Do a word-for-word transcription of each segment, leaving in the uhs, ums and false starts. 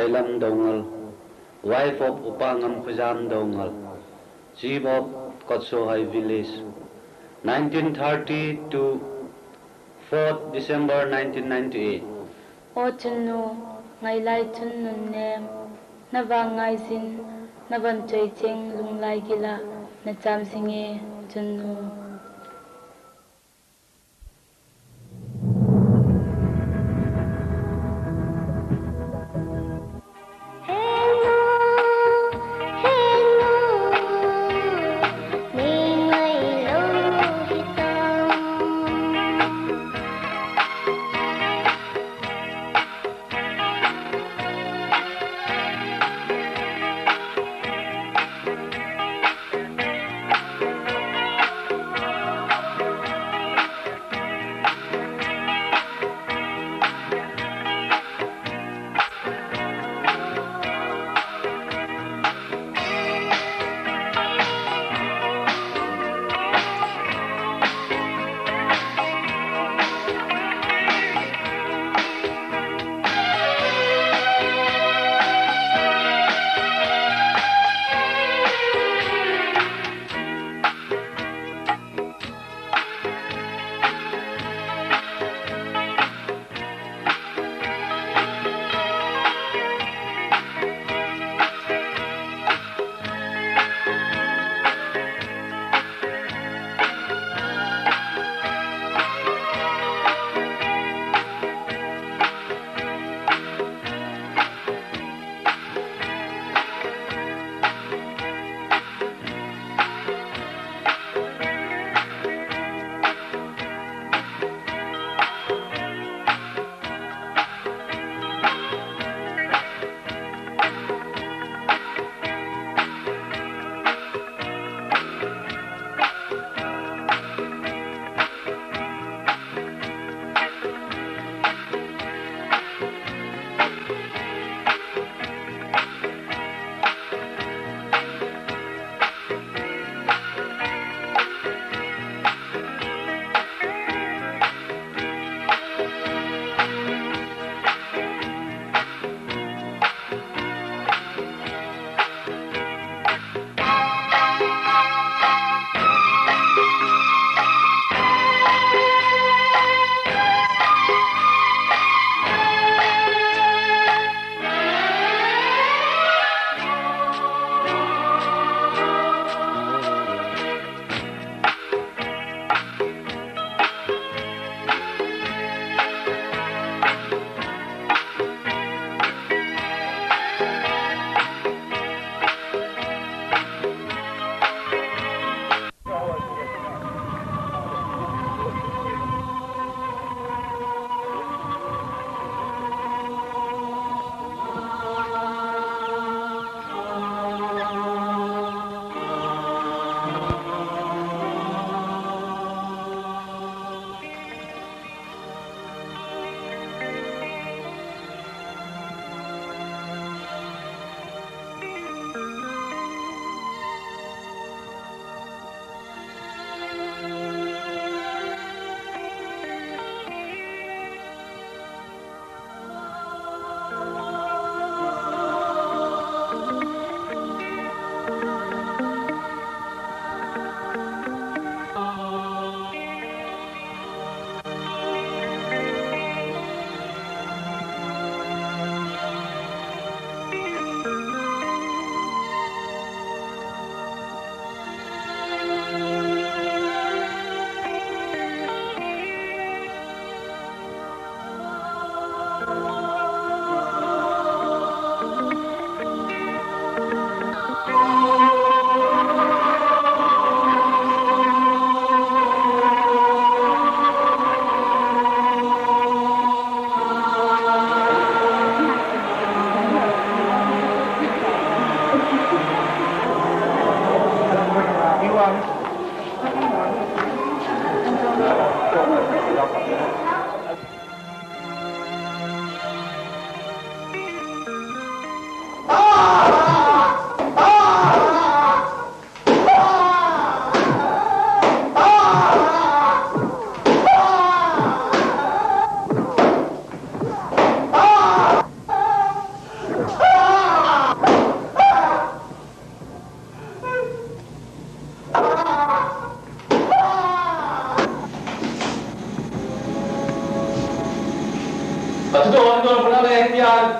Sailam Doungel, wife of Upa Ngamkhojam Doungel, chief of Kotsohoi village, nineteen thirty to fourth December nineteen ninety-eight. O chunnu, ngailai chun nunnem, navang ngaijin, navon choicheng lunglai gila, nacham jinge chunnu.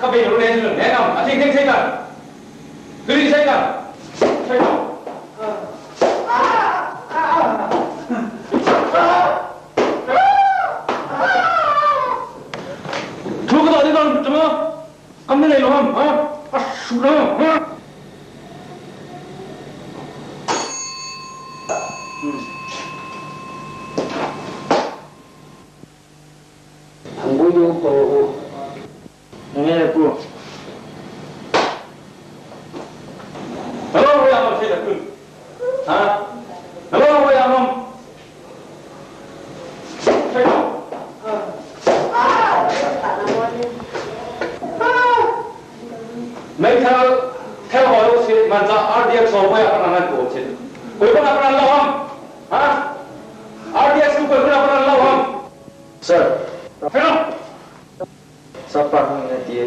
Ka bei lo le, le ngam, a thing thing sei ka. Tui sei ka. Sei ka. Thu ka do di don, tama. Kam ni nei lo ham, ha? A su lo, ha? Thangboinu kho u. Nge pu. Hello, ya mo se da kun. Ha? Hello, ya mo. Meithal, thel hoi u si, man cha R D X ho hoi a kan an ko si. Koi ko na kan lo ham? Ha? R D X tu koi ko na kan lo ham? Sir. Hello. Sapa hung na ti.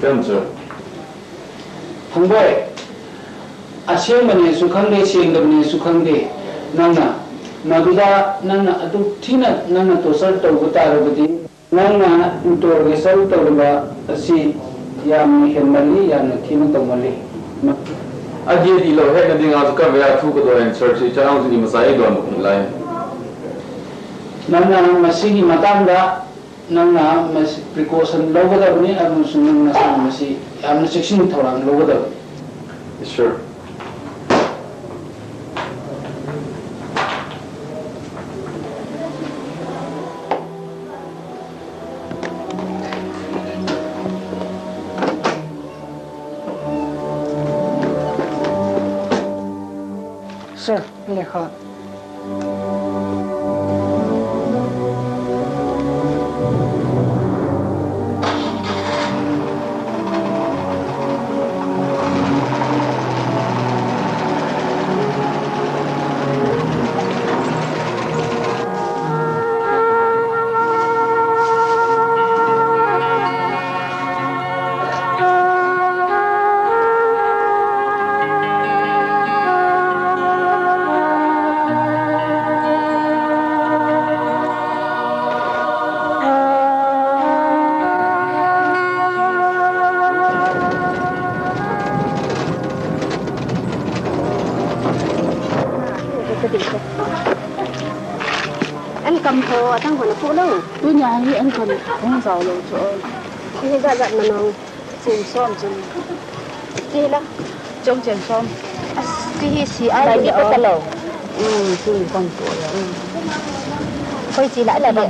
Kya, sir? Thangboi, asengba nesu khangde, sengdaba nesu khangde. Nangna, maduda, nangna aduk thina, nangna torture tauba tarabadi. Nangna interrogation tauba asi yamna henmali, yamna thina taumali. Ma- Adi adi lo, hena dinga chu ka vea thu ka do answer si, cha ang chu ni masai don lai. Nangna masigi matangda, nangna masi precaution lou kadabani, amasung nangna sa masi, yamna cheksin thorang lou kadabani. Yes, sir. Sir, lekha. An kam ho, atang ho na pu lo. Tunia hi an kam hung jao lo chu. Hi jat jat manong. Cheng som chun. Ti la. Chong cheng som. As, ti hi si ai lai ti o. Ka lo. Um, ti ni kon tu ya. Um. Koi chi la la le.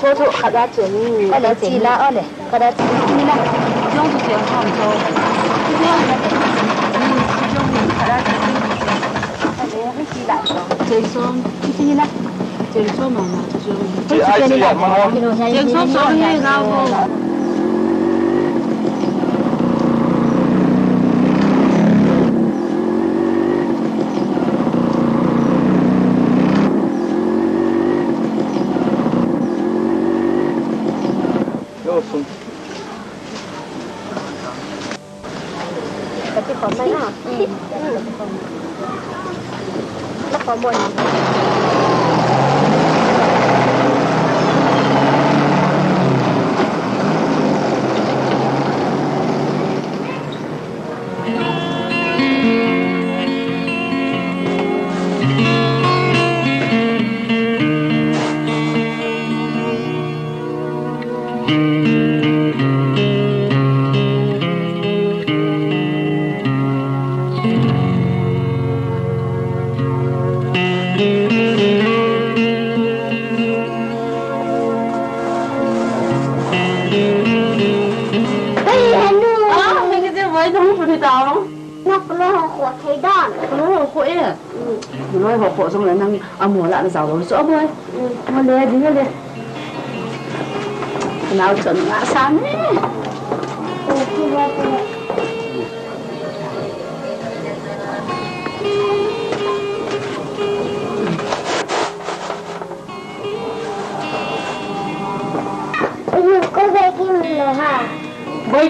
Cho cho khat la cheng ni. Ka le chi la o le. Ka la chi ni la. Chong chu cheng som cho. Ti ni la. Um, chong ni khat la cheng ni. Cheng som, iti na. Cheng som mama, cheng som. Cheng som som ye la bo. Yo, som. Kati khom mai na. Mm. Na khom mo ni. Hei, Hanu. Ah, hei, ka je vai dong puni tao. Nak lo ho kho thei dan. Lo ho kho e. Lo ho kho jong le nang amo la na jao lo chu amo e. Mo le di le. Nau chon nga sa ni.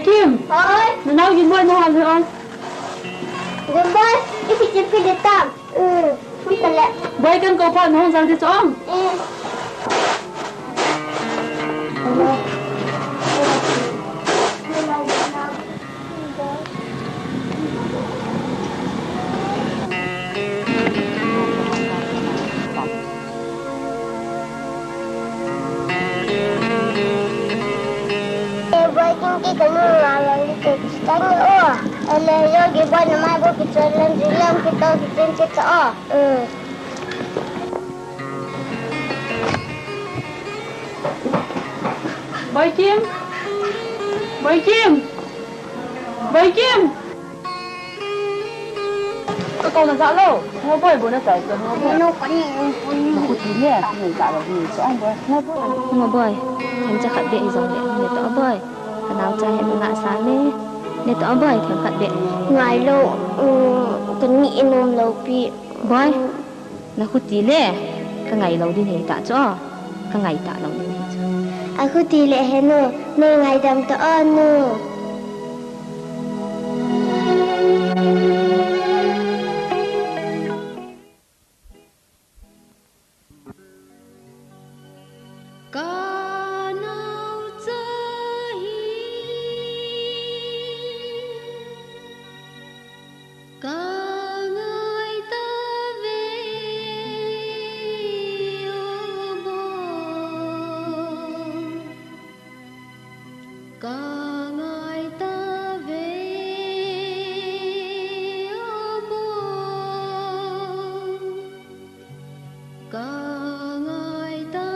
Kim. Oi. Nanao Ginboi nahal hih o. Ginboi, ipi chip kit ding tam. Hmm, hung ta le. Boi, kan kou phat nahung jal ding chu ong. Hmm. E boi, Kim ki kanu nga lo li te. Tang o. Ele yo ki boi na mai bo ki chon lan ji lam ki to ki chen che cha o. Mm. Boi Kim. Boi Kim. Boi Kim. Ka kou na ja lou. Ngo boi, boi na chai ko, ngo boi. Ngo boi. Ngo boi. Themcha khat beh hi jong le. Nge to boi. Ka naocha hi manga sa me. Nge to boi, themkhat beh. Ngai lou. Um, ka ni inom lou pi. Boi. Na khuti le. Ka ngai lou ding hi ta chu. Ka ngai ta lou ding hi chu. A khuti le he nu. Nei ngaidam ta o nu. Ka naocha hi ka ngai ta ve o boi. Ka ngai ta ve o boi. Ka ngai ta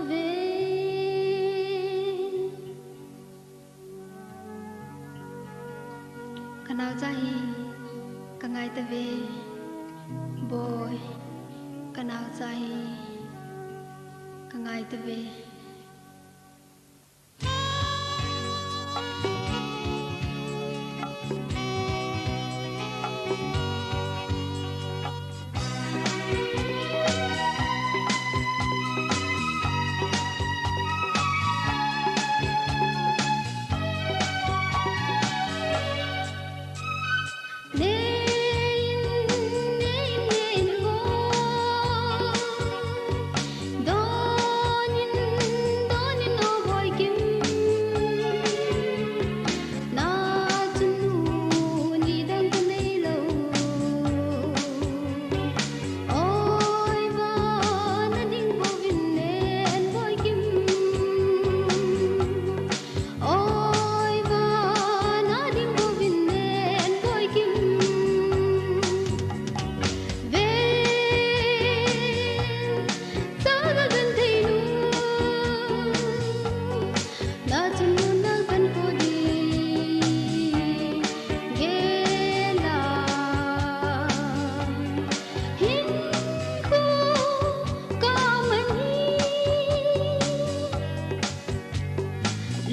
ve. Ka naocha hi ka ngai ta ve. Boi. Ka naocha hi ka ngai ta ve. Oi, vana ding bouvin nen boi Kim. Ve, sa ga gan thei nu. Na chun nu na gan ko di. Gela. Hin ko ka mani.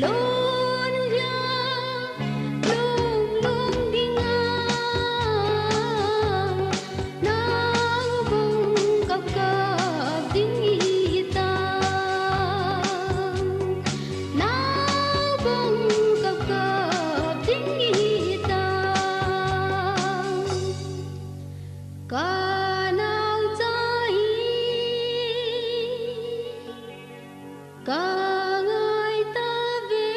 Lon lia lom lom dinga, nao bang kap kap ding hi ta. Nao bang kap kap ding hi ta. Ka naocha hi. Ka ngai ta ve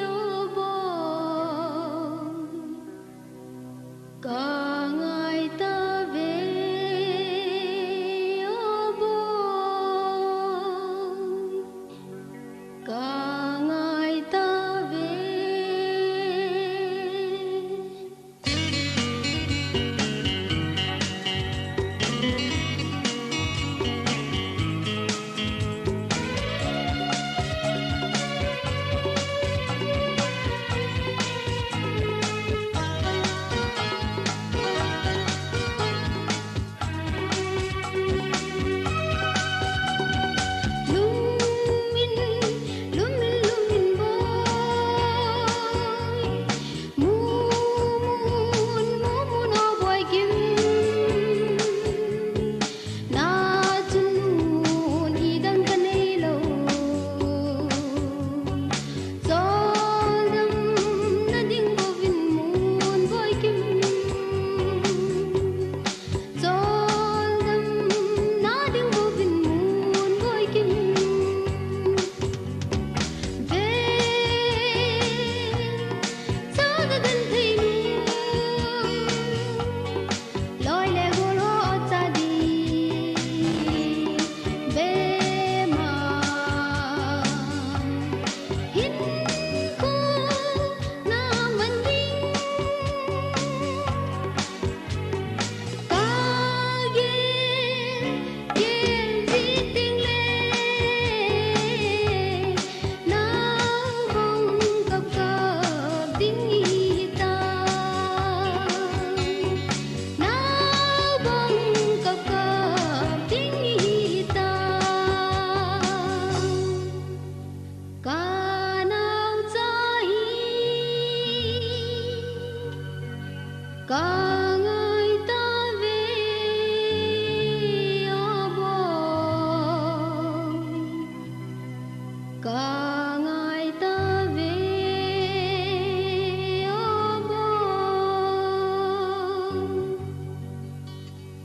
o boi. Ka ngai ta ve o boi. Ka ngai ta ve.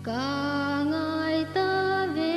Ka ngai ta ve.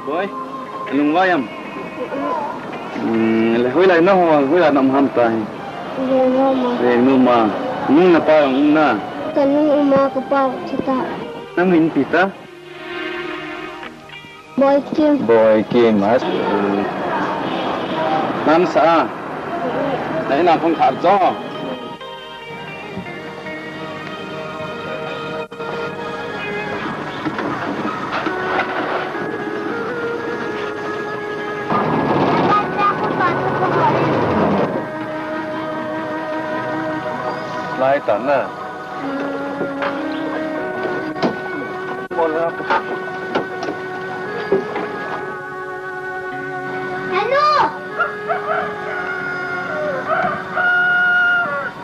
Boi, nung vaiam. Hmm, le hoilai na ho, hoilai na um ham tai. Reng numa. Reng numa. Nung na pa nung na. Ka nung uma ka pa chita. Nang min pita. Boi Kim. Boi Kim, as. Nang sa. Na ina phong khat jo. Lai ta na. Hello!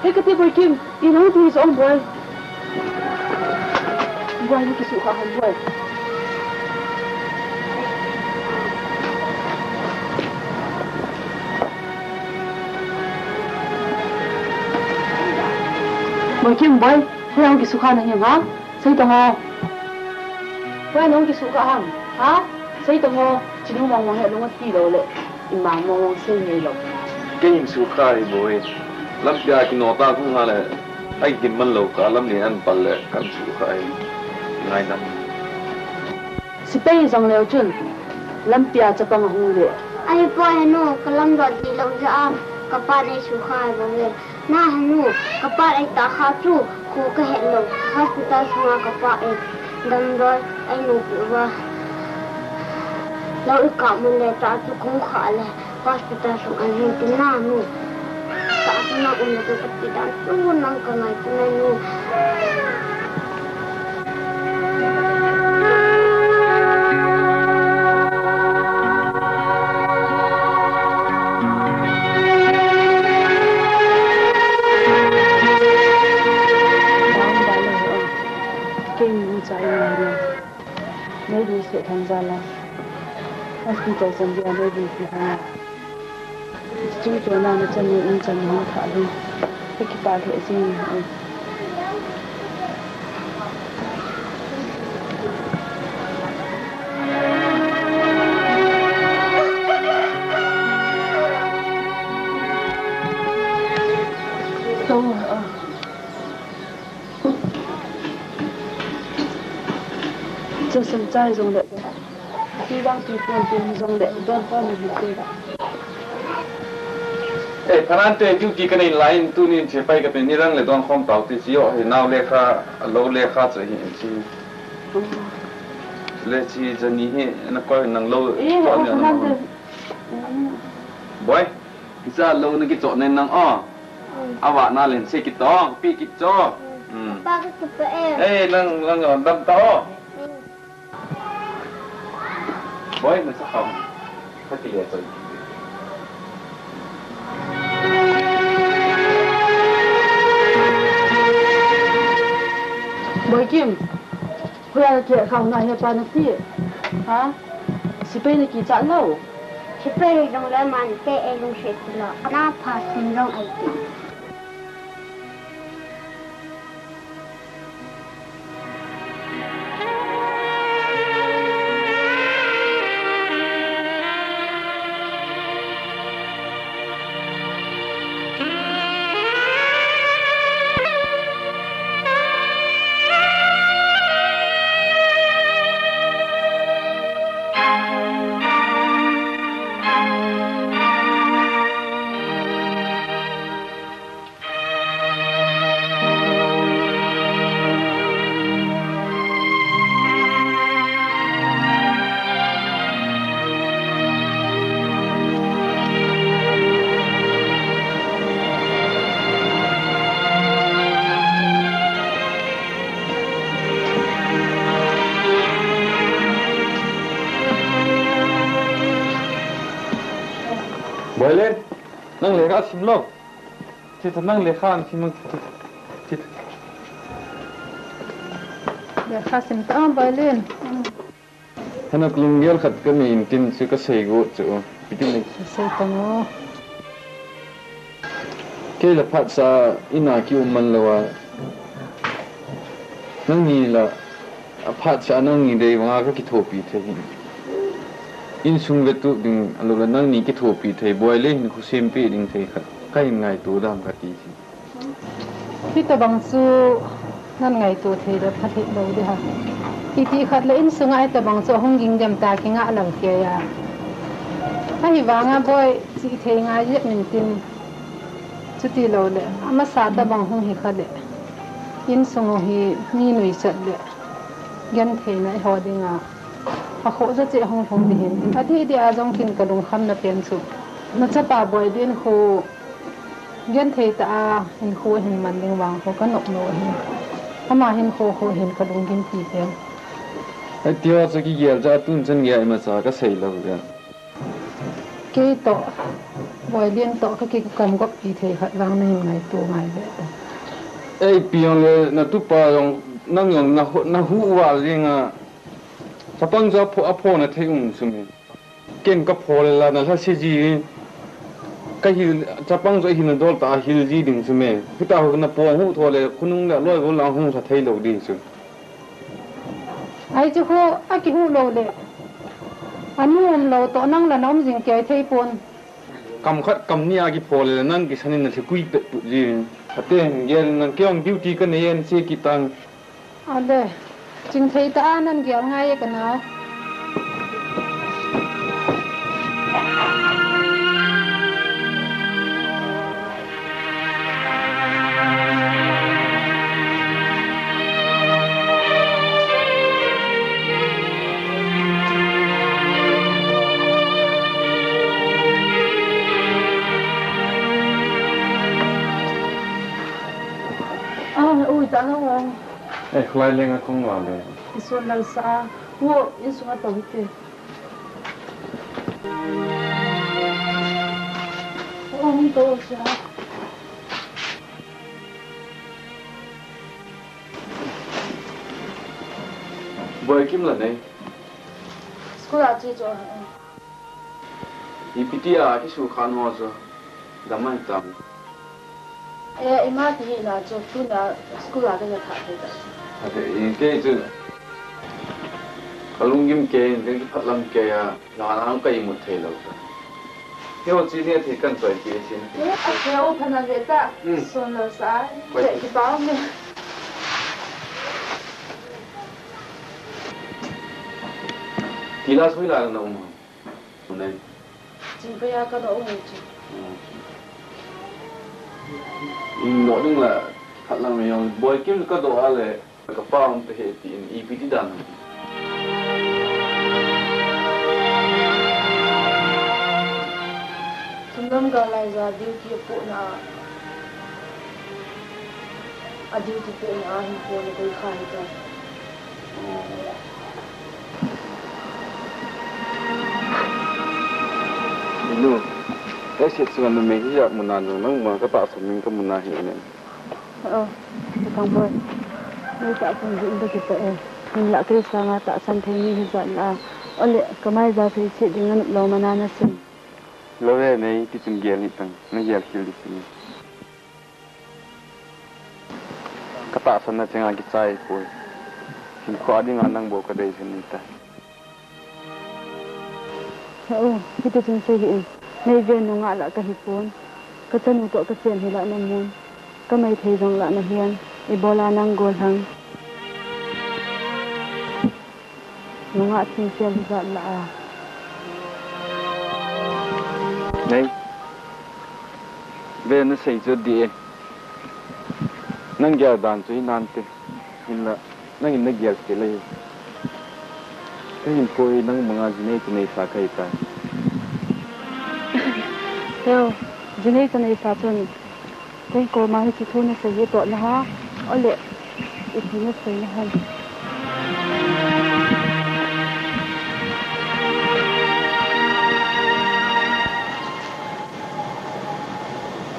Hey, kati Boi Kim, inang tu is on boy. Boi, ni kisu kha ham boi. Boi Kim boi, hoiya hung kisukha nahim ham? Sei tang o. Hoiya hung kisukha ham? Ha? Sei tang o. Chinu mong mong hi alung ati lou le. Ima mong mong sei ngei lou. Kei hin sukha hi boi. Lampia kino ta hung ha le. Ai kin man lou ka lam ni an pal le kan sukha hi. Ngai nam. Sepai jong leu chun, lampia chapang ahung le. Ahi poi henu, ka lamdoh dih lou jeh a, ka pa nei sukha hi bou ve. Na henu, ka pa ei tah kha chu, kho ka het lou. Hospital sunga ka pa ei damdoi, ei nupi uva. Lou i kap mun le tah chu kong kha le. Hospital sung a jing tin na nu. Tahsa na um le ka ti dan chu nang ka ngai chu na nu. Kei ni chai na. Nei ding seh thang jal a. Hospital chan dia nei ding ti thang a. Chung chona na chan nei in chan hung thah lung. Ka kipah lheh jing e. Tonga a. Chasan chai jong le, ti dang ti pon tin jong le, don pon ni te. Eh, phanan te duty ka nei lai in tunin che pai ka te ni rang le don khom tau te chi o, he nau lekha, lou lekha che hi in chi. Le chi jani hi na koi nang lou. Eh, to o ni phanan nang. Te. Boi, hicha lou na kichoh nen nang o. Avahna len se kit tong, pi kit cho. Hmm. Pa ka kipa e. Eh, nang, nang, nang dam ta o. Hmm. Boi, na sa kham. Kha kile choi. Boikim, hoiya kile kham na he pa nati. Ha? Sepai na kichat lou. Sepai hi jong le man te e lungset ti lou. Ana pha sim jong ai ti. Boilen, nang lekha sim lou. Thitha nang lekha an thim thitha. Lekha sim ta Boilen. Hana lunggel khat kanei in tin chu kasei got chu. Piti nei. Sei tang o. Kei la phatsah ina kium man lou a. Nangni la a phatsah nangni dei vanga kakithopi thei hin. Insung vetup ding alou la nangni kithopi thei Boilen hin khosem pe ding thei khat. Kahin ngaito dam kati si. Hitabang chu nan ngaito thei le pha thei lou ding ham. Iti khat le insunga hitabang chu ahung ging dem ta kinga lang kei a. Ahivanga Boi chi thei ngai jep min tin. Chuti lou le, amasa tabang hung hi kha le. Insung u hi mi nuisat le. Gentheina eiho dinga. Akhoh ja cheh hung lhung ding hin. Adih dih a jong kin kalungkhamna pen chu. Nachapa Boilen khu Genthei tah a hinkho ahin man ding vang khu kanop lou ahi. Ama hinkho khu hin kalunggimpi pen. Hiti ho chu kigel cha tun chan gei a imacha kasei lou ve. Kei toh, Boilen toh kakikam gop pi thei khat vang nahin ngaito ngai ve. Ei, piang le natupa jong, nang jong nahu, nahu val jeng a. Chapang chu apho, apho na thei um chu me. Ken kapho le la nalhase ji. Kahil, chapang chu ahilna dol tah a hil ji ding chu me. Hita ho napong hu tho le, khonung le loi gol lang hung lha thei lou ding chu. Ai chu khu akihu lou le. Anu um lou toh nang la na um jing kei thei pon. Kam khat kam ni a kipho le nang kisan in nalhe kui pet put ji. Ate, gel nang kei jong duty kanei e, nase kit tang. Ale, chingthei tah a nan gel ngai e kanao. Ah, ui, ta na wang. Eh, kholai lenga kong la le. Ison lal sa. Wo, insunga to hite. Ong to sa. Boikim la nei. School a che cho. Ipi tia kisu khan ho chu. Damai tam. E, ima ti hi na chu tuna school a ka ja tha thei ta. Ate, i kei chu. Kalunggim kei, kei phatlam kei a, la na kai mu thei lou ta. Kei ho chi ni thei kan choi kei sin. E, a che o phana ve ta. Hmm. Son la sa. Pai. Che ki pa me. Ti la sui la na um. Nei. Chingpei a ka doh u chu. In doh ding la, khat lang me jong, Boikim ka doh a le, ka pa um te he ti in, ipi ti dan. Sumlam ka lai ja duty a pu na. A duty peh na a hin pon a koi kha hi ta. Nu, ei set sunga numei hi a muna jong nangma ka tahsan ning ka muna hi ne. Oh, ka thang boy. Nei tahsan jing ka kita e. Hinlah kei sanga tahsan thei ni hi jat la. Ole, ka mai ja thei set ding a nop lou mana na sim. Lou e nei, ti chun gel ni tang, na gel khel di sim. Ka tahsanna chenga kichai poi. Hinkho a dinga nang bou ka deisah ni ta. He u, hiti chun sei hih in. Nei ven nungah lah ka hi pon. Ka chanu toh ka chen hi lah na mun. Ka mai thei jong lah na hian. Ibola nang gol hang. Nungah thil fel hi jat lah a. Nei. Ve na sei chu di e. Nang gel dan chu hi nan te. Hinlah, nang in na gel te lai. Ka hin poi nang manga ji nei te nei sa kai ta. Teo, ji nei te nei sa chun. Kei koma hiche thu nasei hi toh naha, ole, ipi nasei nahan.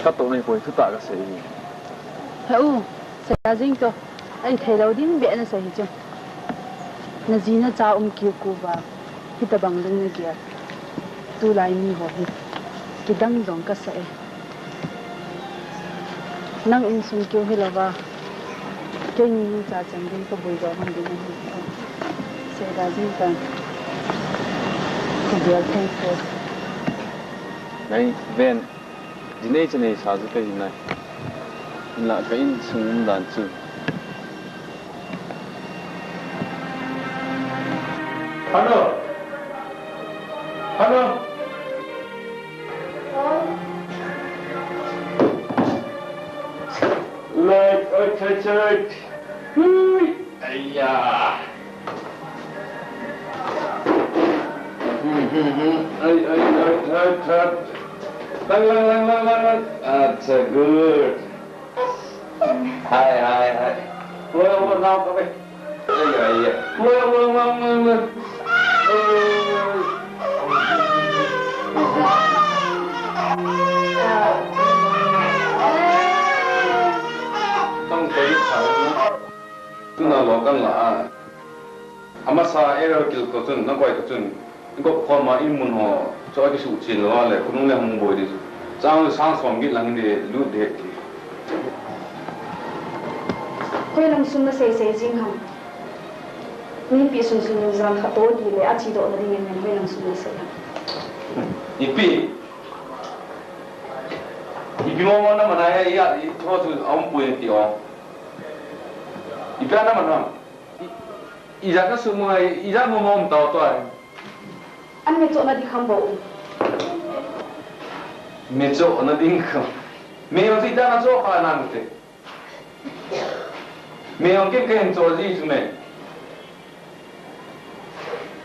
Ka toh nei poi, thutah kasei hi. He u, sei a jing toh. Ahi theilou ding beh nasei hi chu. Na ji na cha um kiu kiu va, hitobang ding na gel. Tulai mi ho hi kidang jong ka sa e. Nang insung kiu hilou va, keini nung cha chan ding ka bui jong hon ding ahi. Sei da jing tan. Ka gel thei poi. Nei ven. Ji nei cha nei sa chu ka hi nai. Hinlah ka insung um dan chu. Hello. Hello. Light, light, light, light. Hui. Aiya. Hmm, hmm, hmm. Ai, ai, ai, ai, ai. Lang, lang, lang, lang, lang, lang. Acha, good. Hai, hai, hai. Oi, oi, nao ka be. Ai, ai, ai. Oi, oi, oi, oi, oi. Tang kai sa na. Tuna lo kan la a. Amasa area kil ko chun, na koi ko chun. Ko khoma in mun ho, cho ki su chin lo le, kunung le hung boi di chu. Chang sang som git lang di, lut di ti. Hoi lang sum na sei sei jing ham. Mipi sun sun jang kha to di le, a chi do na ding in hoi lang sum na sei ham. Ipi. Ipi mo mo na mana ya, ya, i cho chu a um pui ti o. Ipi a na mana. I, ijat na sum mo, ijat mo mo um tau to ai. An me cho na di kham bo. Me cho na ding kham. Me yo ti da na cho kha nang te. Me yo kin ken cho ji chu me.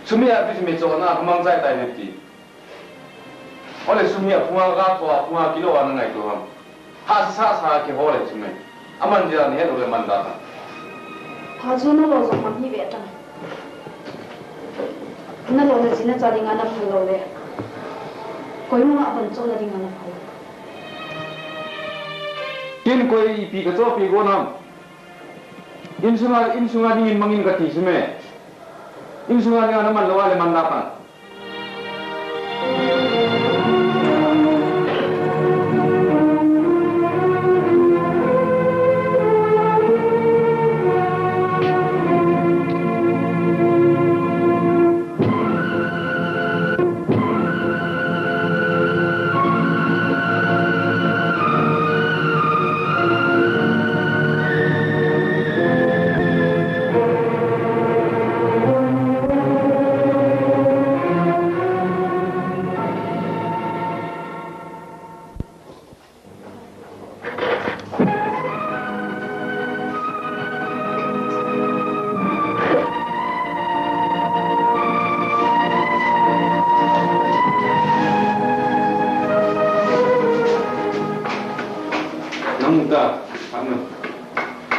Chu me a pi me cho na mang jai tai ne ti. Ole sum hi a phunga ka tho a phunga kilo a na ngaito ham. Ha sa sa ke ho le chu me. Aman dia ni he lo le man da ta. Ha chu na lo jong man hi ve ta. Na lo le ji na cha ding a na phal lo le. Koi nung a ban cho na ding a na phal. Kin koi ipi ka cho pi go nam. Insunga, insunga ding in mangin ka ti chu me. Insunga ding a na man lo a le man da ta.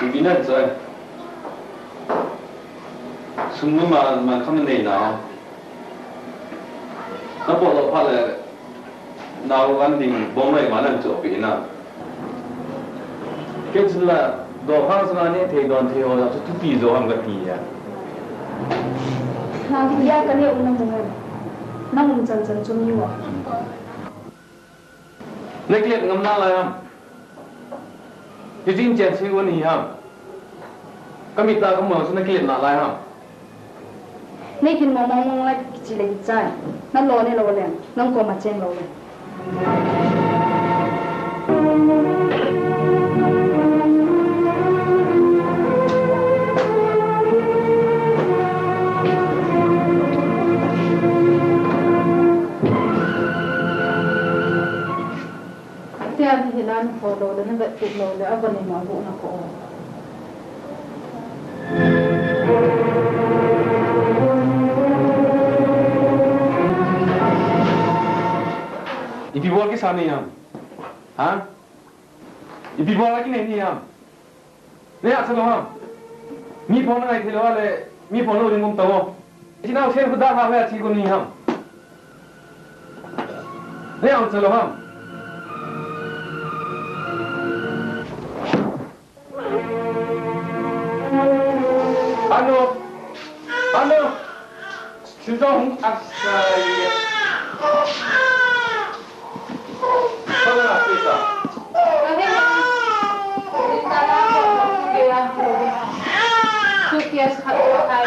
Ipi nan choi. Sum ma ma kham nei na. Na po lo pha le. Nau kan ding bom lai ma nan cho pi na. Kei chun la, do khang sanga ne thei don thei ho la chu thupi jo ham ka ti ya. Na ki ya ka ne um na mu hem. Na um chan chan chu mi wa. Na kile ngam na lai ham. Ki jing chen si u ni ham. Ka mit a ka mo chu na kile na lai ham. Nei kin mo mong mong lai kichi le kichai. Na lo ne lo le. Nang ko ma cheng lo le. Tia ni hinan ko lo le, na bet lo le, a ba ni ma bu na ko. Ipi bol kisa ni ham? Ha? Ipi bol la kinei ni ham? Nei a cha lo ham? Mi phone ngai thei lo le, mi phone lo ding um ta mo. Ichi nau sen khu da ha ha chi ko ni ham? Nei a cha lo ham? Anu, anu, sijong asai. Sana na pisa. Suitcase khat khat.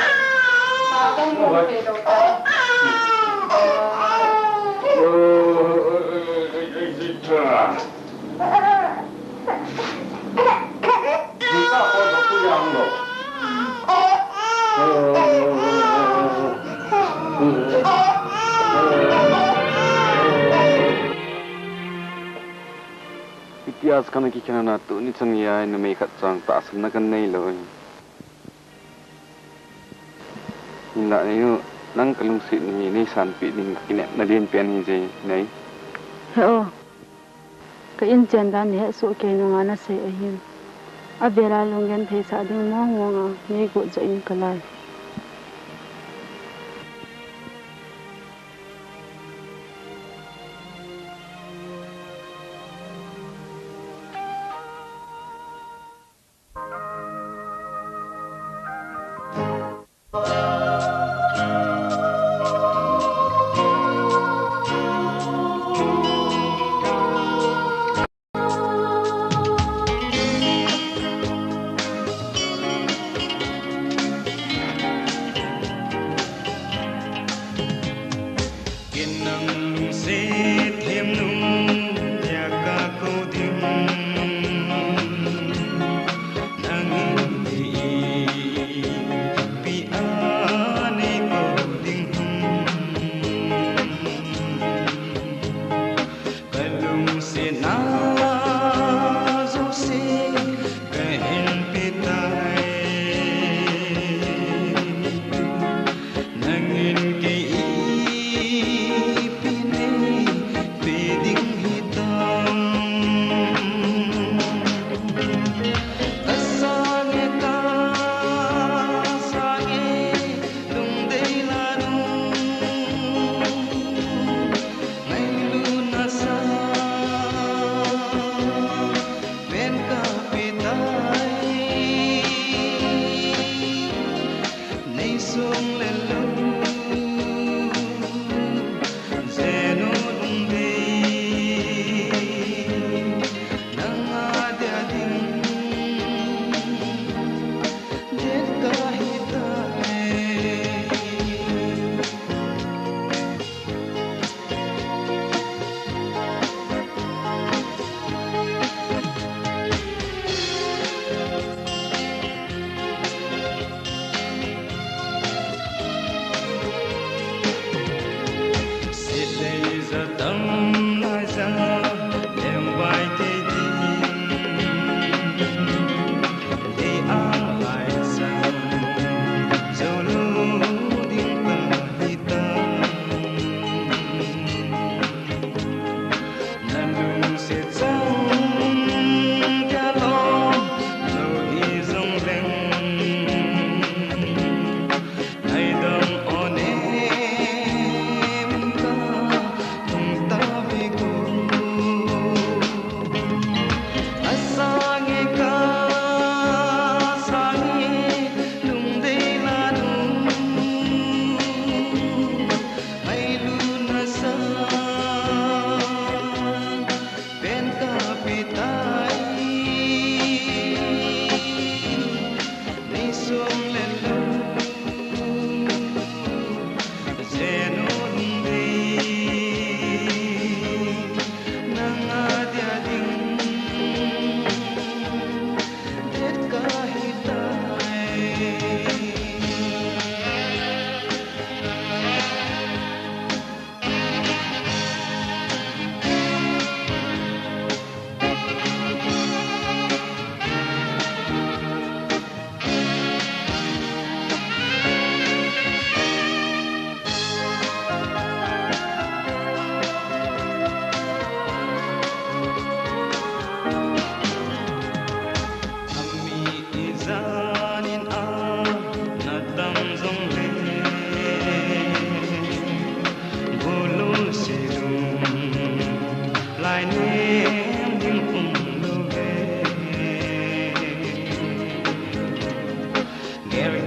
Itia kana kikhen na tuni chan geiya numei khat chang tahsanna kanei lou. Hinlah neiu, nang kalungset hi neisanpeh ding kakinepna lenpen ahi jeh in. He o. Ka inchen dan nahet soh kei nunga nasei ahin. Avel a lunggenthei sah ding mong mong a neigot joh in kalai.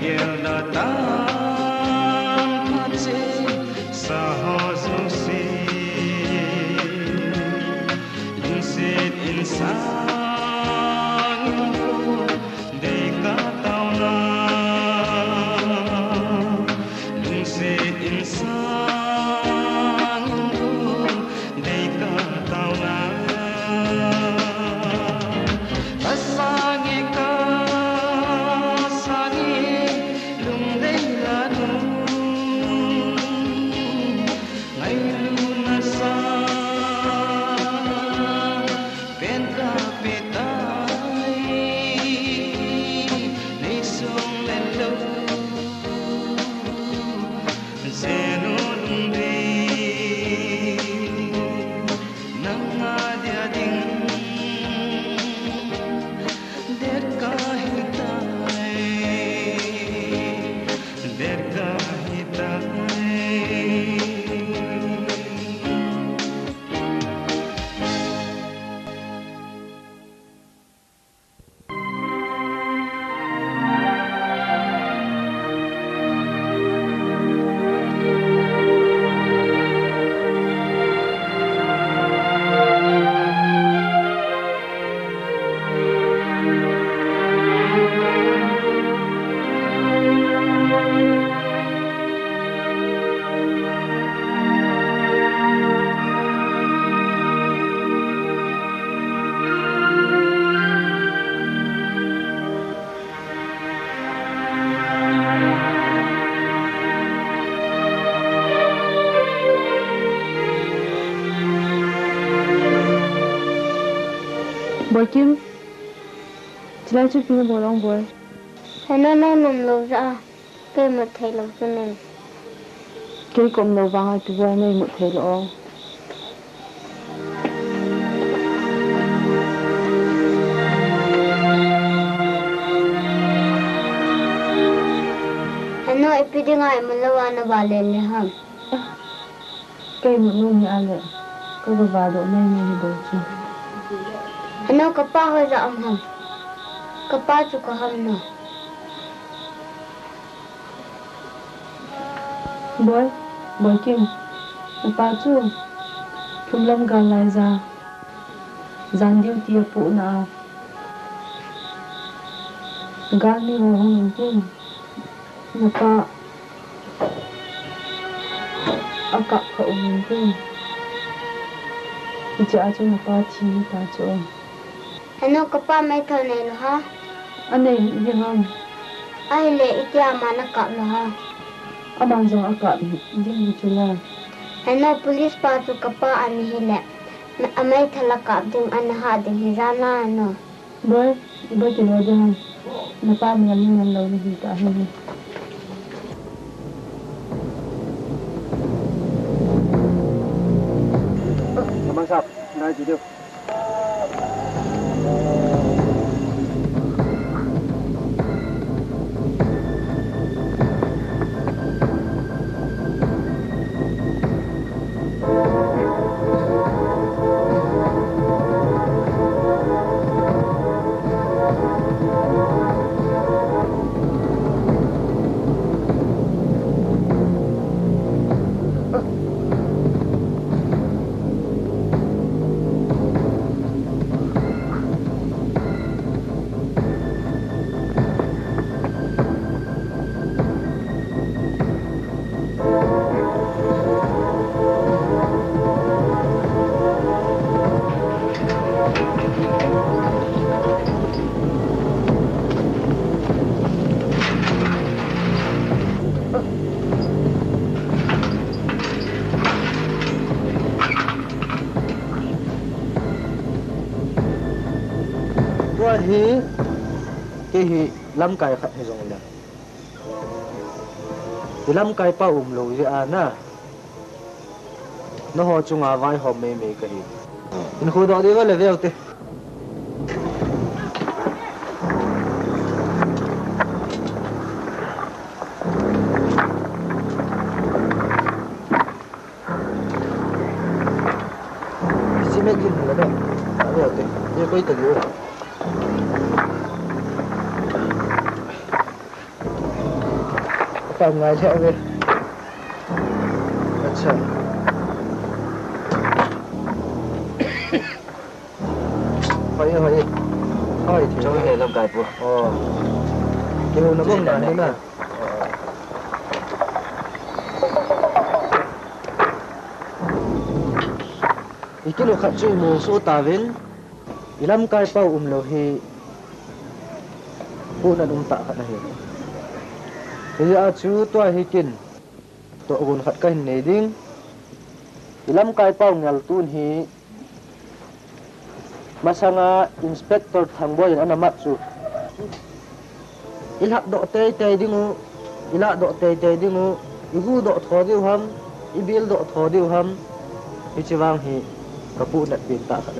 Geldoh tan phatseh sa ho jouse, lungset insang in deikah taona, lungset insang in deikah taona. Kasange, kasange, lungdei lanu, ngailutna sang pen kapeh tai, nei song le lou, jenu lungdei, nang a dia ding, det kahitai, det kahitai. Boikim, chulai chu ipi nabol ham Boi? Henu, nang nom lou jeh a kei mut thei lou chu nen. Kei ka um lou vang a ipi Boi nei mut thei lou o. Henu, ipi dinga imu lou a navalen le ham? Kei mut nom hi a le, ka ga vah doh mai mai hi Boi chu. Henu, kapa hoiya um ham? Kapa chu ka ham na. Boi, Boikim, napa chu, thum lam gal lai ja, jan duty apohna a, gal ni ho hung in tin, napa akap kha um in tin, hiche a chu napa thi ta chu. Henu, kapa meithal nei lou ham? Anei hih ding ham? Ahile, itia aman akap lou ham? Aman jong akap ding hi chu la. Henu, police pa chu kapa ana hile, ameithal akap ding ana hah ding hi jana henu. Boi, ibo kilo ding ham? Napa mi lam ni man lou nahi ta hi. Amang sap, nai video. Tua hi, kei hi lamkai khat hi jong le. Hi lamkai pa um lou jeh a na. Nangho chunga vaihom meimei kahi. Hinkho doh ding le veu te. Cement hin la da. Veu te. Ye koi ta veu. Ka ngai lheh ve. Acha. Hoi, hoi. Hoi, thei. Chong le lamkai pu. Oh. Kihouna bang ngai na. I kilo khat chu i mu soh tauvin, i lamkai pau umlou hi, puhnat um tah khat ahi. Hijeh a chu tua hi kin, tohgon khat kahin nei ding. I lamkai pau ngeltun hi, masanga Inspector Thangboi in ana mat chu. I lhatdoh teitei ding u, i lahdoh teitei ding u, i huhdoh tho diu ham, i bildoh tho diu ham, hiche vang hi ka puhnat pen tah khat.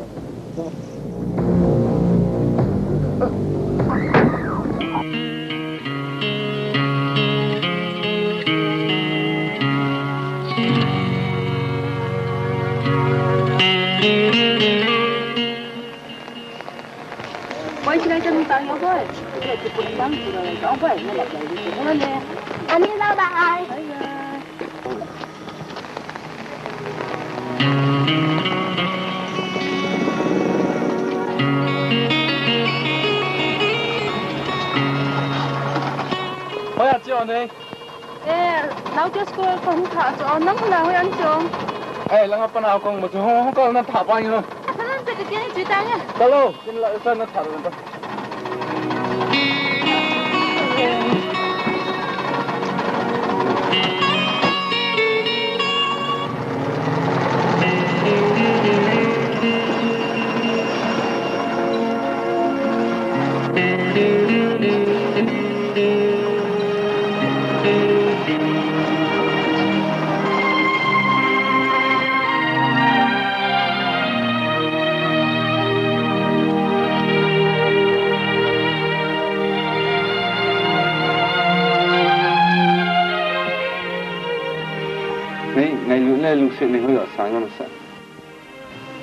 Boi, chilai chan tang yo boi. Chilai chu pun tang chu lo. Boi, na lap lai ni chu. Ani bye bye. Bye bye. Boi, a chi on ei. Eh, naote school kahung thah chu, nang hung na hoi an chu. Eh, langa pana kong ma chu, hung, hung kal na thah pa ngi no. Asalam sa kati ni chu tang ya. Kalo, kin la sa na thah na. Nei, ngailut le lungset nei hoiya sang nasa.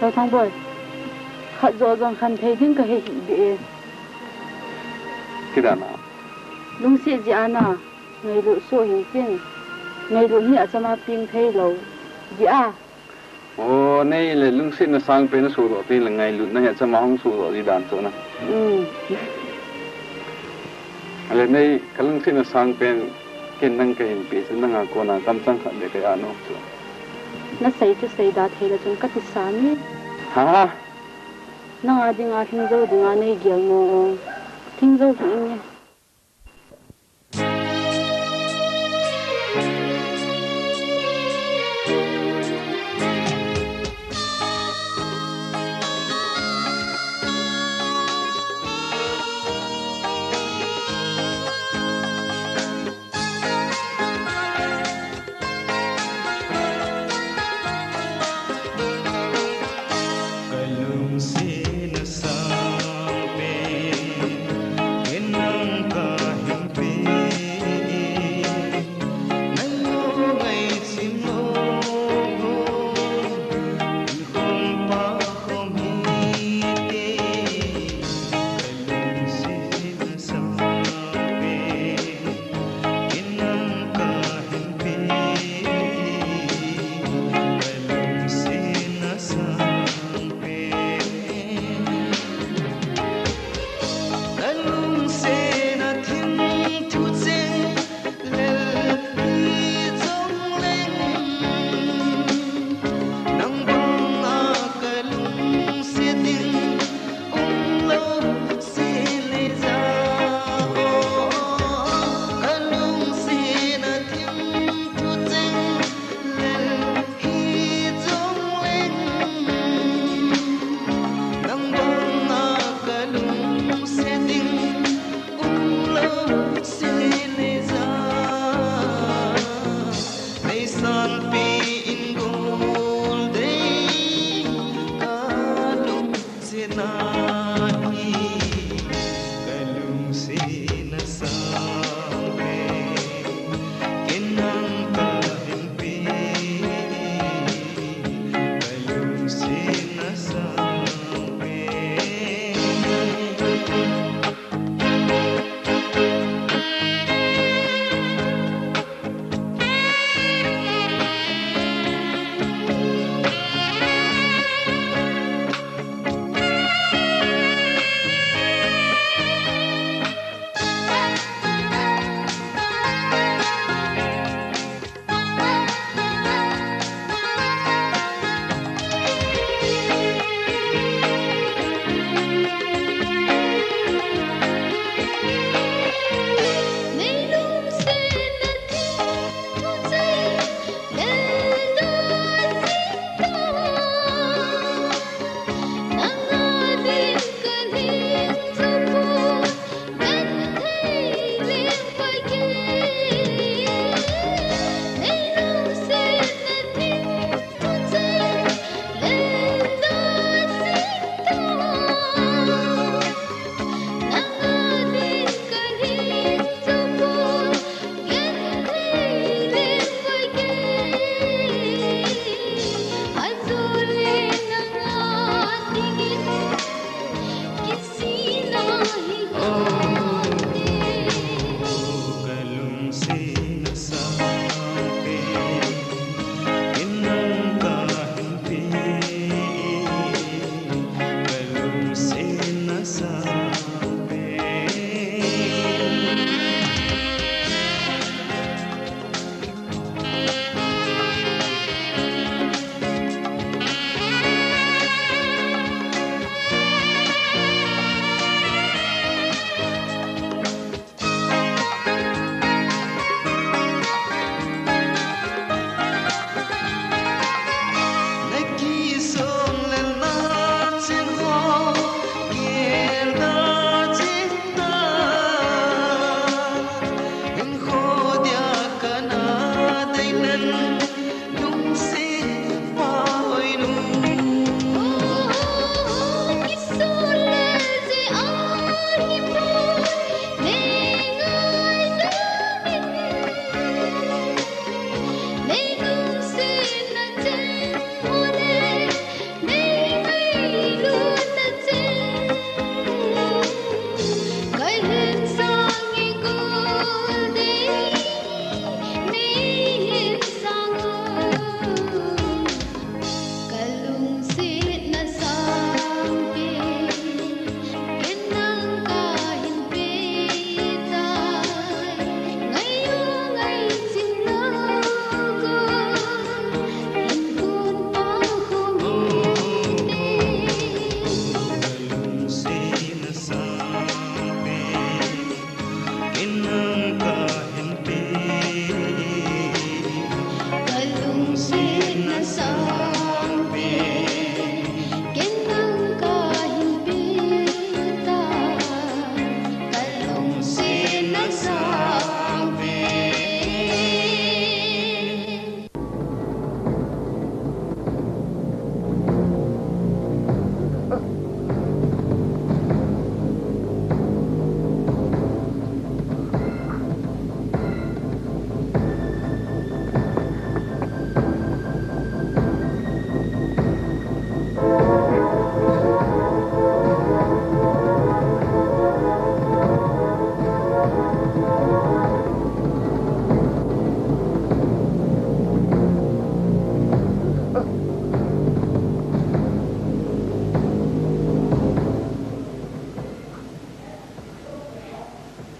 Lou Thangboi, khat jo jong khen thei ding kahe hih beh e. Kidana. Lungset jeh a na, ngailut soh hih in tin, ngailut hi achama peng thei lou, jeh a. O, nei le lungsetna sangpen na sohdoh teng le ngailutna hi achama hung sohdoh ji dan chu na. Um. Ale nei, ka lungsetna sangpen ken nang kahin peh chu nanga kona kamchang khat beh kaja nom chu. Na sei chu seida thei le chun kati sa mi. Ha? Nanga dinga lhing jou dinga nei gel nom o. Lhing jou hih in e. Ka lungsetna sangpen, ken nang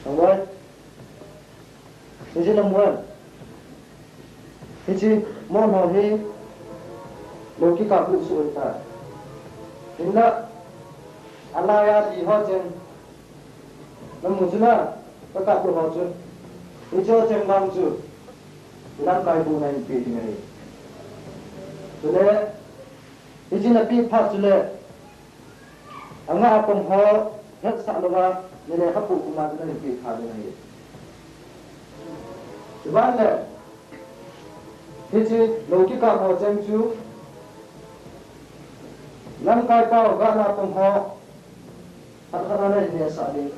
Lamvai. Hiche Lamvai. Hiche, mo ho hi, lou kikap lut soh ahitai. Hinla, alai a ti ho cheng. Namu chu na, kakap lut ho chu. Hiche ho cheng vang chu. Lamkai bu na hin pe ding ahi. Chule, hiche na pe phat chule. Anga apang ho, hetsah louva, nilekhabu kuma chu nahin pe tha ding ahi. Chuban le, hiche, lou kikap ho cheng chu, lamkai pao gahna apang ho, khat khat a nahin nesah ding.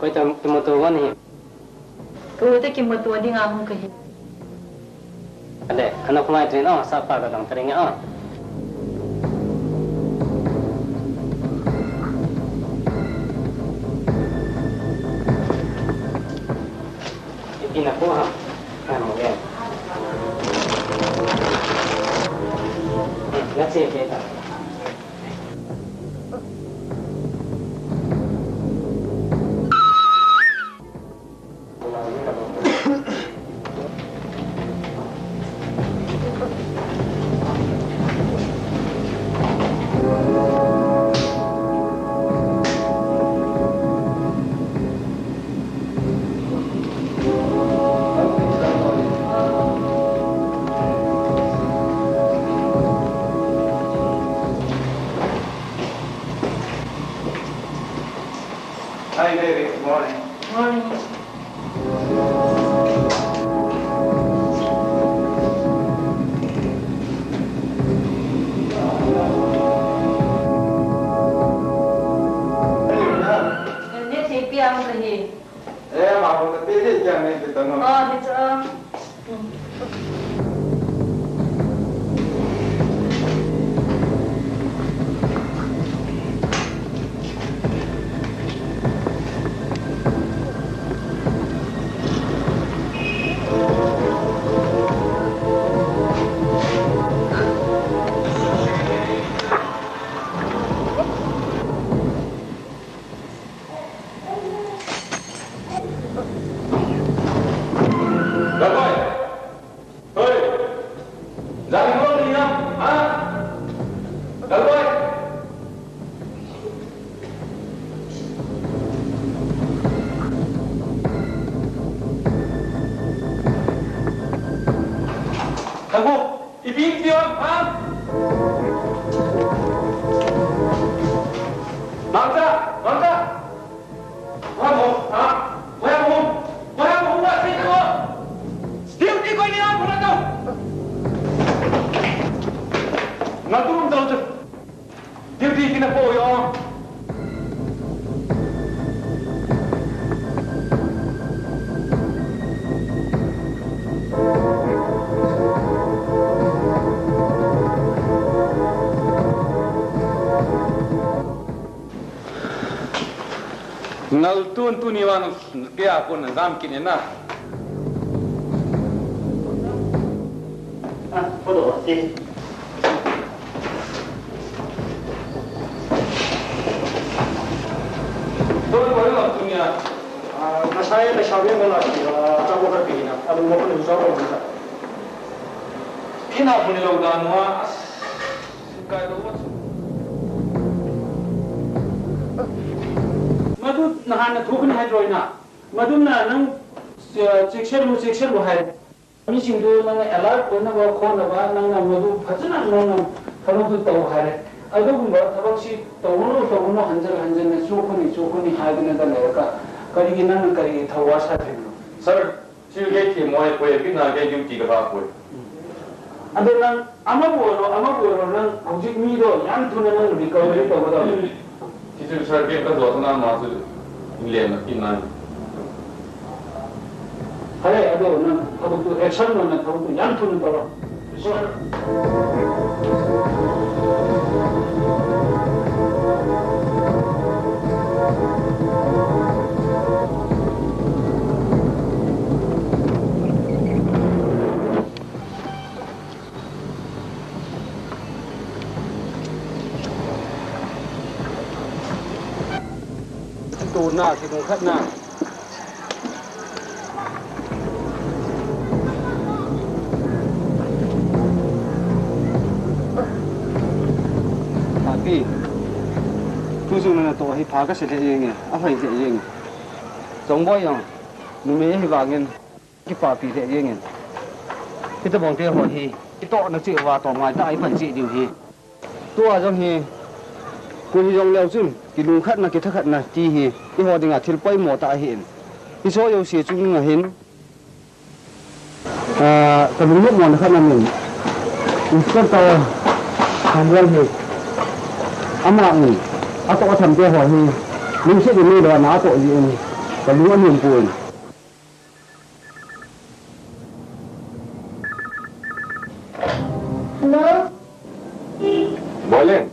Koi toh kimuto uvin ahi. Koi toh kimuto dinga hung kahi. Ade, ano khongai trin o, sapa ka dang tring o. Ipi na po ha? Ano yan? Hmm, let's see if later. Hi, baby. Good morning. Morning. Neh thei pi ang kahi. Eh, ama hung na pe ding kya nei pe tano. Oh, hichu. Lalboi! Hoi! Jani mo ni na, ha? Lalboi! Thangbo, ipi ti o, ha? Mangcha, Mangcha! Wahmo, ha? Wahmo, Wahmo, wa si ko. Still ti ko ni ang pula to. Nga tu rum to. Duty kina po yo. Ngal tun tuni wan kaya pun jam kini na. Ah, photo si. Tun ko lo tunia. Ah, Masaya na sabi mo na, ah, tabo ka pina, ano mo ko ni usawa mo sa. Kina puni lo da no, ah, kai lo mo. Madu na hana thukni hai joina. Madu na nang, ah, section lu, section lu hai. Miching tu nang alert kona ba, kona ba, nang na madu phachana nang na thabak tu tau hare. Adugumba thabak si tau no, tau no, hanjal, hanjal na chu khuni, chu khuni hai na da le ka. Kari ki nang kari ki thawa sa thim. Sir, chu ke thi mo ai poi, pi na ke duty ka ba poi. Ado nang, ama bolo, ama bolo nang, hojik mi do, yan tu na nang recovery tau ba da. Teacher, sir, ke ka do na ma chu le na kin na. Hare, ado na, thabu tu action na, thabu tu yan tu na thabu. Kitohna, kitohkhatna. Papi, tu jong natoh hi pha kasei lheh jenge, ahoi lheh jenge. Chongboi jong, numei ahi vangin. Kipapi lheh jengin. Hitobang te ho hi, kitohna cheh uva toh ngai tah a ipan cheh diu hi. Tua jong hi, koi hijong leu chun, kilungkhatna, kithakhatna ti hi, eiho dinga thil poimo tah ahin. Hiche jouse chunga hin, ah, kalungnop mona khat ahin. Inspector Samuel hi, aman, atoh atham te ho hi, lungset in neilou a natoh jeh in, kalung anom poi. Hello? Boilen.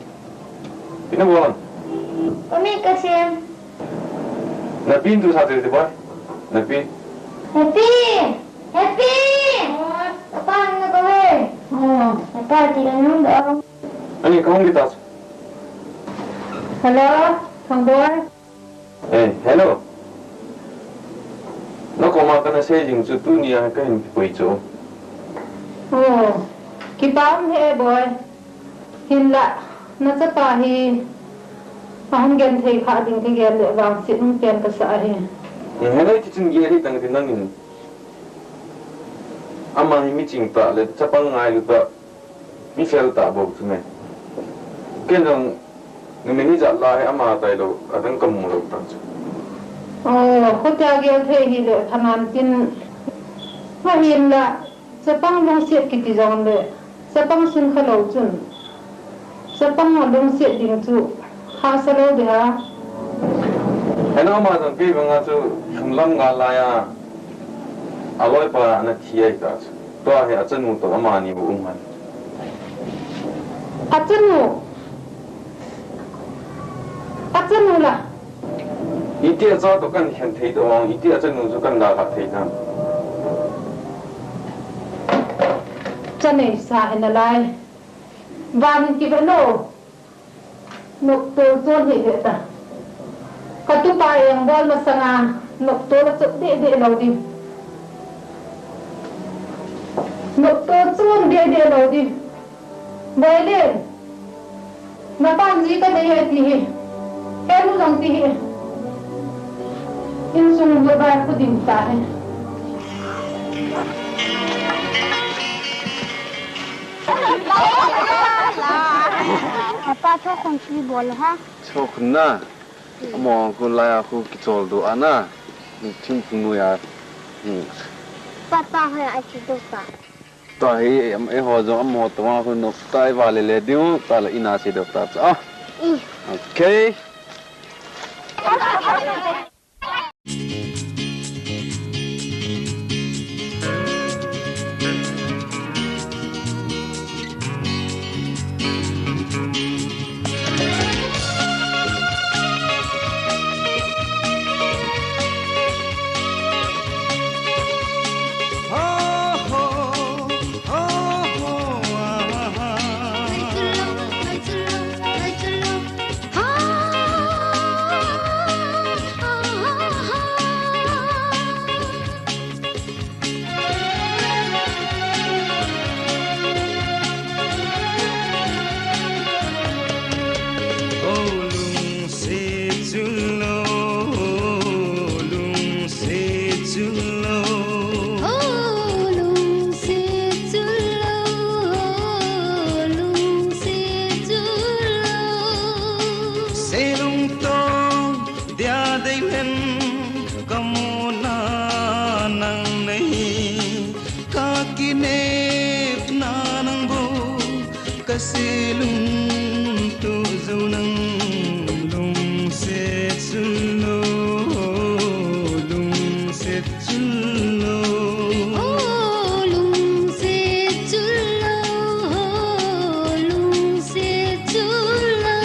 Pina bon. Kami kasem. Napin tu sa tu boy. Napin. Happy! Happy! Papa, na ko hai. Oh, papa, ti ka nung do. Ani, kahung kita. Hello, Thang boy. Eh, hello. Nakoma kana sei jing chu tunia kahin kipui chu. Oh, kipah e boy. Hinlah, nachapa hi ahung genthei kha ding kagel le vangset um pen kasa ahi. Eh, hello, ti chun gel hitang ti nangin. Ama hi miching tah le chapang ngailu tah. Mi fel tah bou chu me. Ken jong numei hi jat la hi ama tailou, adang kamu lou tah chu. Oh, khutia gel thei hile thanan tin. Ahinla, chapang lungset kiti jongle, chapang sun khalou chun, chapang lungset ding chu hahsa lou ding a. Hena ama jong kei banga chu lhumlam ngal laiya, aloipa ana thi ahi tah chu. Tua hi achanu toh amani bou um ahi. Achanu. Achanu la. Iti a cha toh kan khen thei toh, iti achanu chu kan dalha thei tam. Cha neisa hi nalai. Van in kive lou. Noptol chon hi ve ta. Katupa engbol masanga noptol achop deh deh lou ding. Noptol chon deh deh lou ding. Boilen. Napan ji kanei e ti hi. Henu jong ti hi. Insung lo bai khu ding ta hi. Papa, tho khun si bol ha. Tho khun na. Amo khun laiya khu kichol do ana. Thingphung noiya. Hmm. Papa, hoi a chi do pa. Tahi, em, eiho jong amo toma khu nop tai vale le diu, tale ina se do ta cha. I. Okay. Selung to zo nang lungset chun lo, lungset chun lo. Oh, lungset chun lo, lungset chun lo.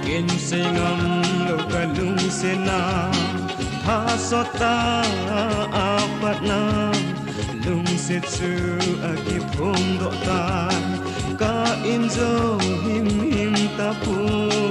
Ken sei ngam lou ka lungsetna, phasot a apatna, lungset chu akiphongdoh tai, ka in jong himhim tapoi.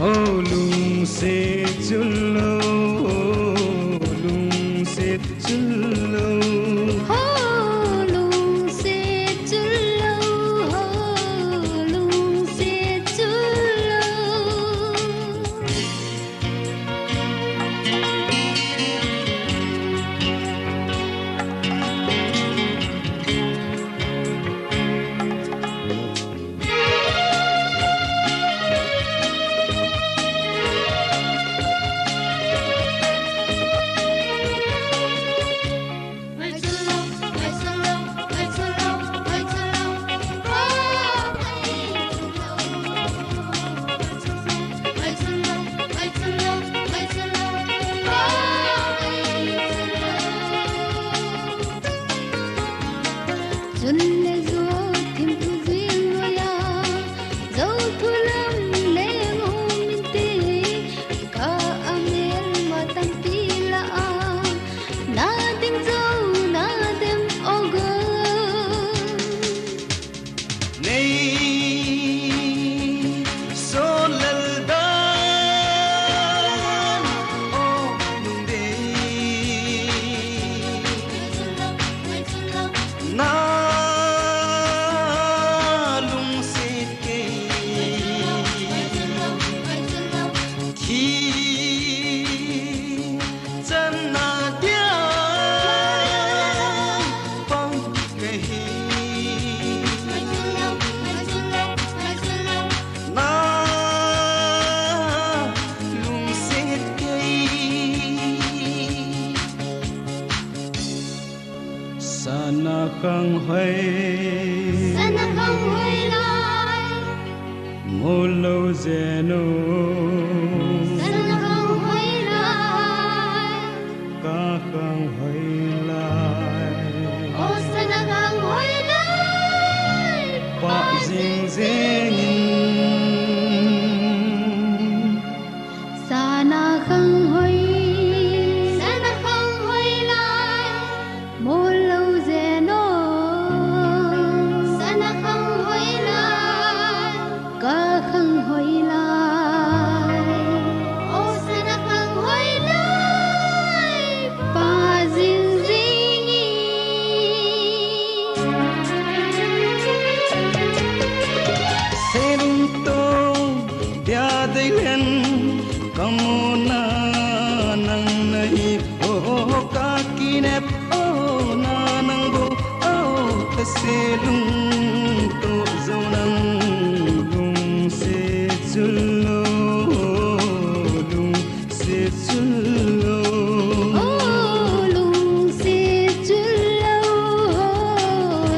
Oh, lungset chun lo, lungset chun lo. Oh, lungset chun lo, oh, lungset chun lo. Chun le jo thim thu jing loi a, jo thu lam le ngom inte, ka amel ma tampi la a, na ding jo na dem o go. Nei so lal dan o lungdei. Na lungset kei thi channa dia pang kahi. Na lungset kei sana khang hoi. Sana khang hoi lai. Mol lou jeng o. Sana khang hoi lai. Ka khang hoi lai. O sana khang hoi lai. Pah jing jeng in. Sana khang hoi. Sana khang hoi lai. Mol lou jeng o. Sana khang hoi lai. Ka khang hoi lai. O sana khang hoi lai. Pah jing jeng in. Selung to dia dei lheh in, ka mona nang nahi, oh, ka kinep, oh, na nang bou, oh, ka selung to jo nang lungset chun lo, lungset chun lo. Oh, lungset chun lo, oh,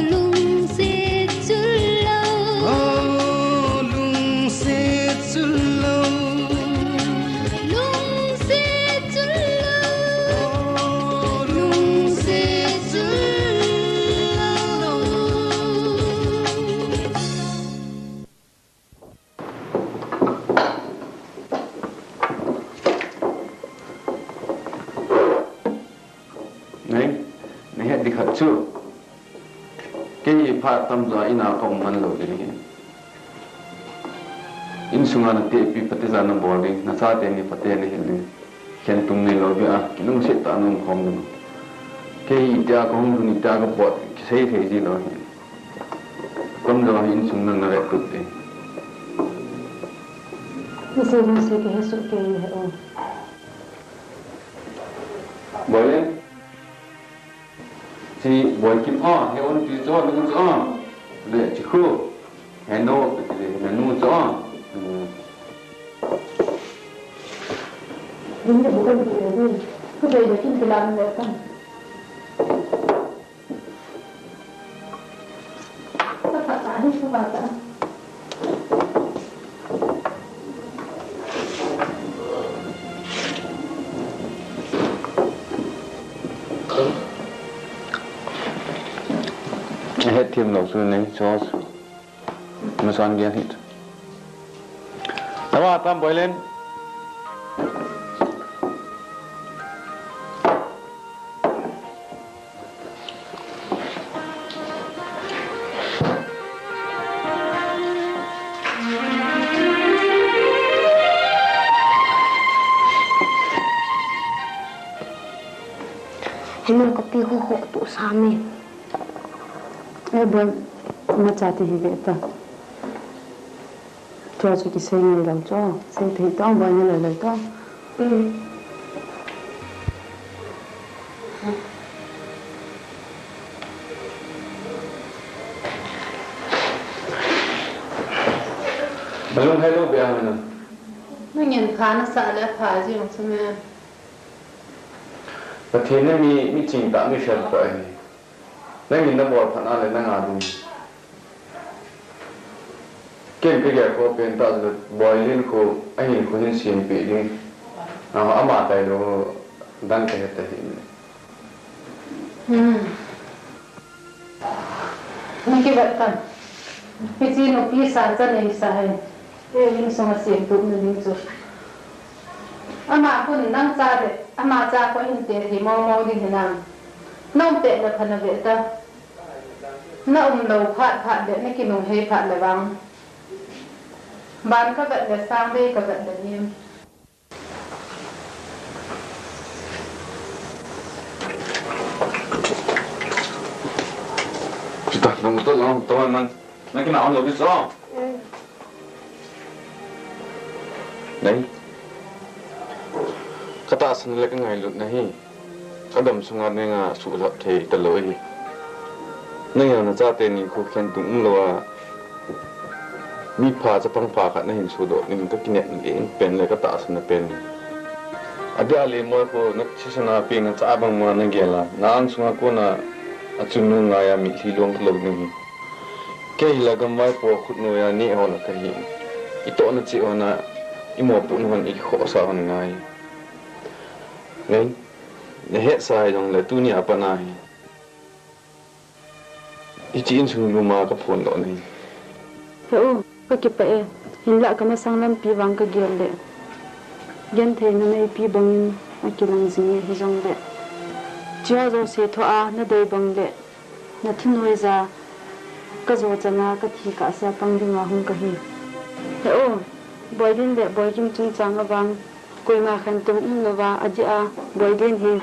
Dikhat chu. Kei hi phat tamjo a ina ka um man lou ding ahi. Insunga natehpi phatecha nabol ding, nachate ni phatena hil ding. Khentum neilou beh a, kinungset tah a naum khom ding. Kei hi itia kahung lhun, itia kapot, kisei thei ji lou ahi. Tamjo a hi insung nang navet tup ding. Nasei ding sei kahe soh kei ahi o. Boilen. Chi Boikim a, he on ti cho, nu cho. Le chi khu. He no, ti le nu cho. Din le bukan ti le ni. Khu dei le kin ti lam le kan. Hethem lou chu nei cho. Masan gel hit. Tawa tam Boilen. Hello, kapi ho ho tu sa me. Eh, Boi, machate hi ve ta. Tua chu kisei ngei lou chu. Sei thei tong Boi nge lei lei tong. Nalung hello bia hana. Nangin pha nasah le pha jing chu me. Pathen in mi, mi ching tah mi fel pa ahi. Nangin nabol phat na le nanga ding. Ken kagel kho pen tah le Boilen khu, ahin khu hin sempeh ding. A, ama tailou dang kahe tahih. Hmm. Nakivet tan. Hiche nupi san chan eisa hi. Kei insunga semtup na ding chu. Ama khun nang cha le, ama cha khu hinte thei mong mong ding hinam. Naum pet le pha nave ta. Na um lou phat phat le, nakinung hei phat le vang. Ban kavet le sang dei kavet le nim. Chuta, nang to lang, to man. Nang kina on lo bi so. Nei. Katahsan le kangailut na hi. Kadam sunga neinga suhlhap thei talou ahi. Nangin nachate ni khu khentum umlou a. Mi pha chapang pha khat nahin sodoh ding kakinep pen le katahsan pen. Adeh a le Moi khu nathisan a peng a cha bang ma nagel a. Na ang sunga kona achunnu ngaiya mitlhi long lou ding hi. Kei hi la gamvaipo khutnoiya neh ho la kahi. Itohna cheh hon a, imopohna hon, ikhohsah hon ngai. Nei, nahetsa hijongle tuni a pat a hi. Hiche insung lum a kaphondoh nahi. He u, kakipah e. Hinlah kamasang lampi vang kagel le. Gentheina neipe bangin akilang jing e hijongle. Hicheho jouse thoh a nadei bang le. Nathunoija, kajo chana kathi kahsea pang dinga hung kahi. He o, Boidin le Boikim chungchang avang, koima khentum umlouva adeh a, Boidin hi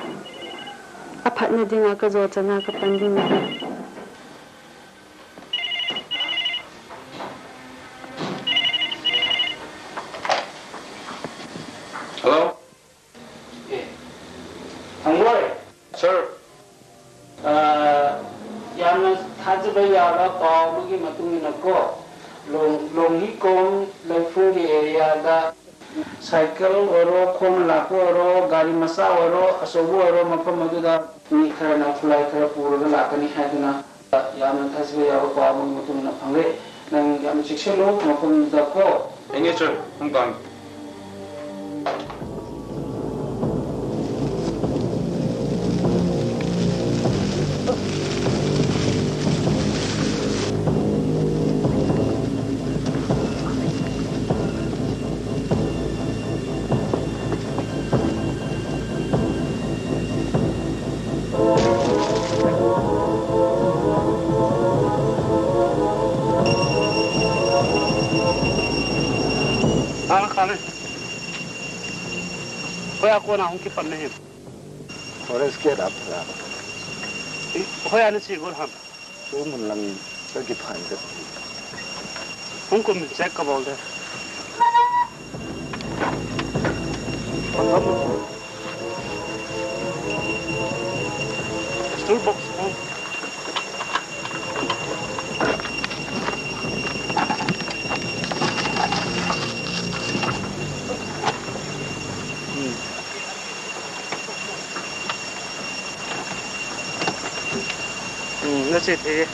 aphatna dinga kajo chana kapan ding ahi. Hello? Eh, Thangboi. Sir. Ah, ꯌꯥꯝꯅ ꯊꯥꯖꯕ ꯌꯥꯕ ꯄꯥꯎ ꯑꯃꯒꯤ ꯃꯇꯨꯡ ꯏꯟꯅꯀꯣ, ꯂꯣꯡ-, ꯂꯣꯡꯍꯤꯀꯣꯡ ꯂꯩꯐꯨꯡꯒꯤ area ꯗ cycle ꯑꯣꯏꯔꯣ, ꯈꯣꯡꯅ ꯂꯥꯛꯄ ꯑꯣꯏꯔꯣ, ꯒꯥꯔꯤ ꯃꯆꯥ ꯑꯣꯏꯔꯣ, ꯑꯆꯧꯕ ꯑꯣꯏꯔꯣ, ꯃꯐꯝ ꯑꯗꯨꯗ ꯃꯤ ꯈꯔꯅ ꯈꯨꯠꯂꯥꯏ ꯈꯔ ꯄꯨꯔꯒ ꯂꯥꯛꯀꯅꯤ ꯍꯥꯏꯗꯨꯅ ꯌꯥꯝꯅ ꯊꯥꯖꯕ ꯌꯥꯕ ꯄꯥꯎ ꯑꯃꯒꯤ ꯃꯇꯨꯡ ꯏꯟꯅ ꯐꯪꯂꯦ꯫ ꯅꯪ ꯌꯥꯝꯅ ꯆꯦꯛꯁꯤꯜꯂꯨ ꯃꯐꯝꯗꯨꯗ ꯀꯣ꯫ ꯍꯣꯏꯅꯦ, sir꯫ ꯄꯨꯡ ꯀꯌꯥꯅꯣ? Hoiya kona hung kipan nahim? Forest gate a. Hoiya nache got ham? Tumun lang ka kipan ka. Hung kum, check kabol de. Toolbox hung. Hmm. Hmm, nache thei.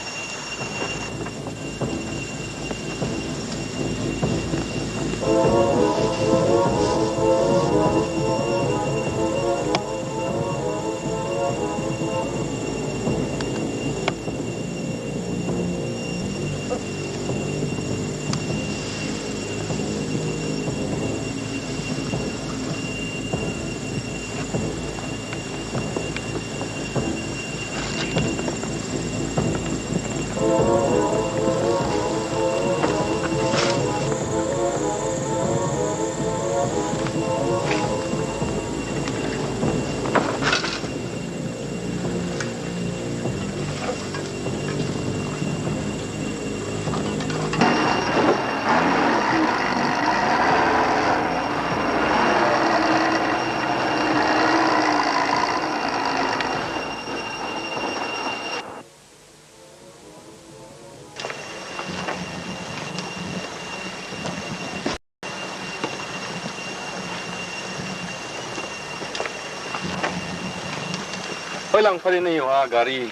Hoilang phanin nahiu ham gari?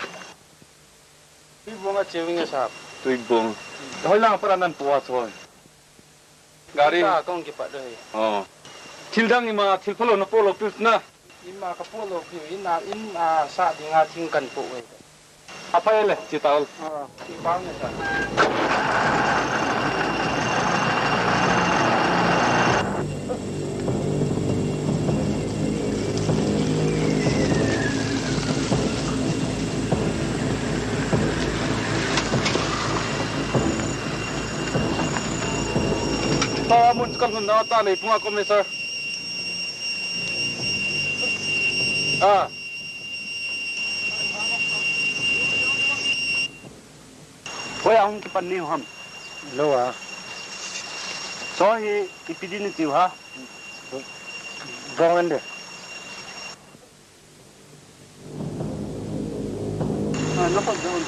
Tuibong a cheu inge sir. Tuibong. Hoilang phat a nahin po a chu? Gari. Ka kong kipat doh e. Oh. Thil dang ima, thil phalou napo lou pil na? Ima kapo lou pil, in a, in a sa dinga thing kahin po e. Aphai le, che tao. Ah, che tao ne sir. Tao mun chu kalhun nau a ta Leiphung a ka um e sir. Ah. Hoiya hung kipan nahiu ham? Lou a. Chu hi ipi din natiu ham? Bong an de. Ah, no problem.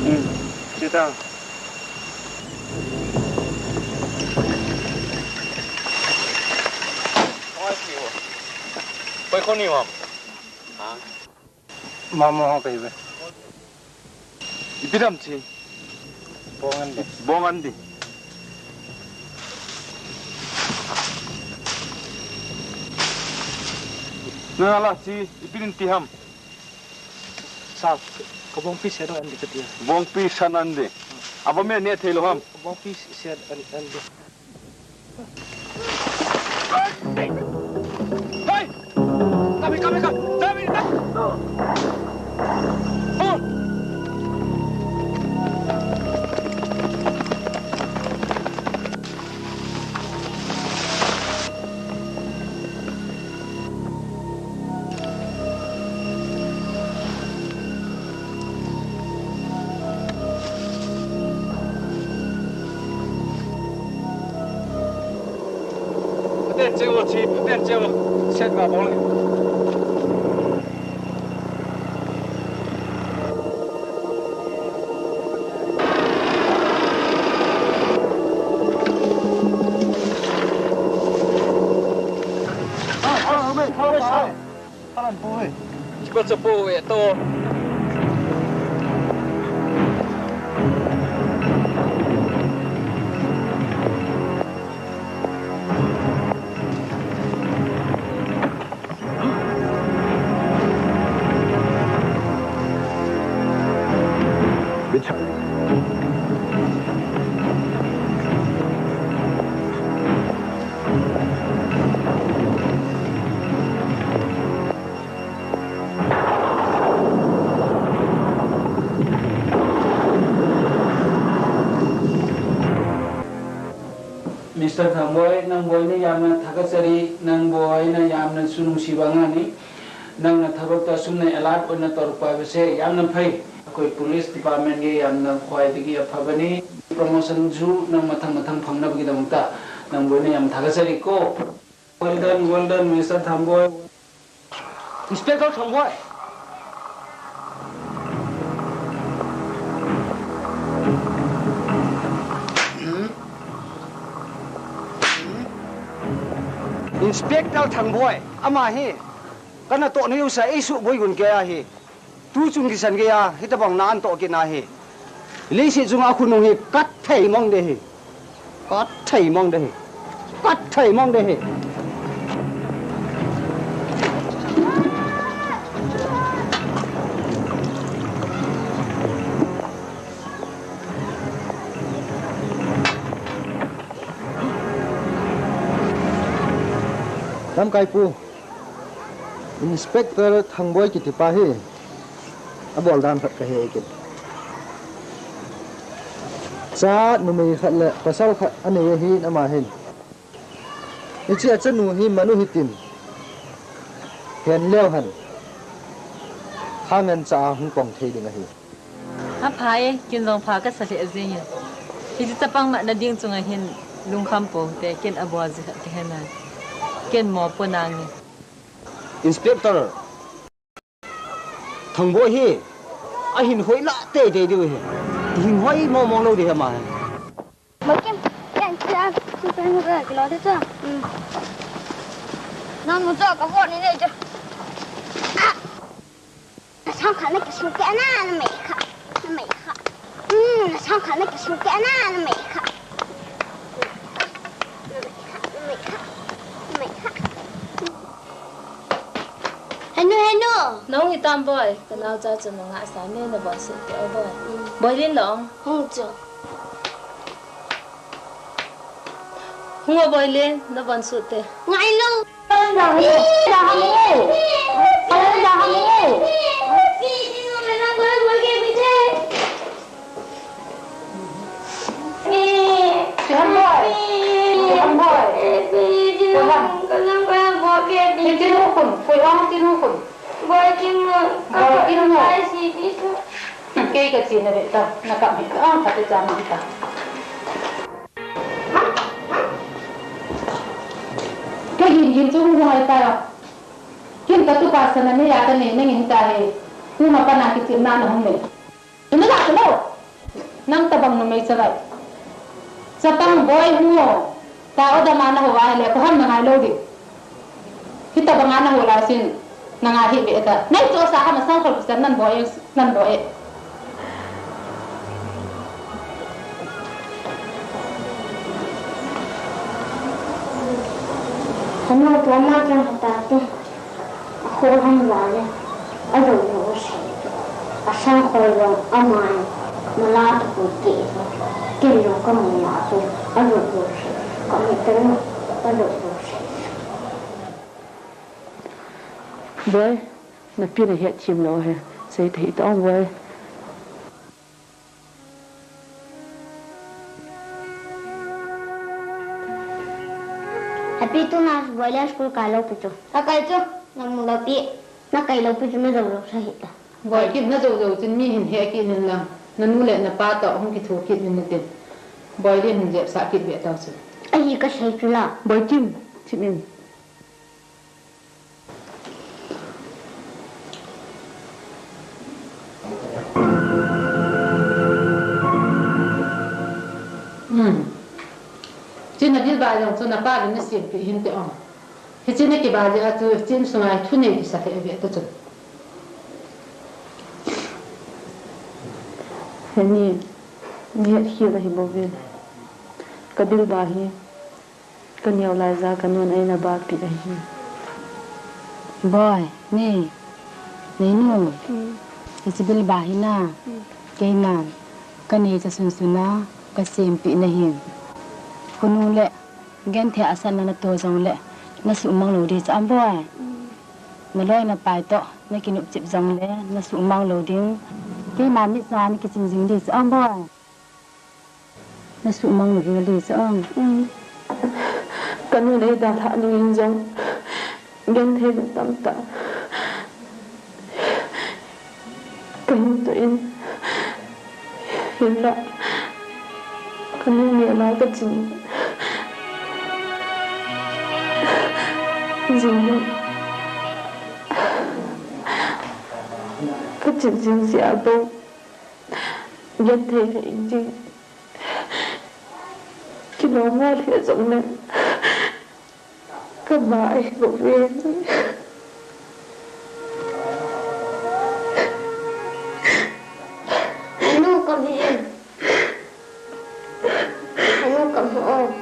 Hmm, che tao. Koi kho nahiu ham? Ha? Mama ho kahi ve. Ipi dam chi? Bong an de. Bong an de. Na la chi, ipi din ti ham? Sir, ka bongpi set an de kati. Bongpi san an de. Aba me ne thei lou ham? Bongpi set an, an de. Hey! Come here, come here, come. Come here, come. Oh. Phaten cheng o chi, phaten cheng o. Set nga bol le. Palan po e. Chiko chapo e to. Bichari. Mister Thangboi, ꯅꯪꯕꯨ ꯑꯩꯅ ꯌꯥꯝꯅ ꯊꯥꯒꯠꯆꯔꯤ꯫ ꯅꯪꯕꯨ ꯑꯩꯅ ꯌꯥꯝꯅꯁꯨ ꯅꯨꯡꯁꯤꯕ ꯑꯉꯥꯡꯅꯤ꯫ ꯅꯪꯅ ꯊꯕꯛꯇ ꯑꯁꯨꯝꯅ alert ꯑꯣꯏꯅ ꯇꯧꯔꯛꯄ ꯍꯥꯏꯕꯁꯦ ꯌꯥꯝꯅ ꯐꯩ꯫ ꯑꯩꯈꯣꯏ police departmentꯀꯤ ꯌꯥꯝꯅ ꯈ꯭ꯋꯥꯏꯗꯒꯤ ꯑꯐꯕꯅꯤ꯫ Promotionꯁꯨ ꯅꯪ ꯃꯊꯪ ꯃꯊꯪ ꯐꯪꯅꯕꯒꯤꯗꯃꯛꯇ ꯅꯪꯕꯨ ꯑꯩꯅ ꯌꯥꯝ ꯊꯥꯒꯠꯆꯔꯤꯀꯣ꯫ Well done, well done, Mister Thangboi. Inspector Thangboi. Inspector Thangboi, ama hi. Kana toh na usa, ei suboi gun kei ahi. Tu chung kisan kei a, hitabang na an toh kei na hi. Leiset chunga khonung hi kat thei mong de hi. Kat thei mong de hi. Kat thei mong de hi. Lamkai pu. Inspector Thangboi kiti pa hi abol dan khat ka he kit. Cha numei khat le pasal khat anei ahin ama hin. Hiche a chanu hi manu hitin. Hen leu hen. Hangen cha a hung pong thei ding ahi. Apha e, kin jong pha kasa lheh jeng e. Hiche chapang mat na ding chunga hin lungkham pou te, kin abol ji khat kahe nai. Kin mo pou nange. Inspector Thangboi hi ahin hoi lah teitei diu ahi. Hin hoi mong mong lou ding ahi ama hi. Boikim, ken cha, chu pen hu ka kilo de chu. Hmm. Nang nu chu ka hon ni nei chu. Ah! Na sang kha na ka sung ke na, na mei kha. Na mei kha. Hmm, na sang kha na ka sung ke na, na mei kha. Na mei kha, na mei kha. Na mei kha. Henu, henu. Nahung hitam Boi, ka naocha chu na ngah sa me na bon suh te o Boi. Boilin long. Hung chu. Hung o Boilin, na bon suh te. Ngai lou. Kei ka chi na ve ta, na kap hi ta, ang khat te cha na hi ta. Kei hin hin chu hung hung ai ta. Kin ka tupa sana nei a ka nei nangin ta he. Tuma pana kichepna na hung nei. Ina la ka lo. Nang tabang numei chavai. Chapang Boi hung o. Ta o dama na ho a le ko ham na ngai lou ding. Hitabanga na ho lai sin. Na ngai hi ve ta. Nei chu sa ham sang khol san nan Boi. Nan Boi. Hanu pu ama chang hata te. A khol ham la le. A lo lo se. A sang khol lo ama e. Na la ta pu ke. Ken lo ka mu ya tu. A lo lo se. Ka mu ta lo. A lo lo se. Boi. Na pi na het thim lou he, sei thei ta ong Boi. Api tuna Boi le school kai lou pi chu. A kai chu, na mu lou pi, na kai lou pi chu na jou lou sa hi ta. Boi kit na jou jou chun mi hin he kit nin lang, na nu le na pa toh hung kitho kit nin tin. Boi le hin jep sa kit ve tau chu. Ahi ka sei chu la. Boi Kim, thim in. Um. China bil ba jong chu na pa le na sempeh hin te ong. Hiche na kiba jeh a chu hiche insunga thu nei kisa thei ve ta chu. Heni, ni het khel ahi bou ve. Ka bil ba hi. Ka neo lai ja ka nun eina ba pi ahi. Boi, ni, nei nu. Hmm. Hiche bil ba hi na. Hmm. Keiman, ka neicha sunsun a, ka sempeh na hin. Khonung le, genthei a san na na to jong le, na suhmang lou ding cha am Boi. Hmm. Na loi na pai toh, na kinopchip jong le, na suhmang lou ding. Keiman mitsa na kiching jing ding cha am Boi. Na suhmang lou ding cha ong. Um. Ka nun eidalhah nungin jong genthei na tamtah kahin toh in, hinlah ka nu mel a kachin jing, kachin jing jeh a bou genthei lheh inge. Kilom mo lheh jongleng kama ahi bouve. Anu, come here. Anu, come here.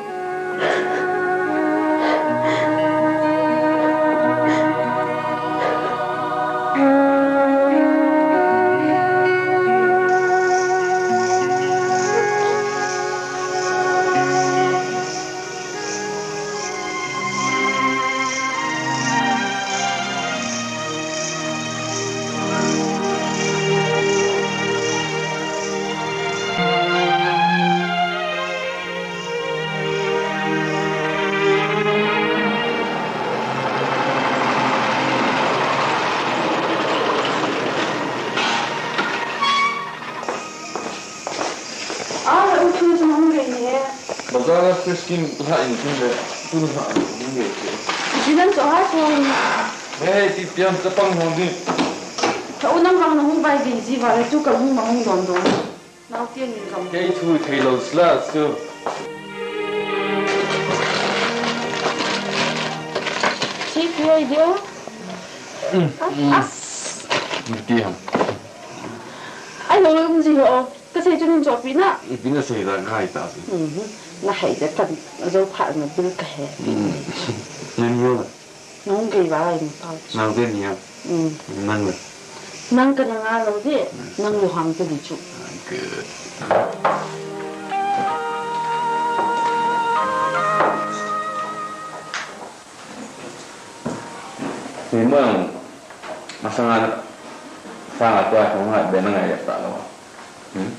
Ah, u thu chu hung gei ni e. Bazar a fresh cream la in tin le, tu la in hung gei che. Ji nan cho ha cho. Hey, ti pian chapang hung di. Ka u nang vang na hung vai gei ji va le tu ka hung ma hung don don. Nau tian ni kam. Kei thu thei lo sla su. Chi pi ai dia. Mm, mm. As. Ti ham. Ai lo lo um ji ho. Ka sei chu nin chohpi na. Ipi na sei la ngai ta pi. Mhm. Na hai ja kan zo pha na bil ka he. Mm. Nen yo la. Nang kei ba ai ni pa. Nang kei ni ya. Mm. Nang le. Nang ka na nga lo de. Mm. Nang lo hang ka di chu. Good. Ni mo masanga sanga tua ko nga be na ngai ya ta lo. Hmm?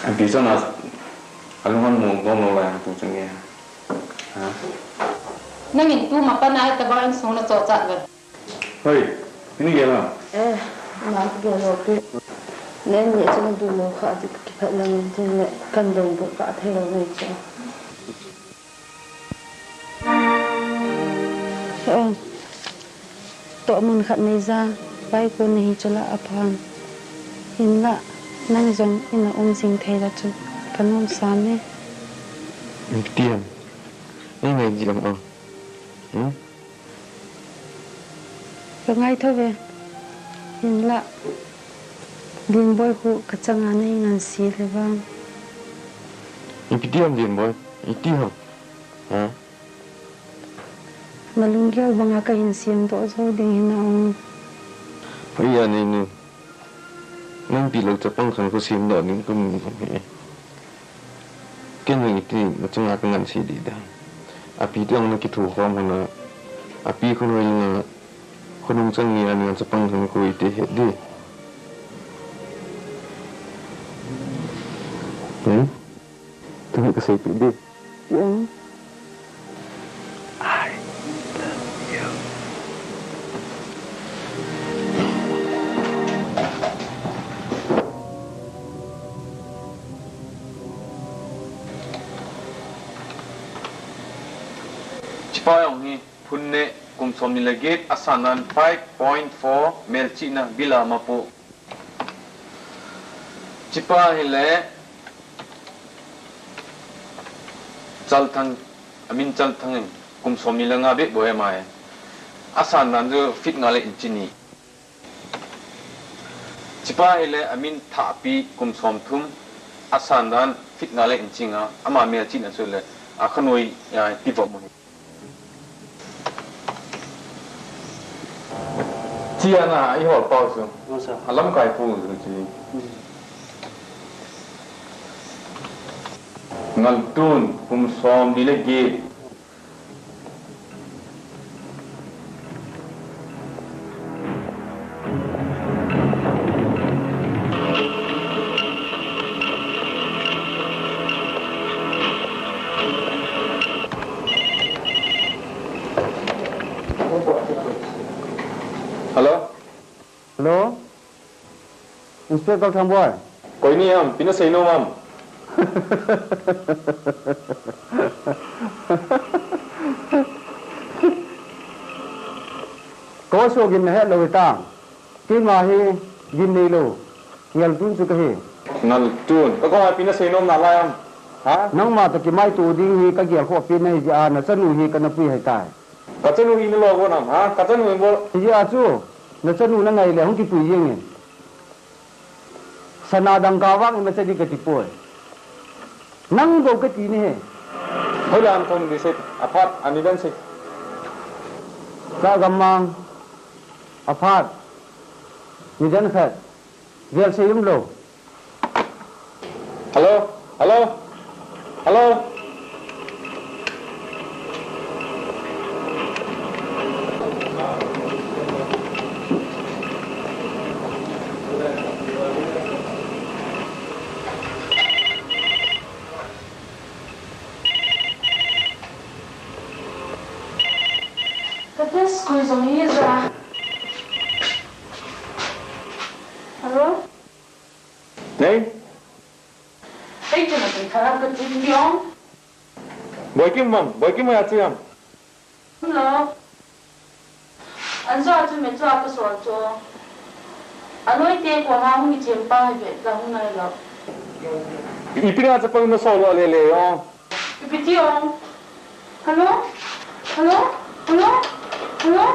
An pi so na, alung an mo dong lo la yang tu chang e. Ha? Nangin tu ma pa na ta ba an sung na cho cha ga. Hoi, ini ge la. Eh, na ge lo pi. Nen ni chang du mo kha di ki pha lang tin le kan dong bu ka thei lo nei cha. He ong. Toh mun khat nei ja, pai ko nahi chu la aphan. Hinlah, nang jong in a um jing thei la chu, ka nom sam e. Ipi ti ham? Nei ngai ji lam a. Hmm? Ka ngai tho ve. Hinlah, Limboi khu ka changa nei ngan si le vang. Ipi ti ham Limboi? Iti ham? Ha? Na lunggel banga ka hin semdoh jou ding hinam. Hoi a nei nu. Nang ti lou chapang khat khu semdoh ding ka mu hi. Ken jong iti na chunga ka ngan si di da. Api ti ong na kithu khom hona. Api khonoi na khonung chang ni a ngan chapang khat khu iti he di. Hmm? Tuni ka seipi di. Yang. I love you. Chipa jong hi phun ne kum som ni le get asan nan five point four melchihna bila mapu. Chipa hile Chalthang, amin Chalthang in kum som ni le nga bep bou e mai. Asan dan chu feet nga le inch ni. Chipa hile amin Thahpi kum som thum, asan dan feet nga le inch nga, ama melchihna chu le, a khanoi, a, ti vo mo. Chia na, i hol pau chu. Alamkai pu chu chi. Ngaltun, kum som ni le get. Inspector Thangboi. Koi ni ham, ipi nasei nom ham? Koi so gin nahet lou hitam. Keima hi gin neilou. Ngaltun chu kahi. Ngaltun. Kakoma ipi nasei nom nalai ham? Ha? Nangma toh kimaito ding hi kagel khoh pen nahi jeh a nachanu hi kana pui ahitai. Kachanu hi nalo gon ham, ha? Kachanu hi bol. Hijeh a chu, nachanu nangai le hung kipui jeng in. Sana dangka vang imacha ding kati poi. Nang bou kati nahi. Hoilai a nathon ding sei, aphat, ani dan sei. Chagammang, aphat, nidan khat, vel sei umlou. Hello? Hello? Hello? Ka test koi jong hi ja. Hello? Nei? Ei, tu na tin thara ka tin diong. Boikim bang, Boikim ya chiam. Hello. An jo chu me chu a ka sol chu. A noi te koma hung i chem pa hi ve ka hung nai lo. Ipi na chapang na sol lo le le yo. Ipi ti ong. Hello? Hello? Hello? Hello?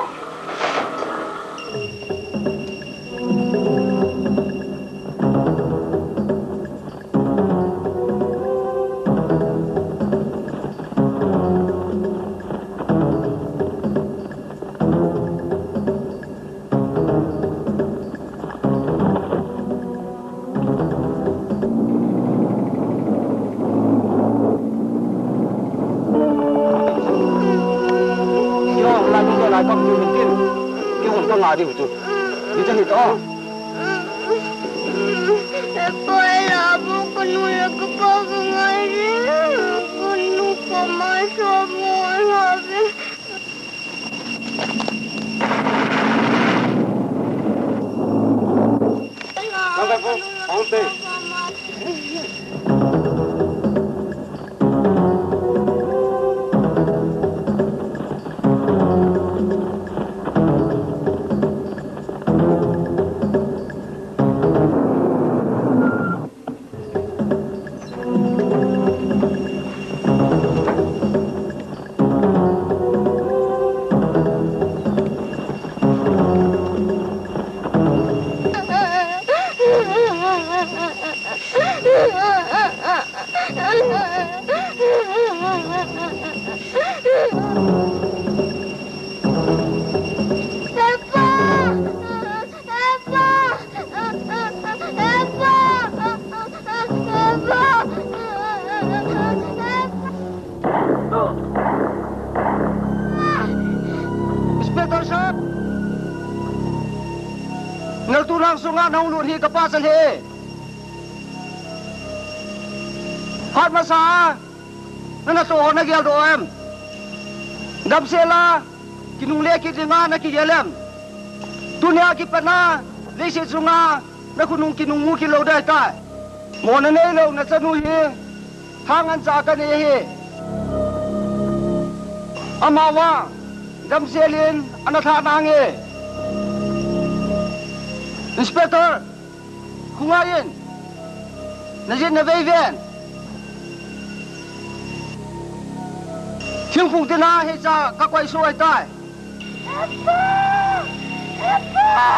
Inspector sahab, naltu lang sunga nahung lut hi kapa chan hi. Phat masa a, nana toh ho nagel doh em? Damsel a, kinungle kit dinga nakigel em? Tunia kipat a, leiset chunga, nakhonung kinung mu kit lou ding ahitai. Mona neilou nachanu hi, thang ancha kanei ahi. Amavang, damsel in, ana tha nange. Inspector, khongai in, najin navei ven. Thingphung tina hicha kakoi soh ahitai. Epa! Epa!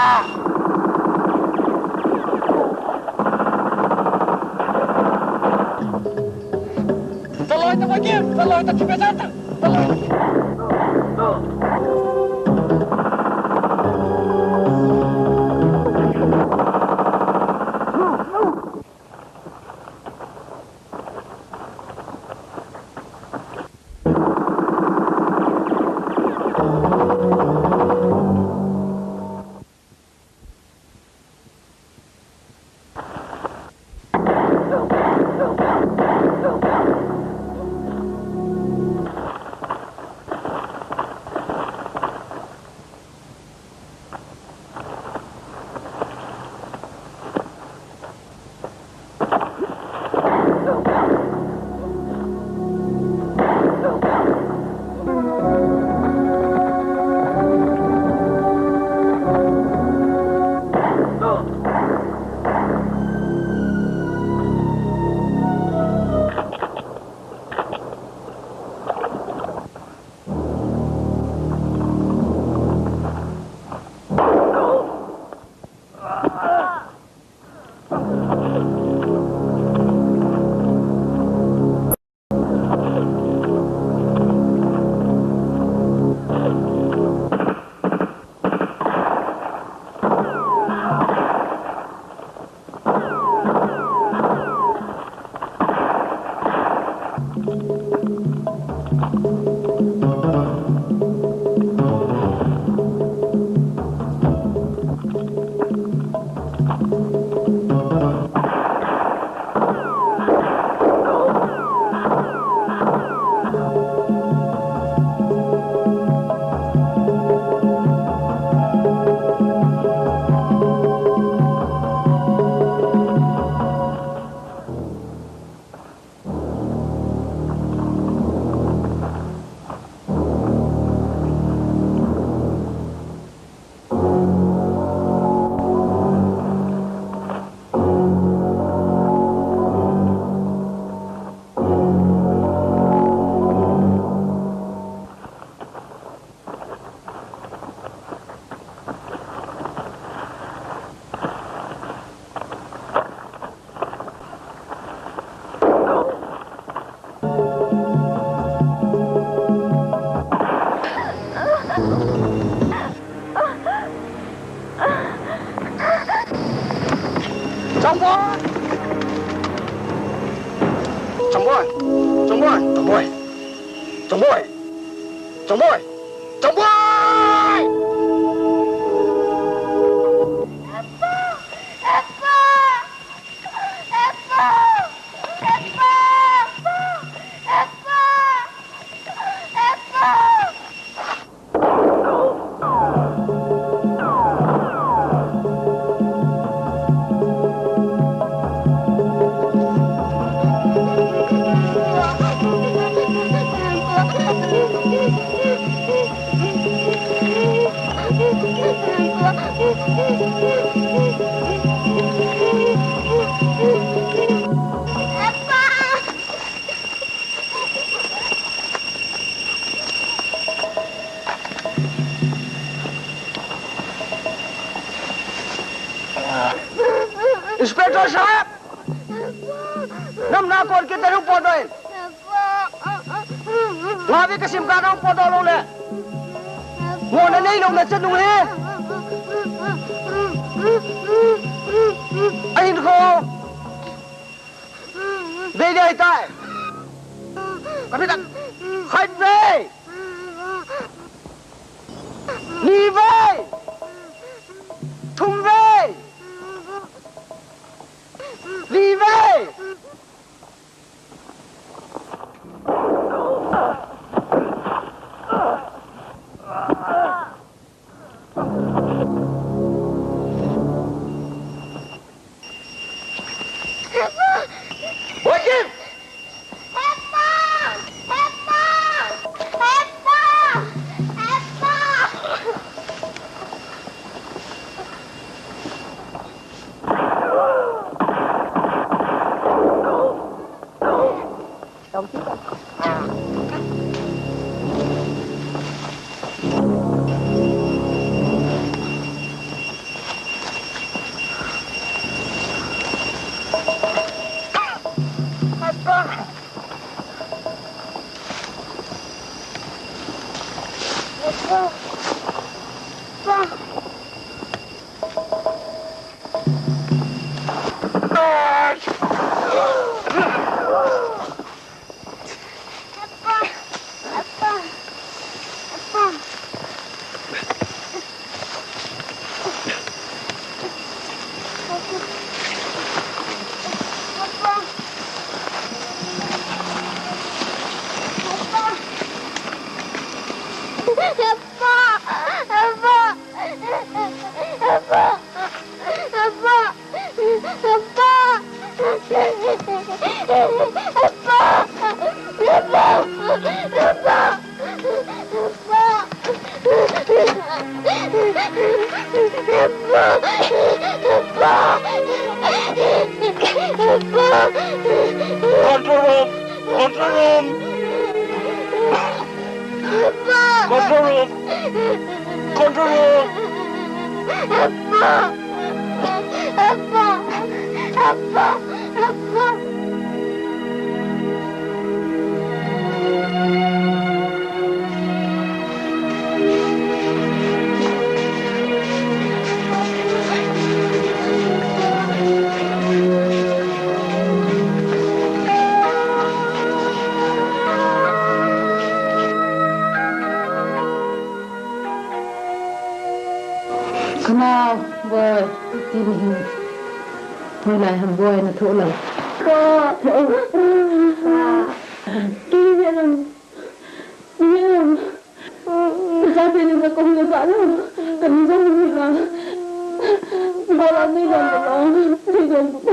Taloi ta bagi, taloi ta kipe jata. Chongboi! Chongboi! Chongboi! Inspector saheb! Nam na kon kita hung potdoh in. Nga vei ka sim card hung potdoh lou le. Mo na nei lou na chanu hi. Ahin kho. Vei dei tai. Ka vei ta. Khat vei. Ni vei. Thum vei. Li vei. Control room! Control room! Control room! Control room! Kanao, boi, ti ni hin. Hoilai ham boi na thoh lang. Pa. Pa. Ti ni lang. Ti ni lang. Ka cha pe ni ka kong ni ka lo. Ka ni jong ni ka. Ba la ni ka lo. Ni ka lo.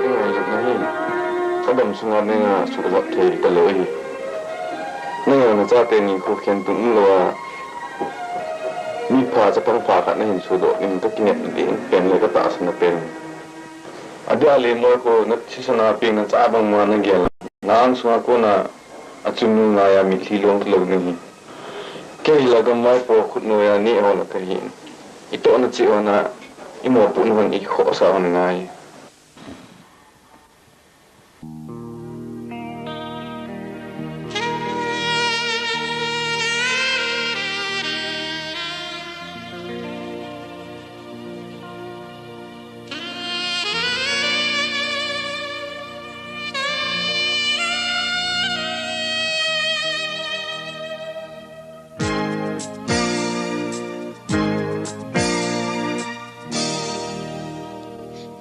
Ngailutna hi, ka gam sunga neinga suhvat thei talou ahi. Nangho nachate ni khu khen tung umlou a, mi pha chapang pha khat nahin sodoh in ka kinepna ding pen le ka tahsanna pen. Adia le moi khu na thisan a peng nachate bangma nagel a, na angsunga kona achunnu ngaiya mitlhi long lou ding hi. Kei hila gamvaipo khut noiya neh ho la kahi. Itohna cheh hon a, imopohna hon, ikhohsah hon ngai.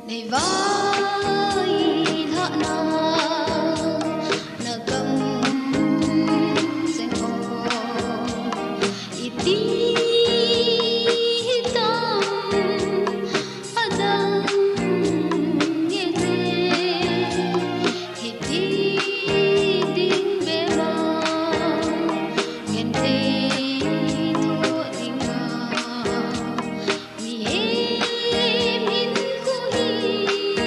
Nei vailhahna, na gamseng ho, iti hitam, adang nge te, hiti ding bema, genthei thoh dinga. Mihem hinkho hi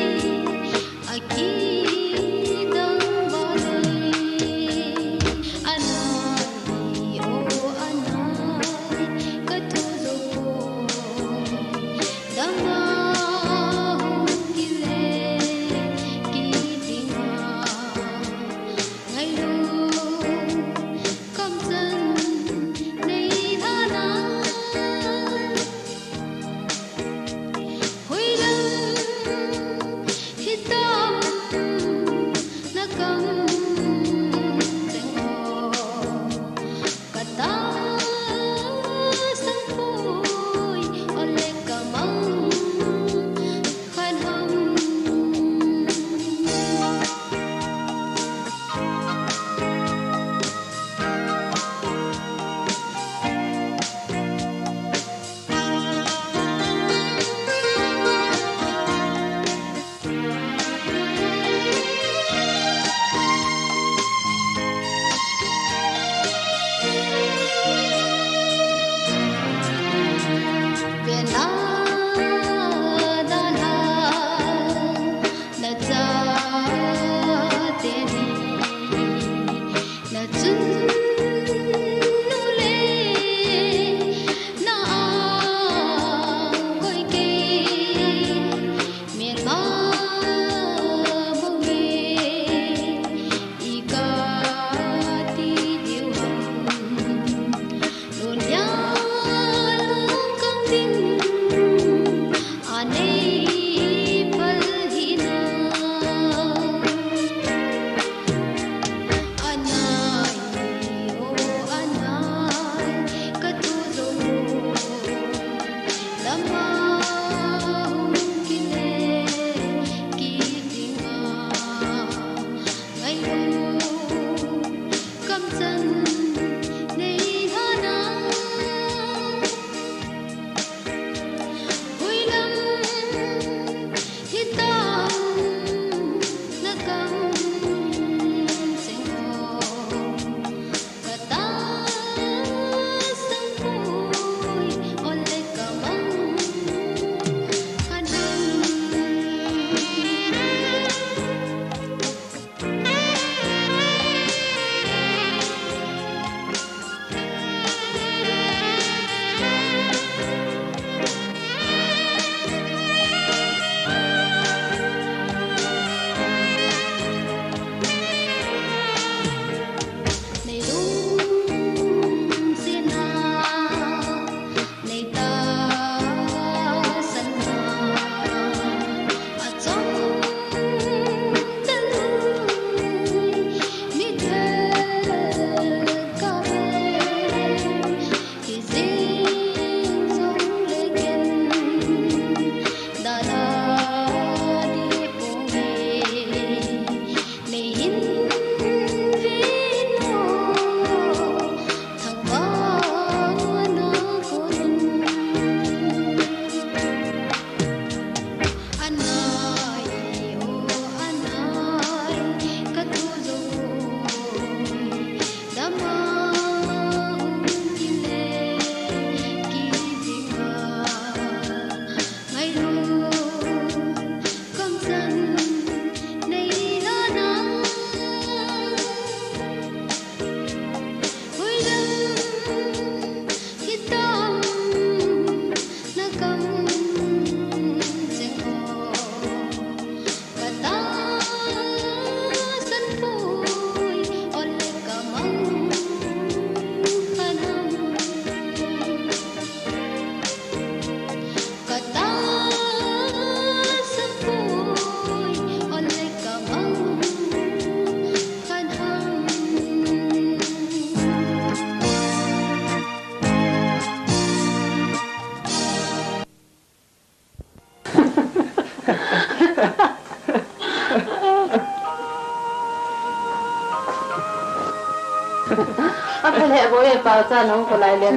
Apha le boi e, Paocha nang ko lai len.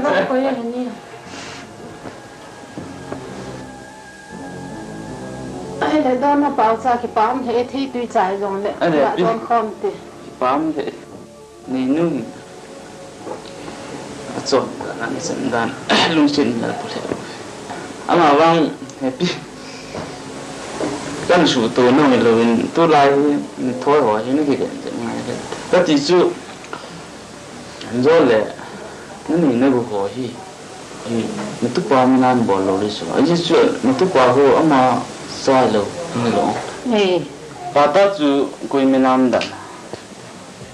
Ahile don a Paocha kipah um e, thei tui chai jongle. Ahile, don khom te. Kipah um e. Neinu hi achon dan, achan dan, lungset in apu le. Ama vang happy. Kan suhto nung lou in tulai hi, ni thoi ho hi na kigen ngai le. Kati chu, anjo le, na nei na gu ho hi. Hi, na tupa mina nabol lou le chu. Ajeh chu, na tupa ho ama chai lou, ni lou. Eh. Pata chu koi mina nadan.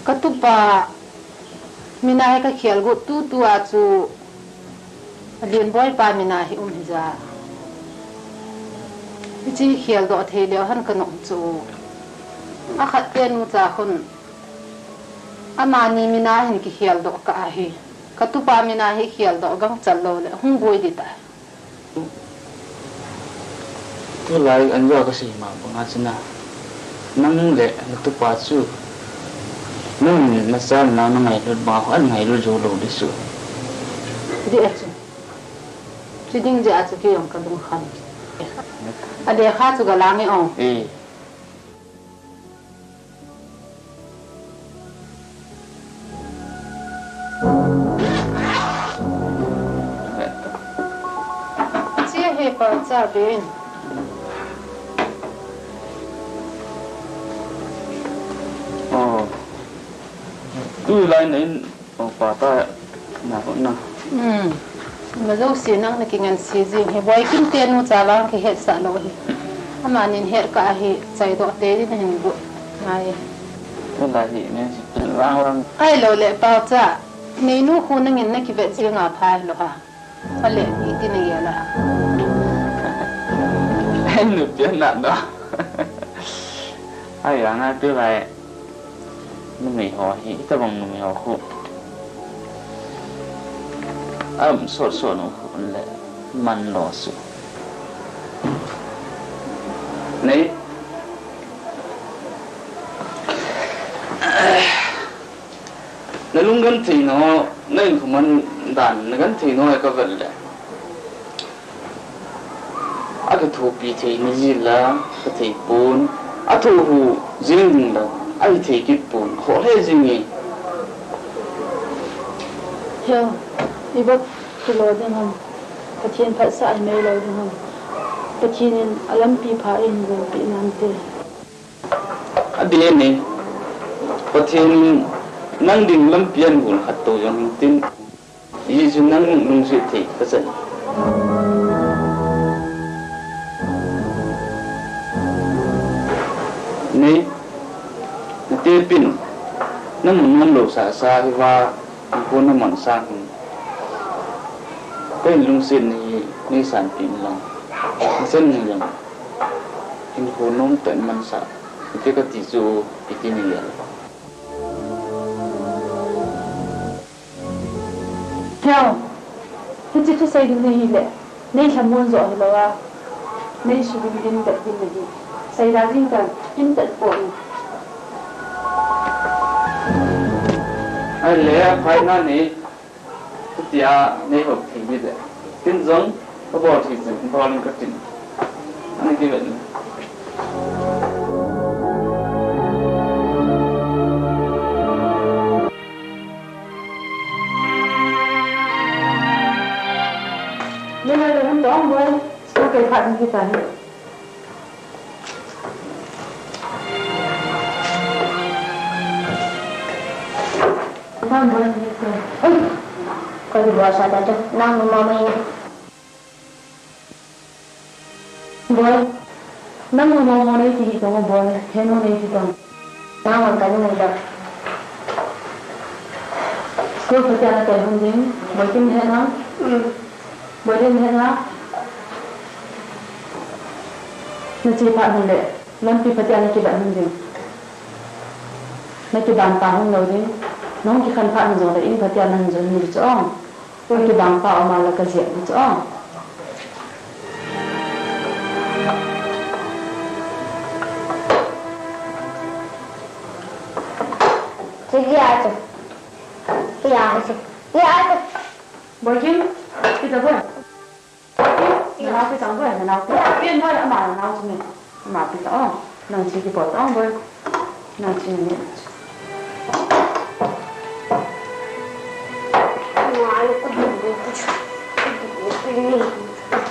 Ka tupa mina hi ka khel got tutu a chu, Lenboi pa mina hi um hija. Hiche khel doh thei leu hen ka nom chu. Akhat tenu cha khun, amani mina hin kikhel doh ka ahi. Ka tupa mina hi khel doh gangchal lou le hung boi ding tai. Tulai anjo kasei ma banga chu na, nang le na tupa chu, nang na cha na na ngailut banga, an ngailut jou lou ding chu. Dih a chu. Chu ding jeh a chu kei jong ka lungkham. A lekha chu ga lang e o. Eh. Chia he pa cha ben. Oh. Tulai na in, oh, pa ta na ko na. Hmm. Majouse nang na kingansei jing hi, Boikim tenu cha vang kihetsah lou hi. Amanin het ka ahi, chaidoh te din ahin got ngai. Tulai hi, ne, vang vang. Ahilou le, Paocha, neinu khu nangin na kivet jing a pha lou ha. Ale, iti na gel a. Ai, nupi ana no. Ai, anga tulai. Numei ho hi, itobang numei ho khu. Am sot sot nu khu le man lou su. Nei. Na lunggenthei no, na inkhoman dan, na genthei no ka vet le. Akithopi thei ni jeh la, ka thei pon. Athoh hu jing ding la, ahi thei kit pon, kholhe jing e. Heo, ibola kilo ding ham. Pathen phatsah imei lou ding ham. Pathen in alampi pha in golpi nante. Adih e, Pathen in nang ding lampi ahin gon khat to jong hing tin, hijeh chun nang lungset thei kachan. Nei, natepin, namu nom lou sasa hiva, hinkho naman sang hin. Kahin lungset nahi, neisanpi in lang. Nachan in lang. Hinkho nomtah in mansah. Hiti kati chu, hiti ni le. Theo, hiche thusei ding nahi le, nei lhamon jo hilou a, nei suding din bet din nahi. Seida jing tan, in tet poi. Ahile, aphai na ni. Chutia nei hou thei ni de. Tin jong, ka bol thei jing, bol in ka tin. Ani ti vet ni. Nei le le hung dong boi. School kai phat ni kita hi. Boi, nang mama mai. Boi, nang mama mo nei ti hi tong boi, he mo nei ti tong. Nang man kan nei da. School phatia na kai hung ding, Boi kin he na. Mm. Boi kin he na. Na che phat hung le. Lampi phatia na kibat hung ding. Na kidang pa hung lou ding. Nahung kikhen phat hung jongle in phatia na hung jon ding chu ong. Na kidang pa um a la ka jep ding chu ong. Sige, ate. Sige, ate. Sige, ate. Boikim, kita boy. Boikim, nanao kita boy, nanao kita. Ken boy, ama nanao sini. Ama kita, oh. Nang sige boy, oh boy. Nang sige ni.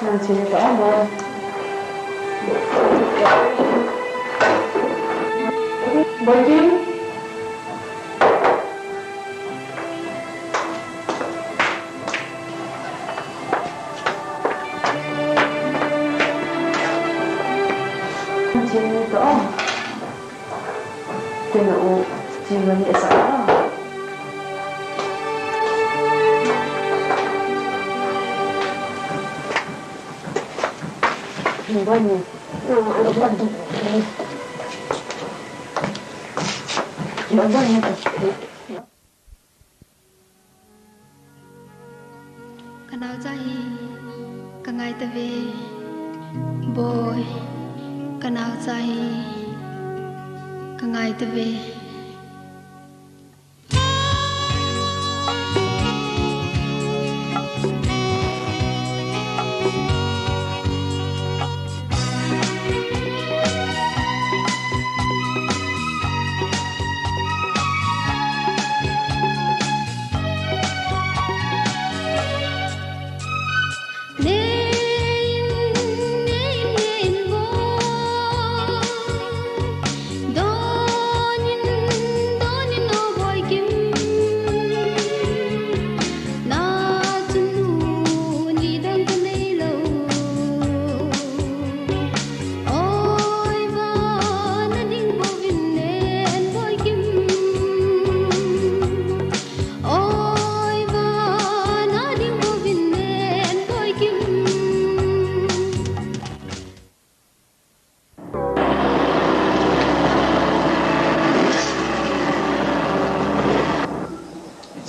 Nang sini ta, ah, boy. Boy Kim. Nang sini ta, ah. Kena u, cimani esa. Bani. Bani. Ka naocha hi ka ngai tave, boy. Ka naocha hi ka ngai tave.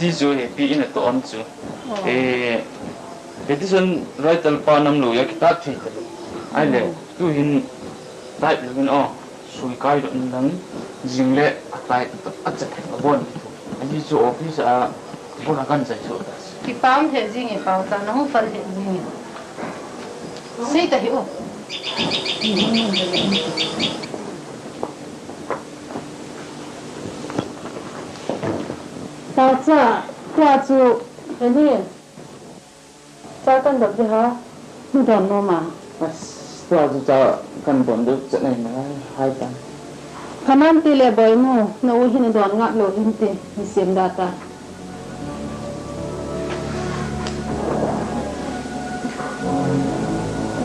Ji chu hepi in a to om chu. Oh. Eh, petition writer pa nam lo ya kita thei ta. Ai le, oh, tu hin type lo hin, oh. Sui kai doh in lang, jing le a tai a chat a bon. Ahi chu office a bon a kan chai chu ta. Kipah um he jing e Paocha, nahung phal he jing e. Sei ta hi o. Paocha, tua chu, ani. Cha kan dap ding ham? Na don nom a? As, tua chu cha kan don ding chet nai nai hai ta. Phanan ti le boinu, na u hin don ngap lou hin ti, ni sem da ta.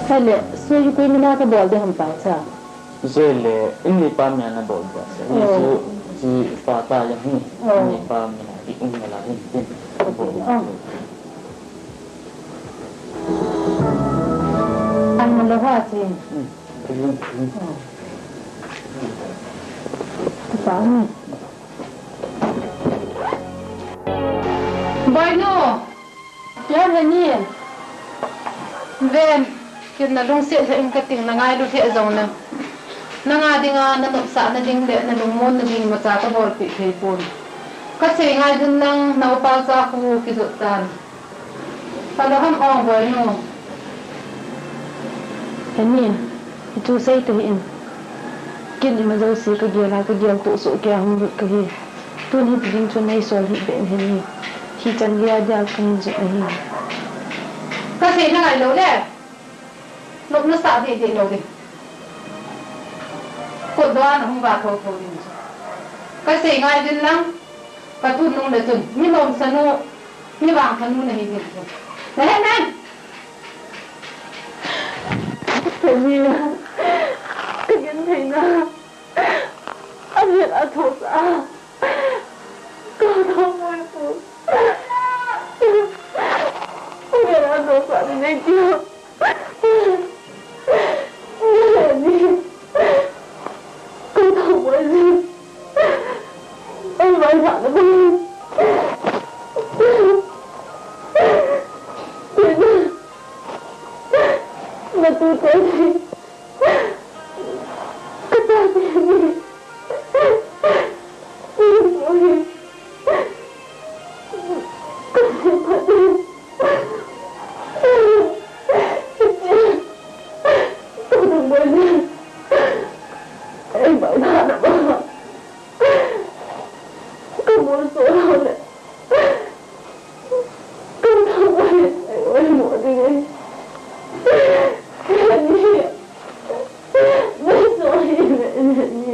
Hai le, sui hi koi mina ka bol ding ham Paocha? Jeh le, in nipa mina na bol ding. Oh. Chu, chi pa ta yang hi, oh, in nipa mina hi um na la hin tin. Bol. Oh. An na lo ha chi. Hmm. Kling, kling. Oh. Pa ni. Boinu. Tia he ni. Ven, ken na lungset lheh in ka ting na ngailu lheh jong le. Nanga dinga na nopsahna ding le na lungmonna ding imacha ka bolpeh thei pon. Ka sei ngai ding lang na u Paocha khu kijot tan. Ka lo ham o boinu. He ni, hichu sei tahih in. Ken ima jouse ka gel a, ka gel toh soh kei a hung lut ka hi. Tun hiti ding chun nei sol hih beh in he ni. Hichan gei a dia ka hin jot ahi. Ka sei na ngai lou le. Nop na sah deh deh lou ding. Kot doh a na hung va tho tho ding chu. Ka sei ngai ding lang. Ka tun nung le chun. Mi lomsa nu, mi vangpha nu na hi ding chu. Na he nai. Ka ni na. Ka gin thei na. A vet a thoh sa. Ka thong mai pu. A vet a thoh sa ni nei tiu. Ni le ni. Ka thong mai ni. Ai mai na na mai. Na tu te ni. Ka ta ni. Ei, bai na na ba. Ka mo so lo le. Ka mo so lo le. Oi, mo ding e. Ni. Ni so ni, ni, ni.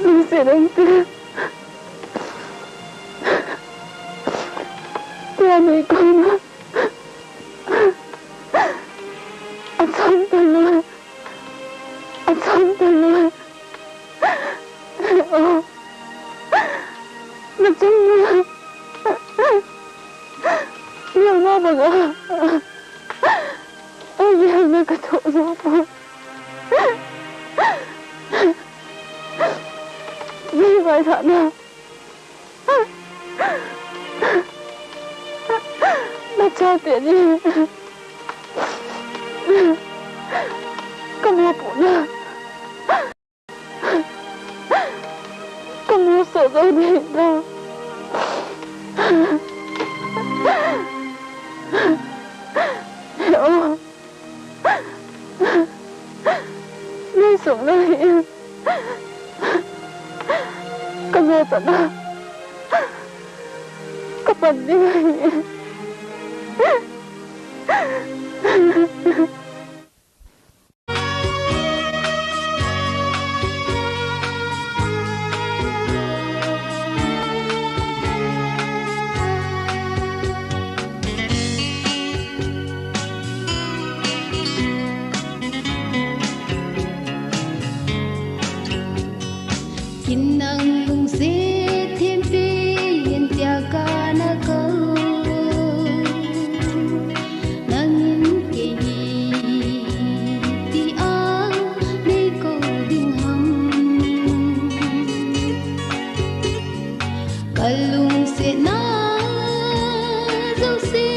Lungset in te. Tua nei kona. Achom talou. Achom talou. Oh. Nachung na. Mial na banga. Ai, mial na ka tho na po. Ni bai tha na. Nachate ni. Ka mo po na. Ka mo so zo ni na. Oh. Nei sung na hi. Ka zo ta na. Ka pan ding ahi. Kin nang lungset thempi in tia ka na ko. Nangin kei hi ti a nei ko ding ham. Ka lungsetna jouse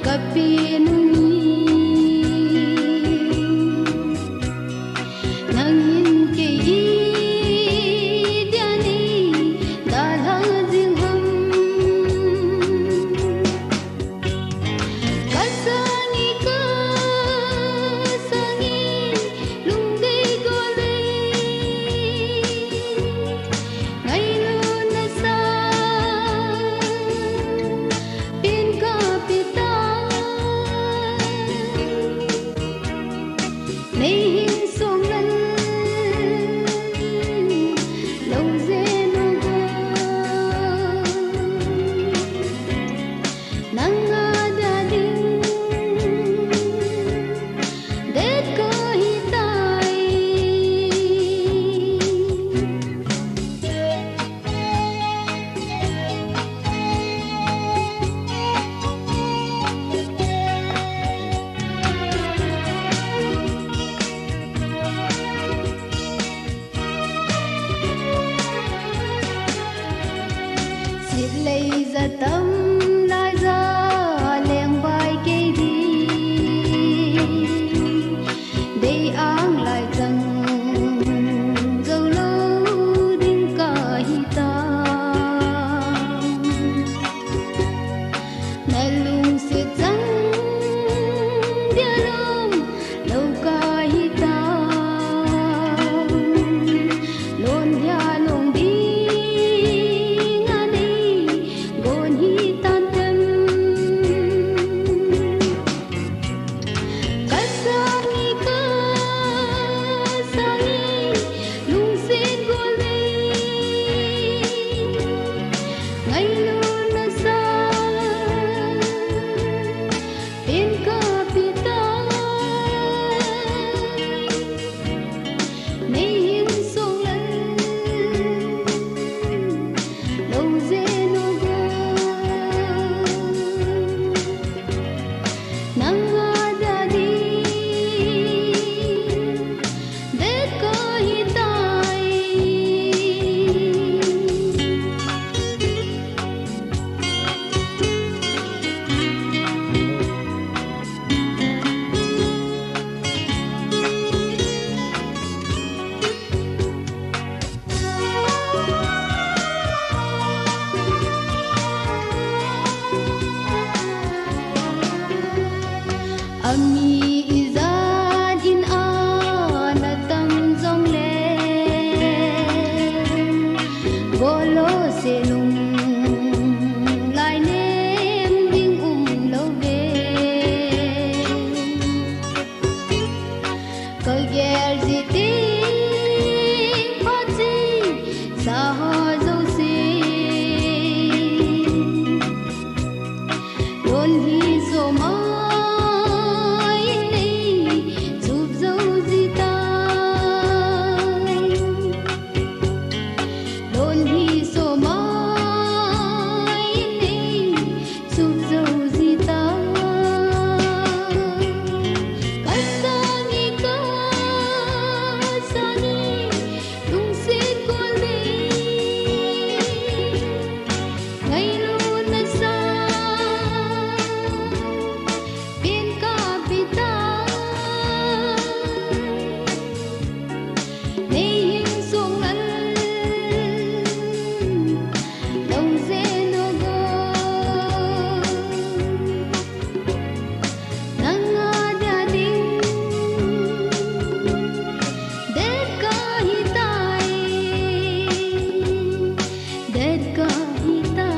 ka pe nung hi. Nangin kei hi dia nei dalha jing ham. Ka sangi, ka sangi, lungdei gole. Ngailutna sang, pen ka pe ta. Nei hin song nan, lou je no go. Nang a dia ding, det ko hi tai. Sitlei ja tam lai ja leng vai kei ding, dei ang lai chang jou lou ding ka hi ta. Ami ijat in ana tam jongle, bolo se lunglai nem ding umlou ve. Kagel jiti phachi saha jouse, lolhi somai nei chup jou jita. Lolhi somai nei chup jou jita. Kasani, kasani, lungset kol nei, ngailutna sa pen kape tai. Nei hing sung lal lou jeng o go. Nang a dia ding det kahi tai, det kahi tai.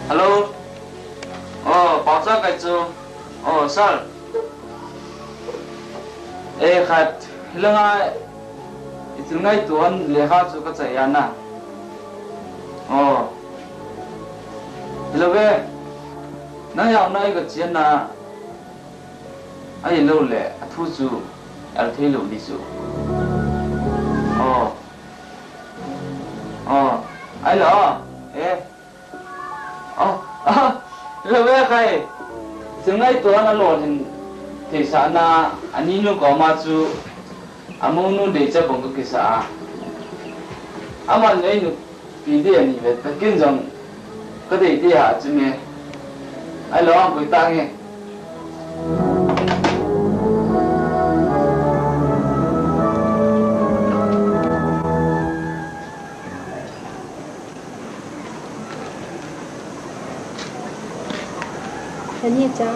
Hello. Oh, Paocha kahi chu. Oh, sir. Eh, khat. Hilanga i thil ngaito a lekha chu ka chai a na. Oh. Hilou ve. Nang jaona i ka chian na. Ahilou le, a thu chu, al thei lou di chu. Oh. Oh. Ahilou. Eh. Oh. Oh. Hilou ve khai. Thil ngaito a na lolhin theisah na, a ninu koma chu, a mounu deicha bang ka kisah a. Aman nei nu Pi dei ani ve, takin jong ka dei dei a chu me. Ahilou, ang koi tang e. Ani cha.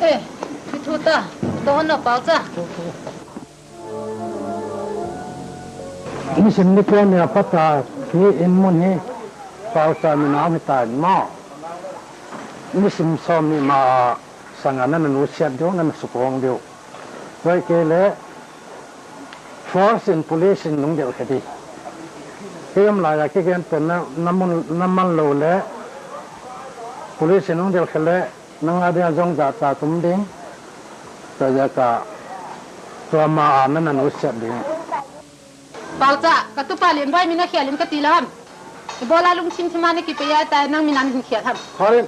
Eh, kithu ta, to hon no Paocha. Nisim nikho nia pat a hi in mun hi Paocha min a um hitan mo. Nisim som ni ma a sanga nana nusiat diu, nana sukong diu. Tua ahile force in police in nung delkhe di. Kei um laiya kigen pen na, na mun, na man lou le police in nung delkhe le nang a dia jong jachat um ding. Tua jeh a tua ma a nana nusiat ding. Paocha, ka tupa Lenboi min a khel in kati le ham. Ibola lungthim thim a na kipei a tai nang min a nahin khel ham. Horin.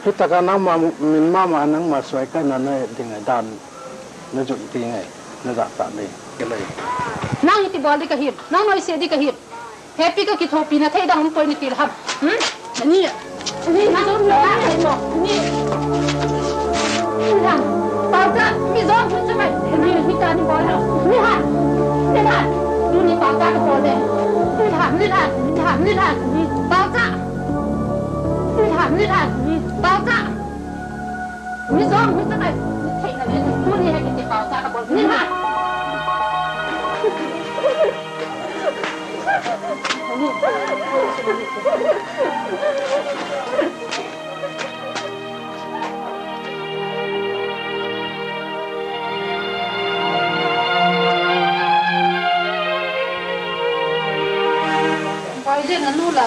Hitaka nangma min mama nangma suai ka na na ding a dan na jun ti ngai na jachat ding. Nang iti bol di ka him. Nang noise di ka him. Happy ka kithopi na thei dang um poi nati le ham. Hmm? Ani. Ani, mi jong mi jong mi jong. Ani. Ni han. Paocha, mi jong mi jong mai. Ani, mi ta ni bol. Ni han. Ni han. Tuni Paocha ka bol de. Ni han, ni han, ni han, ni han. Ni Paocha. Ni han, ni han, ni Paocha. Mi jong mi jong mai. Ni thei na le. Tuni hai kiti Paocha ka bol. Ni han. Pai jeng a nu la.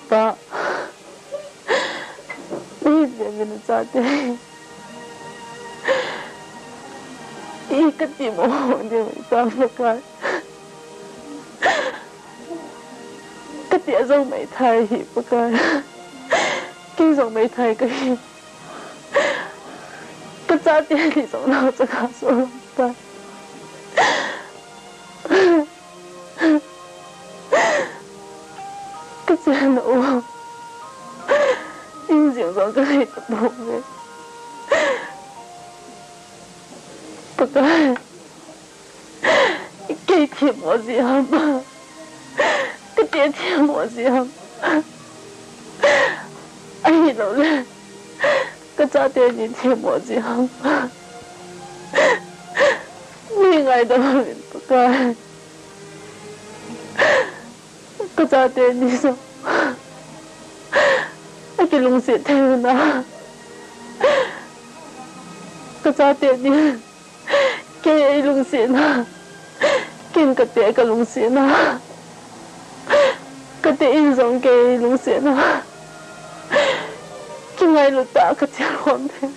Pa. Ni je min chate. I kati mo de ta Pakai. Kati a jong mai thei hi Pakai. Kei jong mai thei ka hi. Ka chate ni jong nau cha ka so ta. Ka chen u. In jing jong ka ngai ta bou ve. Pakai. Kei themmo ji ham. Ka te themmo ji ham. Ahilou le. Ka chate ni themmo ji ham. Ni ngaidam in Pakai. Ka chate ni jong. Aki lungset thei na. Ka chate ni. Kei ei lungset na. Ken ka te ka lungset na. Ka te in jong kei ei lungset na. Kingailut tah a ka thil khom thei.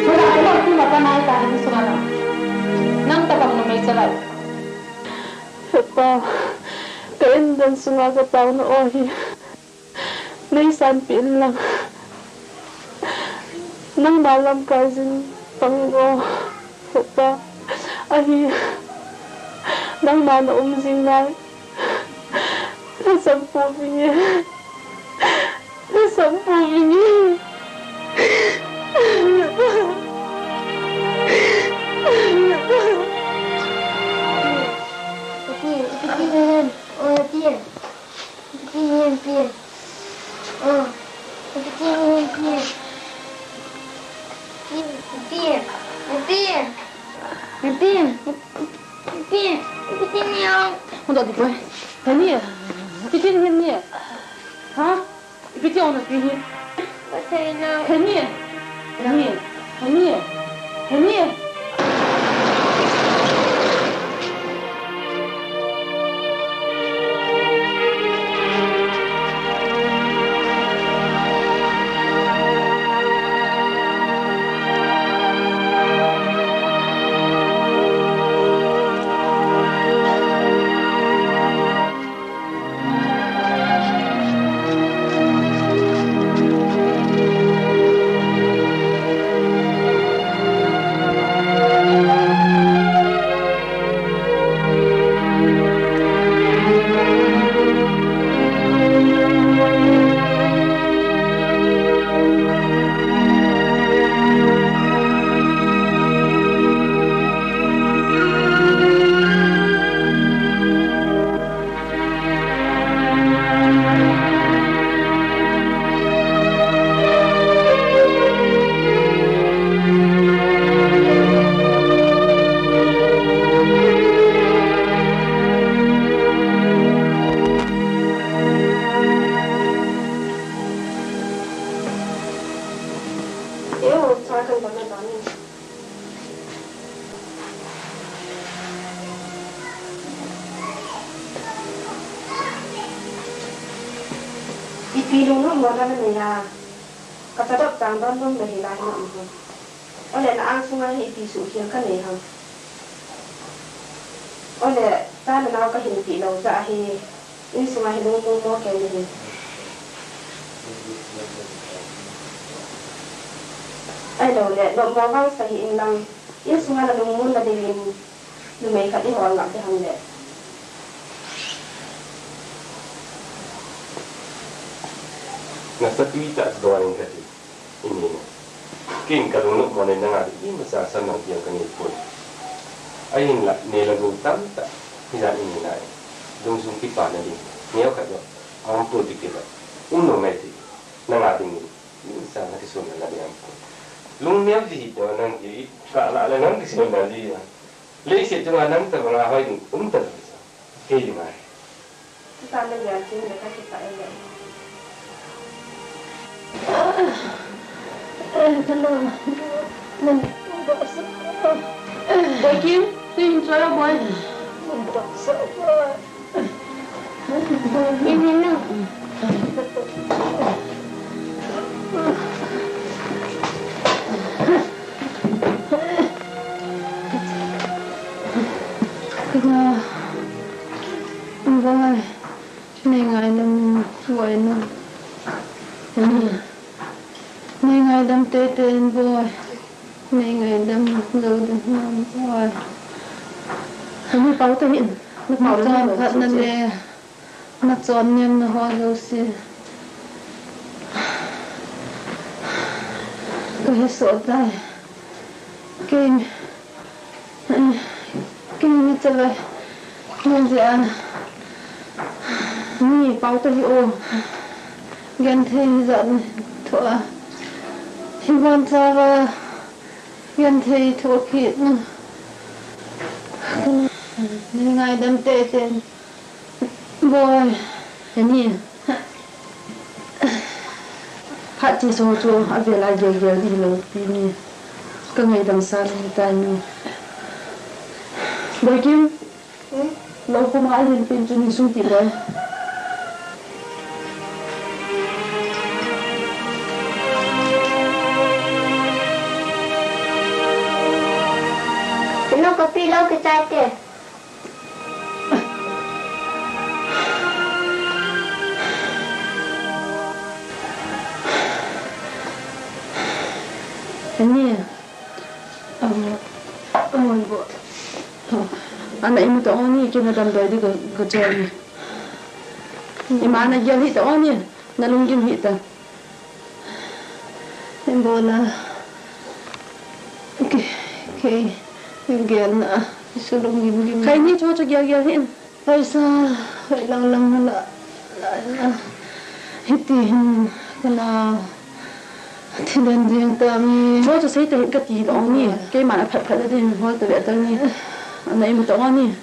Mula ai lo tu mata nai ta hin sunga na. Nang ta bang numei chalai. Hepa, ka in dan sunga ka pau na o hi. Nei sanpi in lang. Nangma lamkai jin pang in o. Hepa, ahi. Nangma na um jing nai. Lhasam pouving e. Lhasam pouving e. Ipi, ipi ti nahin. O, ipi. Ipi ti nahin, ipi. O, ipi ti nahin, ipi. Ipi, ipi. Ipi. Ipi. Ipi. Ipi ti nahin. Hung doh ding poi. Heni. Ipi ti nahin ni. Ha? Ipi ti hung na ti hi. Ka thei nai. Heni. Heni. Heni. Heni. Ipi lungnom mona nanei a, ka chadop chang don nom nahi lai nom ham. Ole na ang sunga hi ipi suhkhel kanei ham. Ole cha le nao kahin peh lou jeh a hi, insunga hi lungmong mo kei nahi. Ahilouleh, nopmo vang sa hih in lang, insunga na lungmon na dingin, numei khat i hol ngap ding ham le. Nasatah in kati, i nei na. Ken ka lungnop mo nei nanga ding, imacha sam nang ding kanei poi. Ahinla, nei le gou tamtah, hijat i nei nai. Lungsung kipana ding, neokhat jong, aum poi ti kila. Um nom ngai ti, nanga ding, imacha na kisonna la ding aum poi. Lungneo ti hi to nang ki, ka la la nang kisonna ding. Leiset chunga nang tabang a hoi ding, um talou sa. Kei ding ahi. Tuta na gel chun le ka kipah e le. Eh, hello. Boy Kim, tu in chua boy. Boy. Ini na. Kena. Boy. Nei ngaidam boy nu. Nei ngaidam teitei in boy. Nei ngaidam jou ding ham boy. Ani pau ta hin. Na pau ta hin. Nachon phat na le. Nachon nem na ho jouse. Ka he soh tai. Kei Kei ni chalai. Ni jeh a. Ni pau ta hi o. Genthei hi jat ni thu a. Hi van cha va. Genthei thu khi na. Ni ngaidam teitei. Boy. Ani. Phat ti so chu avel a gel gel ni lo pi ni. Ka ngaidam sa ni tai ni. Boy Kim. Hmm? Lo kuma alhin pin chu ni sung ti boy. Lo ka pi lo ki tai te. Ani. Amo. Amo ibo. Ana imu ta o ni, kei na damdoi ding ka, ka choi ni. Ima na gel hih ta o ni, na lunggim hih ta. Ibola. Kei, kei, gel na, isu lunggim gim. Khai ni cho cho gel gel hin. Paisa, hoi lang lang la, la, la. Hiti hin, kana, thi den ding ta mi. Cho cho sei ta hin kati lo ni. Keiman aphat phat ding hol ta ve ta ni. Ana imu ta ni.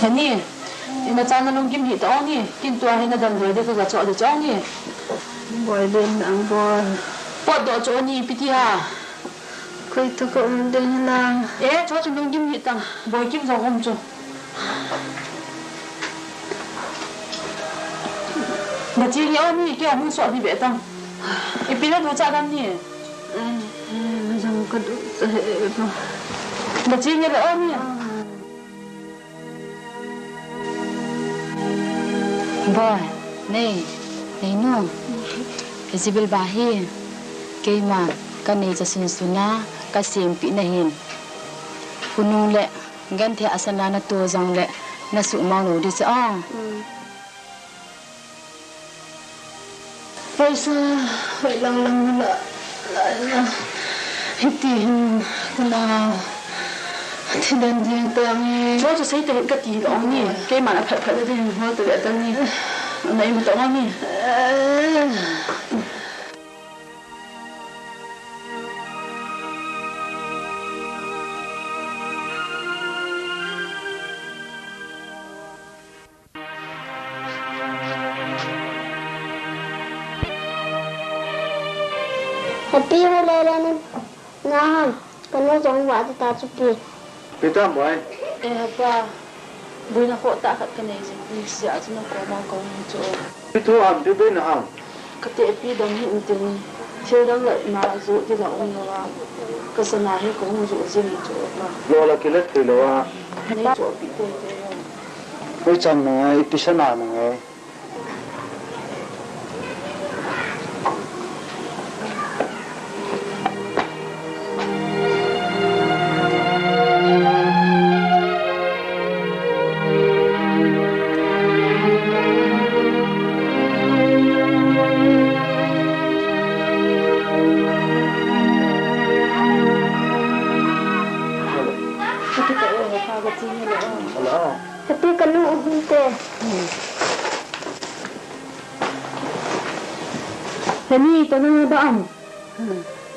Heni, ina chana lunggim hih ta o ni, kin tua hi na damdoi ding ka ga cho ding cho ni. Boi den ang boi. Potdoh cho ni, ipi ti ham. Koi to ka um ding hi lang. Eh, cho cho lunggim hih tang, Boi Kim jong um cho. Na chi nge o ni, kei ahung so ni ve tang. Ipi na ducha dan ni. Eh, eh, jong ka ducha he ba. Na chi nge le o ni. Ah. Boi, nei, nei nu. Hiche bilbah hi, keiman, ka neicha sunsun a, ka sempeh na hin. Khonung le, genthei asan a na to jong le, na suhmang lou ding chu a. Mm. Paisa, hoi lang lang la, la, la. Hiti hin, kana, thi den ding ta nge. Cho cho sei ta hin kati lo ni. Keiman aphat phat ding hol ta ve ta ni. Na imu ta ni. Happy Holi le na, na ham, kanu jong va ta chu pi. Pi Tamboi. Eh, hapa. Boina khoh tah khat kanei jing. Sia chu na koma kahung chu. Pi thu ham, pi boina ham. Ka tehpi dam hih in tin, thil dang la na joh ding la um lou a, ka sana hi ka hung joh jing chu a. Lo la kilet thei lou a. Nei chohpeh tei tei o. Hoi chan nungai, ipi sana nungai. Kati ka nu u hinte. Heni, to nang ba am.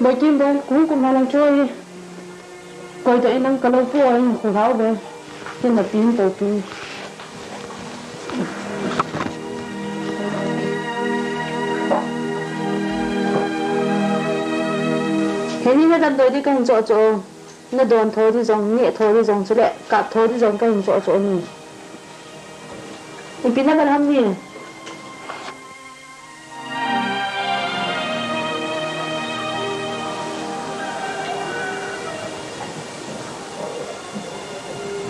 Boikim bong, kung kum halang choi. Koi to inang kalau po, in khu hau be. Tin na pin to pin. Heni na dan doi di ka hin cho cho. Na don tho di jong, neh tho di jong, chule kap tho di jong ka hin cho cho ni. Ipi na bal ham ni?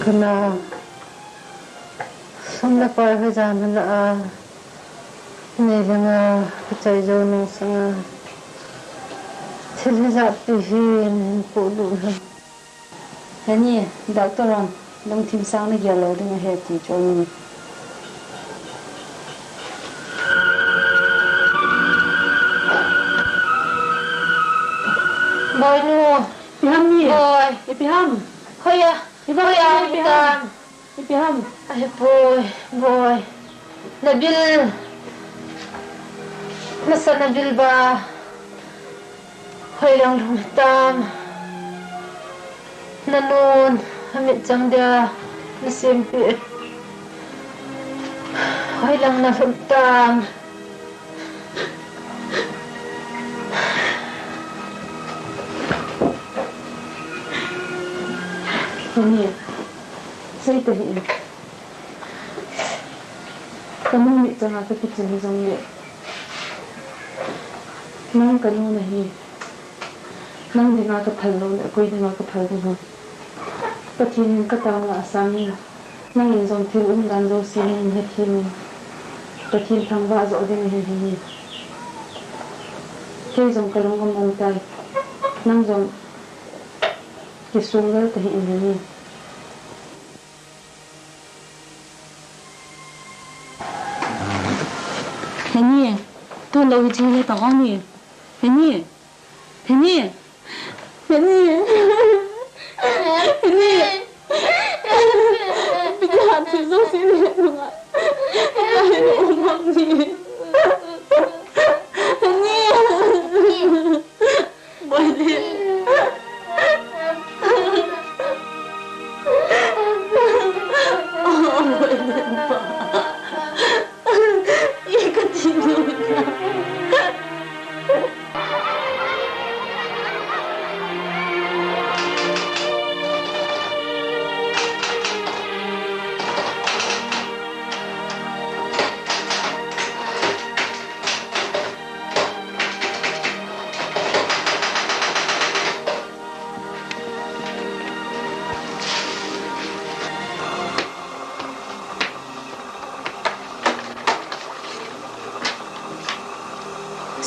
Kana sum le pai hoi jan la a, nei le nga, ka chai jo nung sanga, thil hijat pi hi nin pu lu ha. Heni, doctor hon, lungthim sang na gel lou ding ahi ti chu ni. Boinu. Ipi ham ni? Boi. Ipi ham? Hoiya. Ipi ham? Hoiya, ipi ham? Ipi ham? Ai, boi, boi. Na bil. Nasa na bil ba. Hoilang lhung tam. Na nun, a mit chang dia, na simpi. Hoilang na lhung tam. Ni, sei ta hi. Ka nu mit changa ka kichen jong le. Nang ka nu na hi. Nang dinga ka phal lou le, koi dinga ka phal ding ham. Pathen in ka tang la asang in. Nang in jong thil umdan jouse nang hethem in. Pathen thangvah joh ding ahi hi. Kei jong ka lung among tai. Nang jong kisung gal ta hih in hi. Heni, tu lou hi chi le ta hong ni. Heni. Heni. Heni. Heni. Heni. Bidi han si zo si ni nunga. Heni. Heni. Boi le. Oh, boi le. Ye kati ni.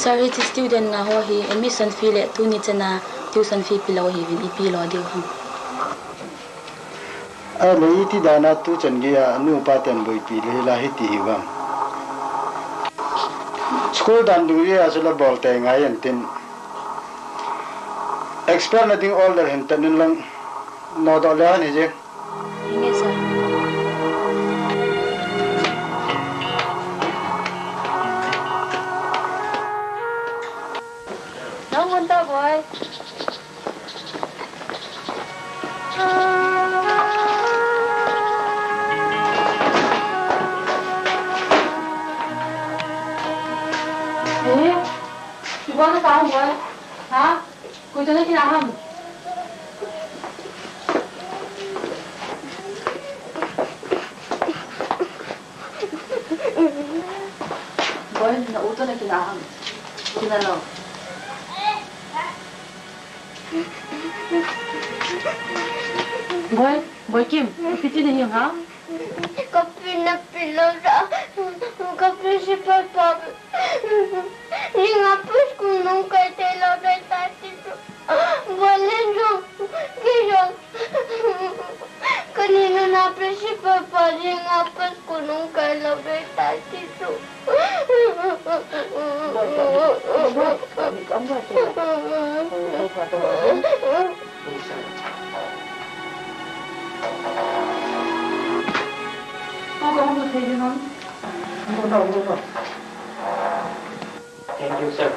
Sir, hiche student nga ho hi admission fee le tuni chana tuition fee pelou ahiuvin, ipi lo diu ham? Ahile iti dana tuchan geiya anu apa ten boipi le hila hiti hi vang. School dan dungjuiya chu la bol tei ngai intin. Expel na ding order hin tat in lang nodoh le ahi jeng. Hinge sir. Nang hon ta boi. Eh, ibola na tao mo? Ha? Koi to na kina ham? Boi, na u toh na kila ham? Kila lou. Boi, Boikim, ipi ti nahi ham? Kapi napi lou da. Kapi si pa pa. Ni nga pus ku nung kai te lou dai ta ti tu. Boi le jong, ki jong. Kanina na principal pa ding a pat kunung kai lou dai tai ti chu. Thank you, sir.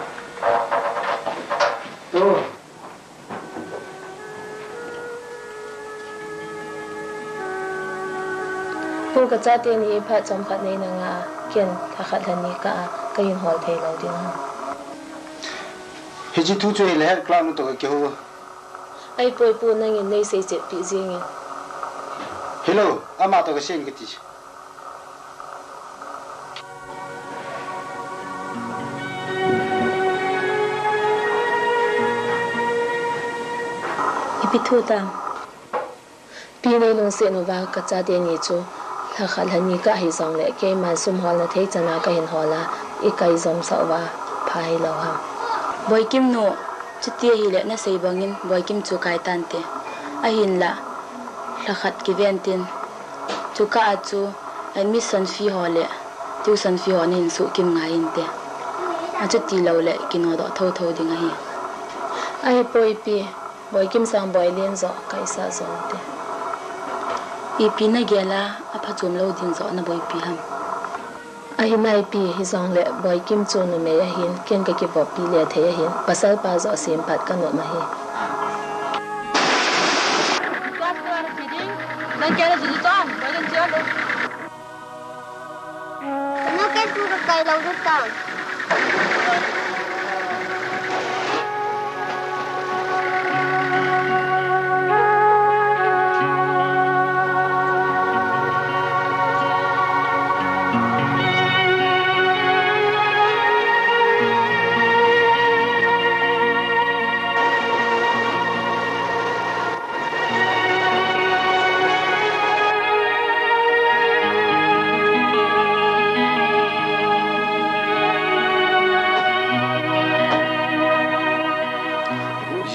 Pu, kachate ni phat chomkhat nei nanga, ken lhakhat lhani kah a kahin hol thei lou ding ham? Hiche thu chu hileh head clerk nu toh kakihou. Ahipoi pu, nangin nei seichetpi jingin. Hilou, ama toh kasei in kati. Ipi thu tam? Pi, nei lungset uva kachate ni chu lhakhat lhani kah hijongleh keiman sum holna thei chana kahin hol a, ikai jomsah uva pha hilou ham? Boikim nu, chuti ahileh nasei bangin Boikim chu kai tante. Ahinlah, lhakhat kiven tin. Chukah a chu admission fee ho le tuition fee ho nahin suhkim ngai inte. Achuti louleh kinodoh thotho ding ahi. Ahipoi pi, Boikim sang Boilen joh kaisah jonte. Ipi nagel a, aphachom lou ding joh naboipi ham? Ahi nai pi, hijongleh Boikim chu numei ahin, ken kakivoppi le thei ahin, pasalpa joh semphat kanom ahi.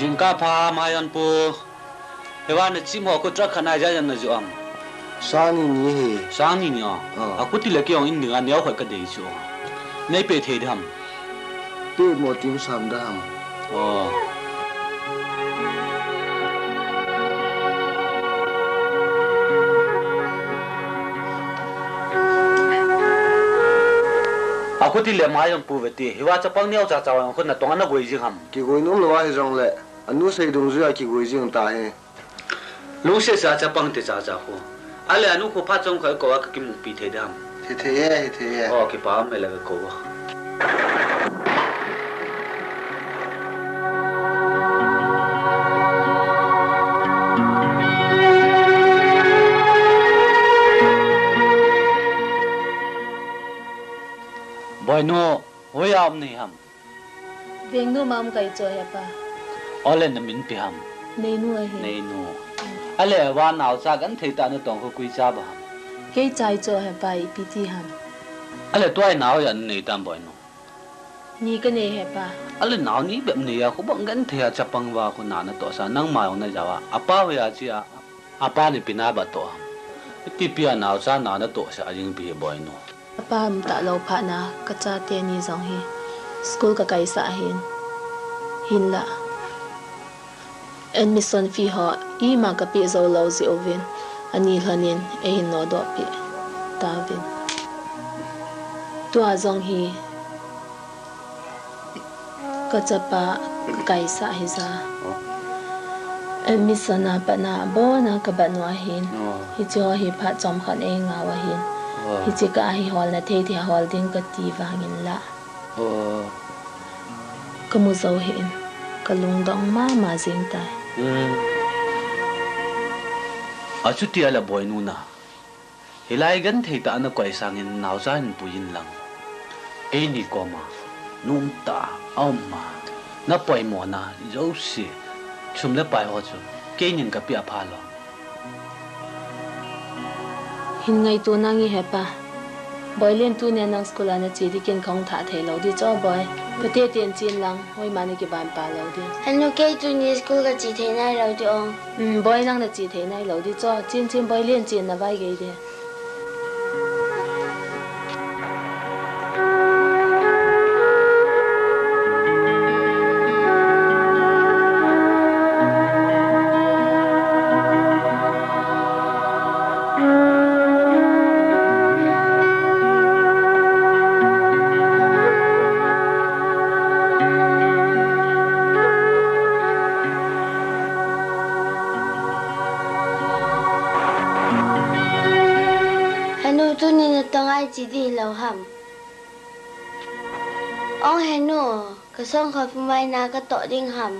Jingkah pha, Maionpu. Hiva nachim ho khu truck khat naija jam najoh am? Sang ni ni hi. Sang ni ni a? Ah. Akhuti le kei jong in dinga neo khoi kadei chu. Neipe thei dam? Pe mo tim sam dam? Oh. Akhuti le Maionpu vete. Hiva chapang neo cha cha jong khu natong a nagoi jing ham? Kigoi nom lou ahi jongle. Anu sei dungjuia kigoi jing tahi. Lungset sa chapang te cha cha khu. Ale anu khu phat chomkhat kou a kakimupi thei dam? Hithei e, hithei e. Oh, kipa um e le kakou a. Boinu, hoiya um nahi ham? Vengnu ma um kahi chu hepa. Ole namin ipi ham? Neinu ahi. Neinu. Mm. Ale va naocha genthei tah natong khu koi cha ba ham? Kei cha hi chu hepa, ipi ti ham? Ale tua hi nao hoiya nanei tam Boinu? Ni kanei hepa. Ale nao ni bep neiya khu bang genthei a chapang va khu na natohsa nangma jong najao a. Apa hoiya chia. Apa ni ipi naba toh ham? Iti pia naocha na natohsa jing ipi hi Boinu? Apa um talou phat na kachate ni jong hi school kakaisah ahin. Hinlah admission fee ho ima kapeh jou lou jeh uvin ani lhonin eihin nodoh peh tauvin. Tua jong hi kachapa kakaisah hija. Oh. Admission a pat na abon a kabat u ahin. Oh. Hiche ho hi phat chomkhat eingah u ahin. Oh. Hiche kah a hi holna thei thei a hol ding kati vangin la. Oh. Kamu jou hih in, kalungdong mama jing tai. Hmm. Achuti a la Boinu na. Hilai genthei tah a nakoi sangin naocha hin pui in lang. Keini koma, nomtah a um a, na poimona jouse, sum le pai ho chu, keinin kapeh a phalou. Hin ngaito nange hepa. Boilen tunia nang school a nache ding ken kahung thah thei lou ding chu Boi. Pateten chen lang, hoima nakiban pha lou ding. Henu kei tunia school kache thei nailou ding ong. Um, Boi nang nache thei nailou ding chu. Chen chen Boilen chen navai gei ding. Henu, tuni natong a iche ding hilou ham? Ong henu, kasong khat pumai na katoh ding ham?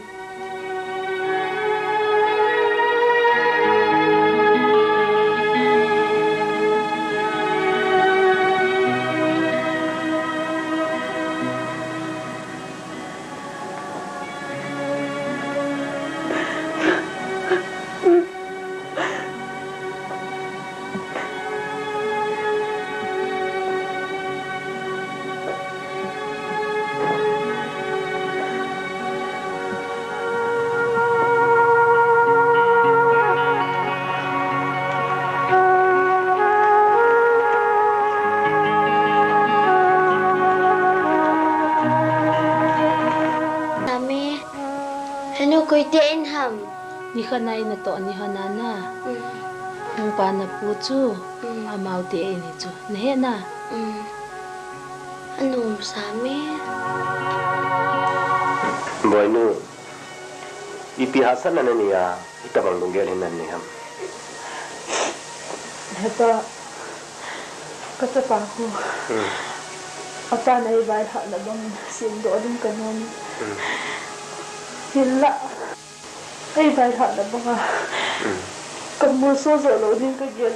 Nami, henu koi te in ham? Nikhat na in natoh ni hon a na. Mm. Nang pa napu chu, mm, amau te in hi chu. Nahe na? Mm. Anom sa me. Boinu, ipi hahsatna nanei a, hitabang lunggel hi nanei ham? Hepa, kachapa khu. Hmm. Apan eivailhahna bang semdoh ding kanom. Hmm. Hinlah. Eivailhahna banga, hmm, kamolso joh lou ding kagel.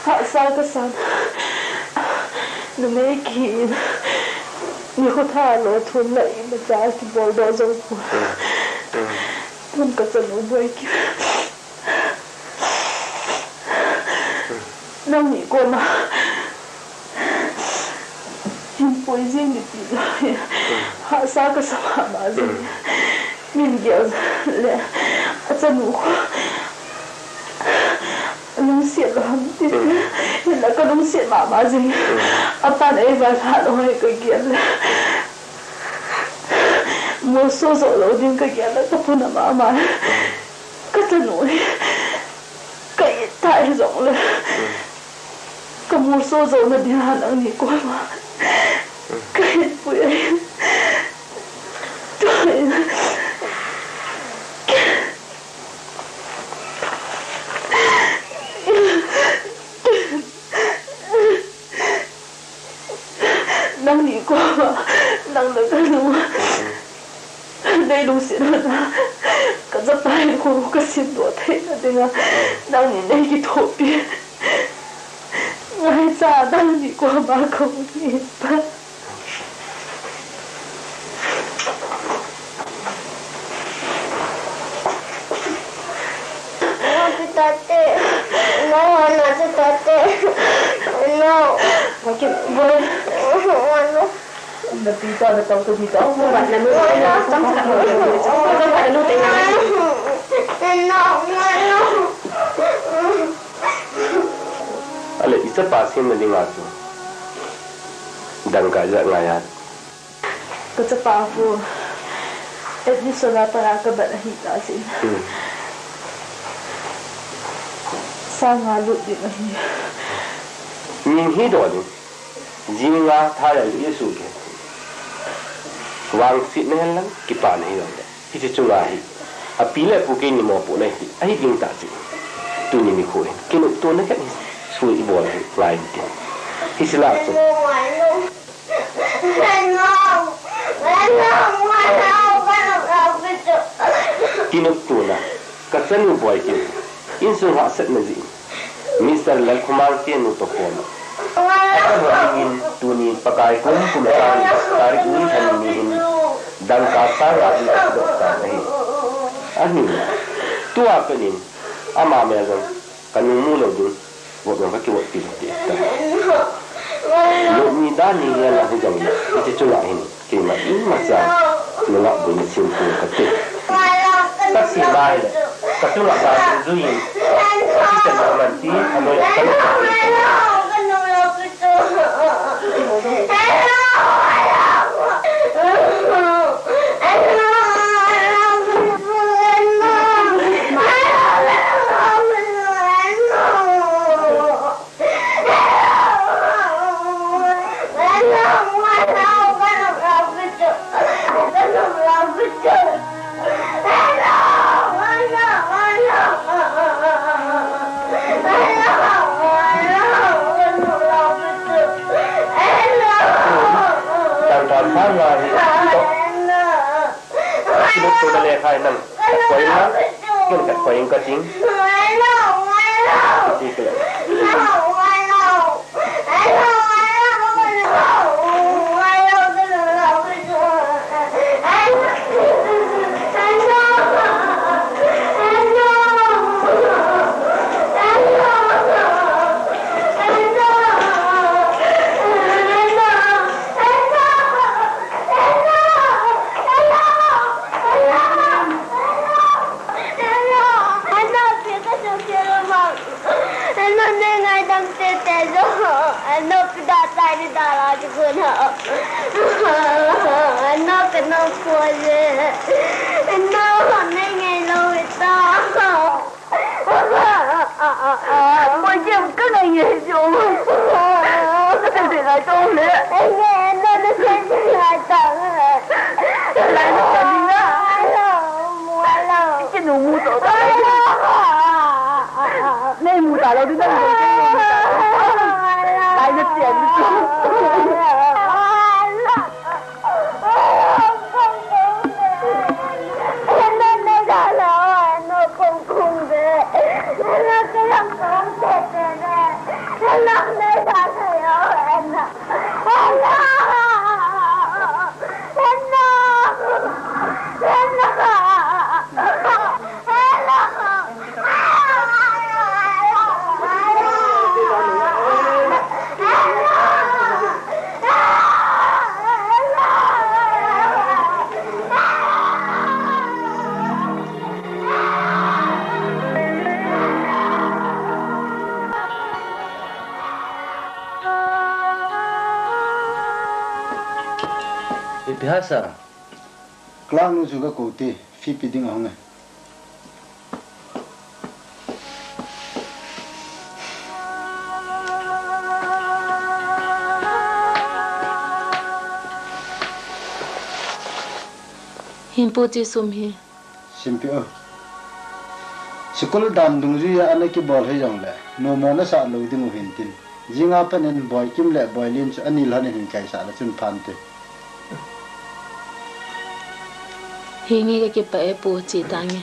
Hahsa kasan. Numei kihi in. Nikho tha lo thun la imacha kibol doh jou poi. Hmm. Hmm. Tun kachanu Boiki. Nangni koma hin pui jing ding ti lou. Hahsa kasa mama jing. Min gel le achanu khu lungset lou ham ti. Hinla kalungset mama jing. Apan eivailhah lou hi kagel le. Molso joh lou ding kagel le kapuna mama. Kachanu hi. Ka it tah hijongle. Kamolso joh nading a nangni koma kahin pui ahi. Tua in. Nangni koma, nang le kalung. Nei lungset hon a, kachapa hinkho kasemdoh theina dinga, nangni nei kithopi. Ngaicha nangni koma kahung hi pa. No, pi tate. No, no, pi tate. No. Boy. No. Na pi ta na tau ta di ta. No, no, no. Ale, ichapa semna dinga chu. Dangka ijat ngai a. Kachapa khu admission a pat a kabat ahi tah jeh in. Hmm. Sang nga lut ding ahi. Min hi doh ding. Jing a tha jong chu isuh kei. Vangsetna hen lang, kipana hi jong le. Hiche chunga hi. Api le apu keini mopohna hi. Ahi ding tah jeh in. Tuni nikho hin. Kinoptona khat hi. Sui ibol hi. Ngai tin. Hiche lah chu. Kinoptona, kachanu Boiki, insung hahsatna jeh in, Mister Lalkhomang te nu toh koma. Atamjo dingin tuni Pakai kum, kum sang tarik ni lhani ni hin dangka sang nga ding kadoh tan ahi. Ahin, tua penin ama mel jong kanu mu lou ding, vot jong kakivot pi lou ding ta. Lou ni dan ni ngen la hi jong le, iti chunga hin. Keima imacha nungah boina chim pong kate. Kasei lai le, kachunga sa jui in, kichen man ti, anoi a kan Tang tang tang lai. Kibuk tu na le khai nang. Koi na. Kin ka koi ka ting. Ti ke. Ano, pingaisang sila, ma'am. Ano, nei ngaidam teitei jo. Ano, pida tai ni dala di ko na. Ano, kano po ye. Ano, nei ngailou ita. Boikim, ka ngai nge jo. Ka sese ngai tong le. Nge, ano, na sese ngai tong le. Lai na ka ni na. Alo, mo, alo. Kinu mu to ta. Nei mu ta lou ding, nei mu ta lou. Lai na tia ni. Ipi hasa? Class nu chu ka kou te, fee pe ding ahung e. Hin pu, chi sum hi. Simpi o. School dan dungjui a ana kibol hijong le, nommo nasah lou ding u hintin. Jinga panin Boikim le Boilin chu ani lhon in hin kaisah le chun phante. Hinge, ka kipah e pu, che tange.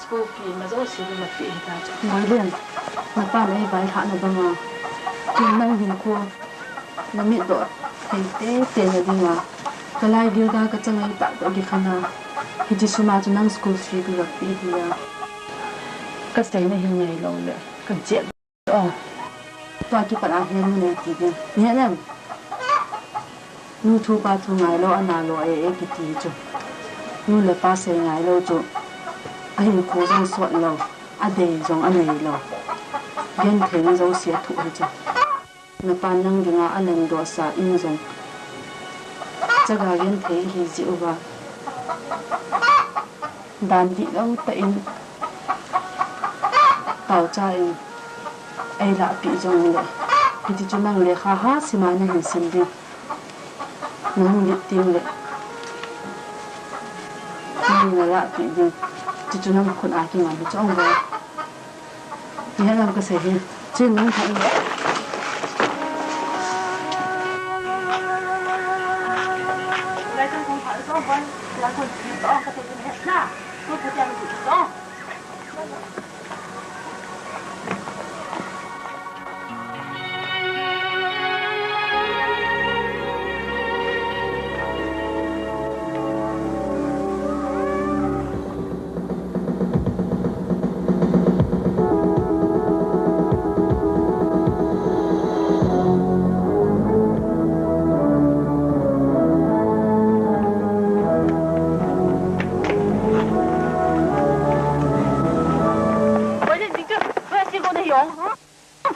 School fee ma jouse ma pe hita chu. Boilin, napa nei vailhahna banga, tun nang hinkho na mitdoh thei teitei na dinga, ka laigil ga ka changai tah toh kikhana, Hiti suma chu nang school fee kaga pe hi a. Kasei nahin ngai lou le kajet. Oh. Tua kipat a hin nei ti ding. Nahet em? Nu thu pa thu ngai lou, ana lou e e kiti chu. Nu le pa sei ngai lou chu. Ahinkho jong sot lou, adei jong anei lou. Genthei na jouse athoh hi chu. Napa nang dinga alandoh sa in jong. Chaga genthei hi jeh uva. Dan dihlou tah in, taocha in, eilahpeh jongle, hiti chu nang lekha hasim a nahin sim ding. Nahung lit tengle, nang nalahpeh ding. Chuchu nang khut a kingam hi chu ong ve. Nahet em kasei hi. Chin nang khat.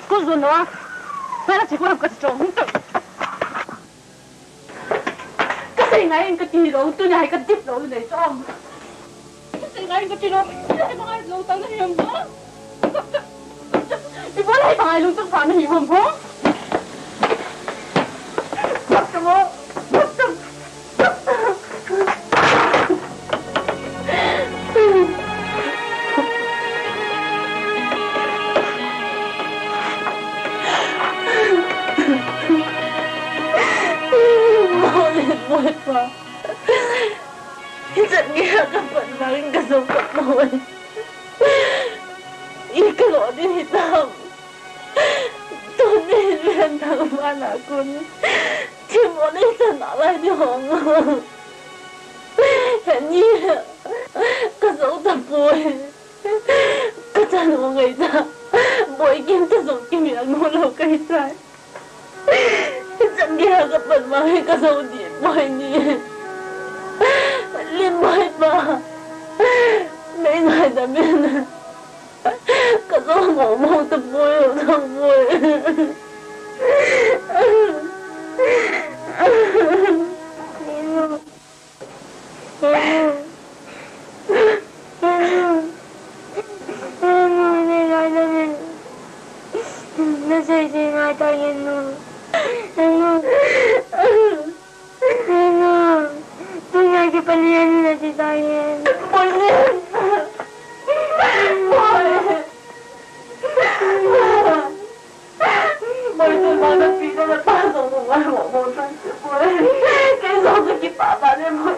School zun a. Nana che ko ka chong. Kasei ngai in kati lou, tunia hi kadip lou nei chom. Kasei ngai in kati lou, kasei ngai lou tang na hiam ba? Ibo lai bangai lung tang pa na hiam ba? Doctor mo, doctor. Mole, mole pa. Hichan geiya kapat vangin kajou tapoi. I kalo ding hitam. Tuni hin ven thang vana kon. Themmo nei chan nalai ding hong. Heni kajou tapoi. Kachan u ngaita. Boi kim ta jong kimel nom lou kahi tai. Hichan geiya kapat vangin kajou ding boi ni. Lim boi pa. Nei ngaidam in. Kajou mong mong tapoi, tapoi. Henu. Henu. Henu, nei ngaidam in. Nasei sei ngai tai henu. Henu. Henu. Tunia kipalin nati tai henu. Boi. Boi. Boi, tun vang na pi na na pa jong mo ngai mo mo chang se boi. Kei jong chu kipah tah le boi.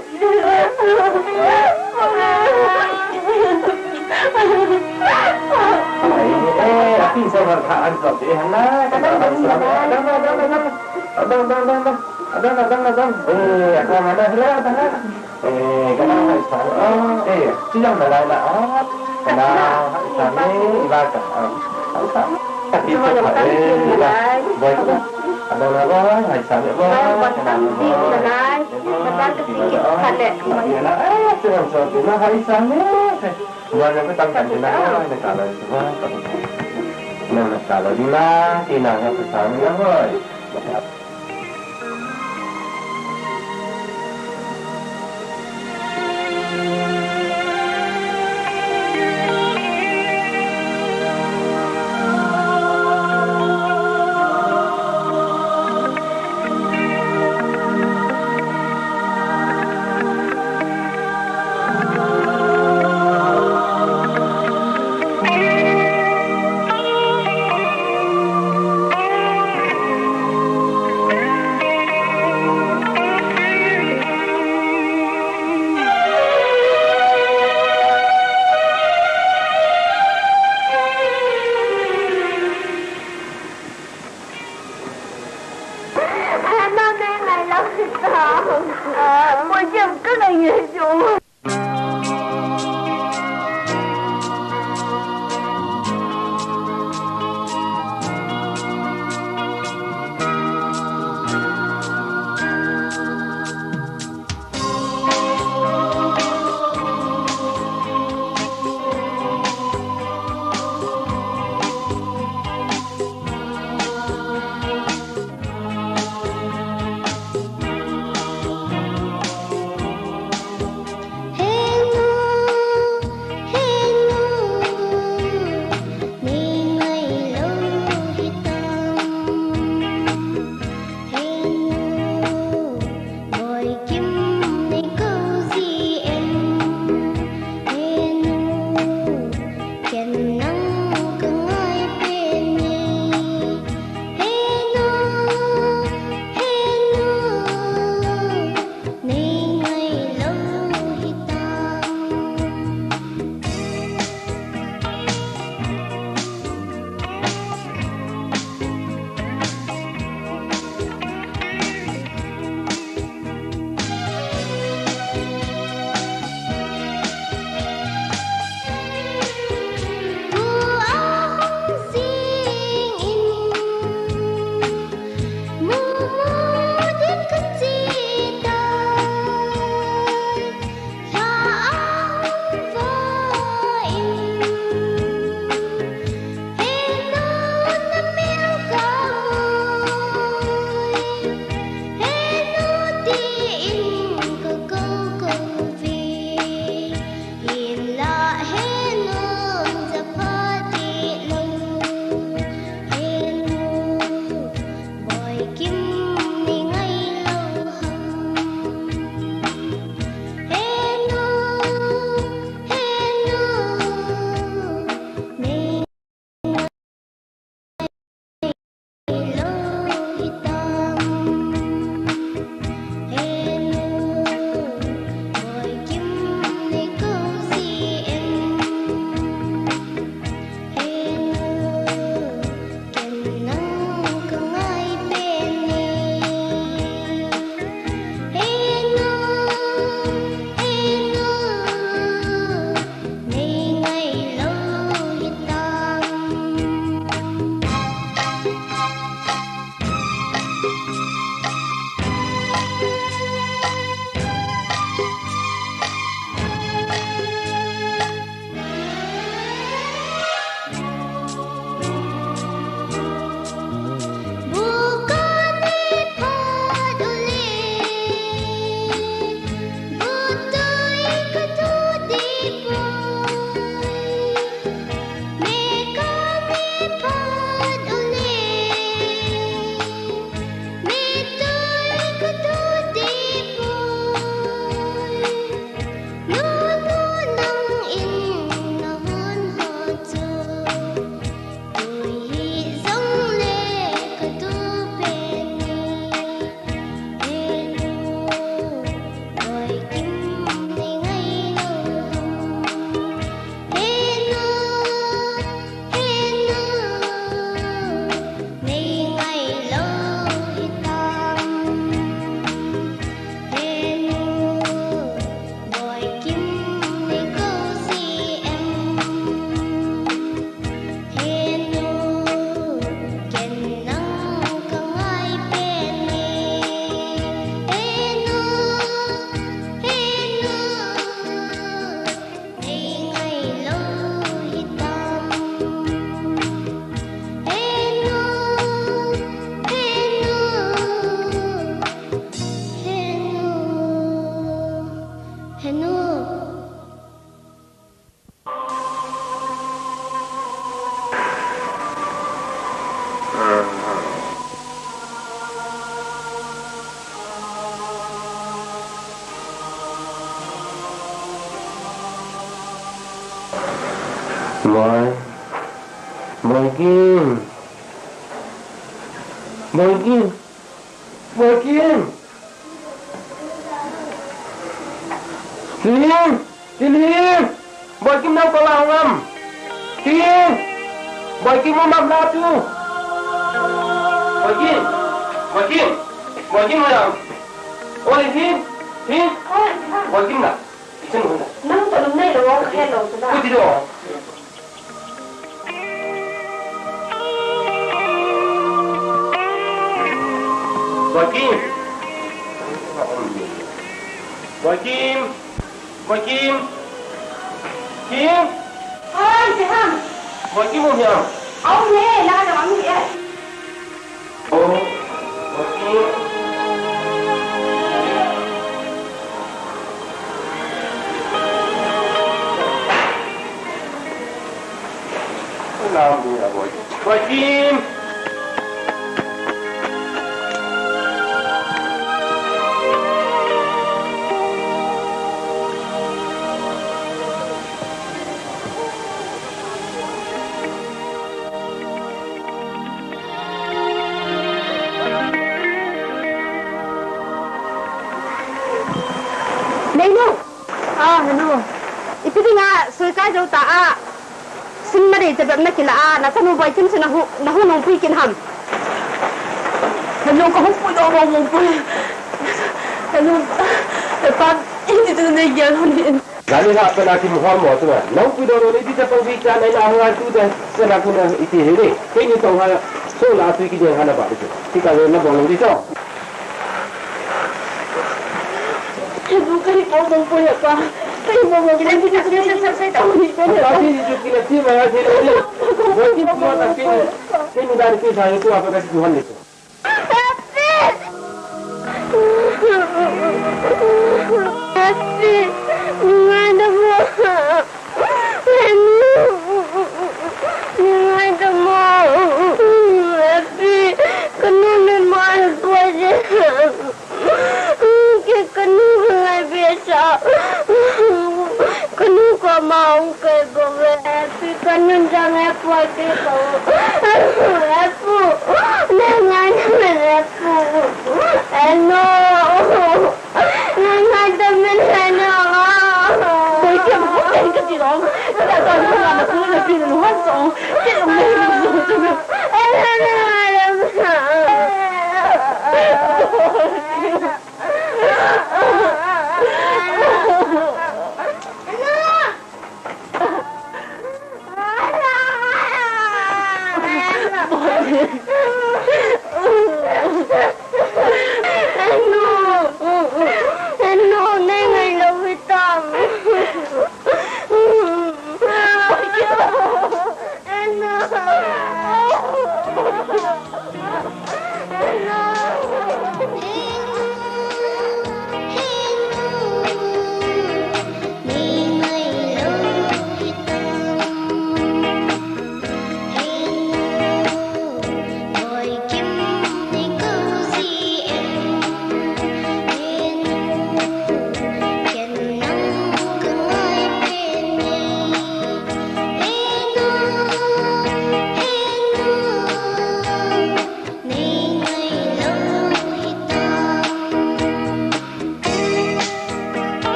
Eh, eh, api sa man kha an sa te han na. Dang, dang, dang, dang. Dang, dang, dang, dang. Dang, dang, dang, dang. Eh, aka mana hila, dang. Eh, kana hai sa. Eh, chi jang na lai na. Kana hai sa ni, iba ka. Hai sa. Tapi tu hai, eh, iba. Boi ka. Ada na boi, hai sa ni boi. Kana boi. Kana boi. Kana boi. Kana hai sa ni. Boi na ka tang kan na, na ka la ni boi. Na ka la ni na, ki na ka sa ni na boi. Boi. Boi Kim. Boi Kim. Boi Kim. Kim. Kim. Boi Kim, nang kala ngam. Kim. Boi Kim, um am la tu. Boi Kim. Boi Kim. Boi Kim, um am. Oi, Kim. Kim. Boi Kim na. Nang toh lum nei lou, ka het lou chu la. Pu ti do. Boi Kim. Boi Kim. Boi Kim. Kim. Oi, si ham. Boi Kim um hiam. Aum e, la jong aum e. Neinu. Ah, Henu. Ipi dinga sui kai jou ta a. Sim na dei che bep na kila a, na chanu Boi Kim chu na hu, na hu nung pui kin ham. Henu, ka hu pui do mo mo pui. Henu, e pa, in ti tu nei gel hon in. Gari ha pe na ki muhal mo tu na. Nau pui do ro ni ti ta pang bi ta na na ha tu da sa na ku na iti he ni. Ke ni tong ha so la tu ki de ha na ba tu. Ti ka na bong di so. Henu, ka hi bong bong pui pa. Ka hi bong bong pui. Ki na ti ka sa sa sa ta ni ko ni. Ka ti ni tu ki na ti ma ya ti ni. Boi Kim mo na ki. Ke ni da ni ki sa ni tu apa ka ti hon ni. Happy! Happy! Nungaidam o. Henu. Nungaidam o. Happy. Kanu nunmai poi je. Ke kanu ngai be sa. Kanu koma hung kai bou ve. Happy, kanu jang e poi ke ko.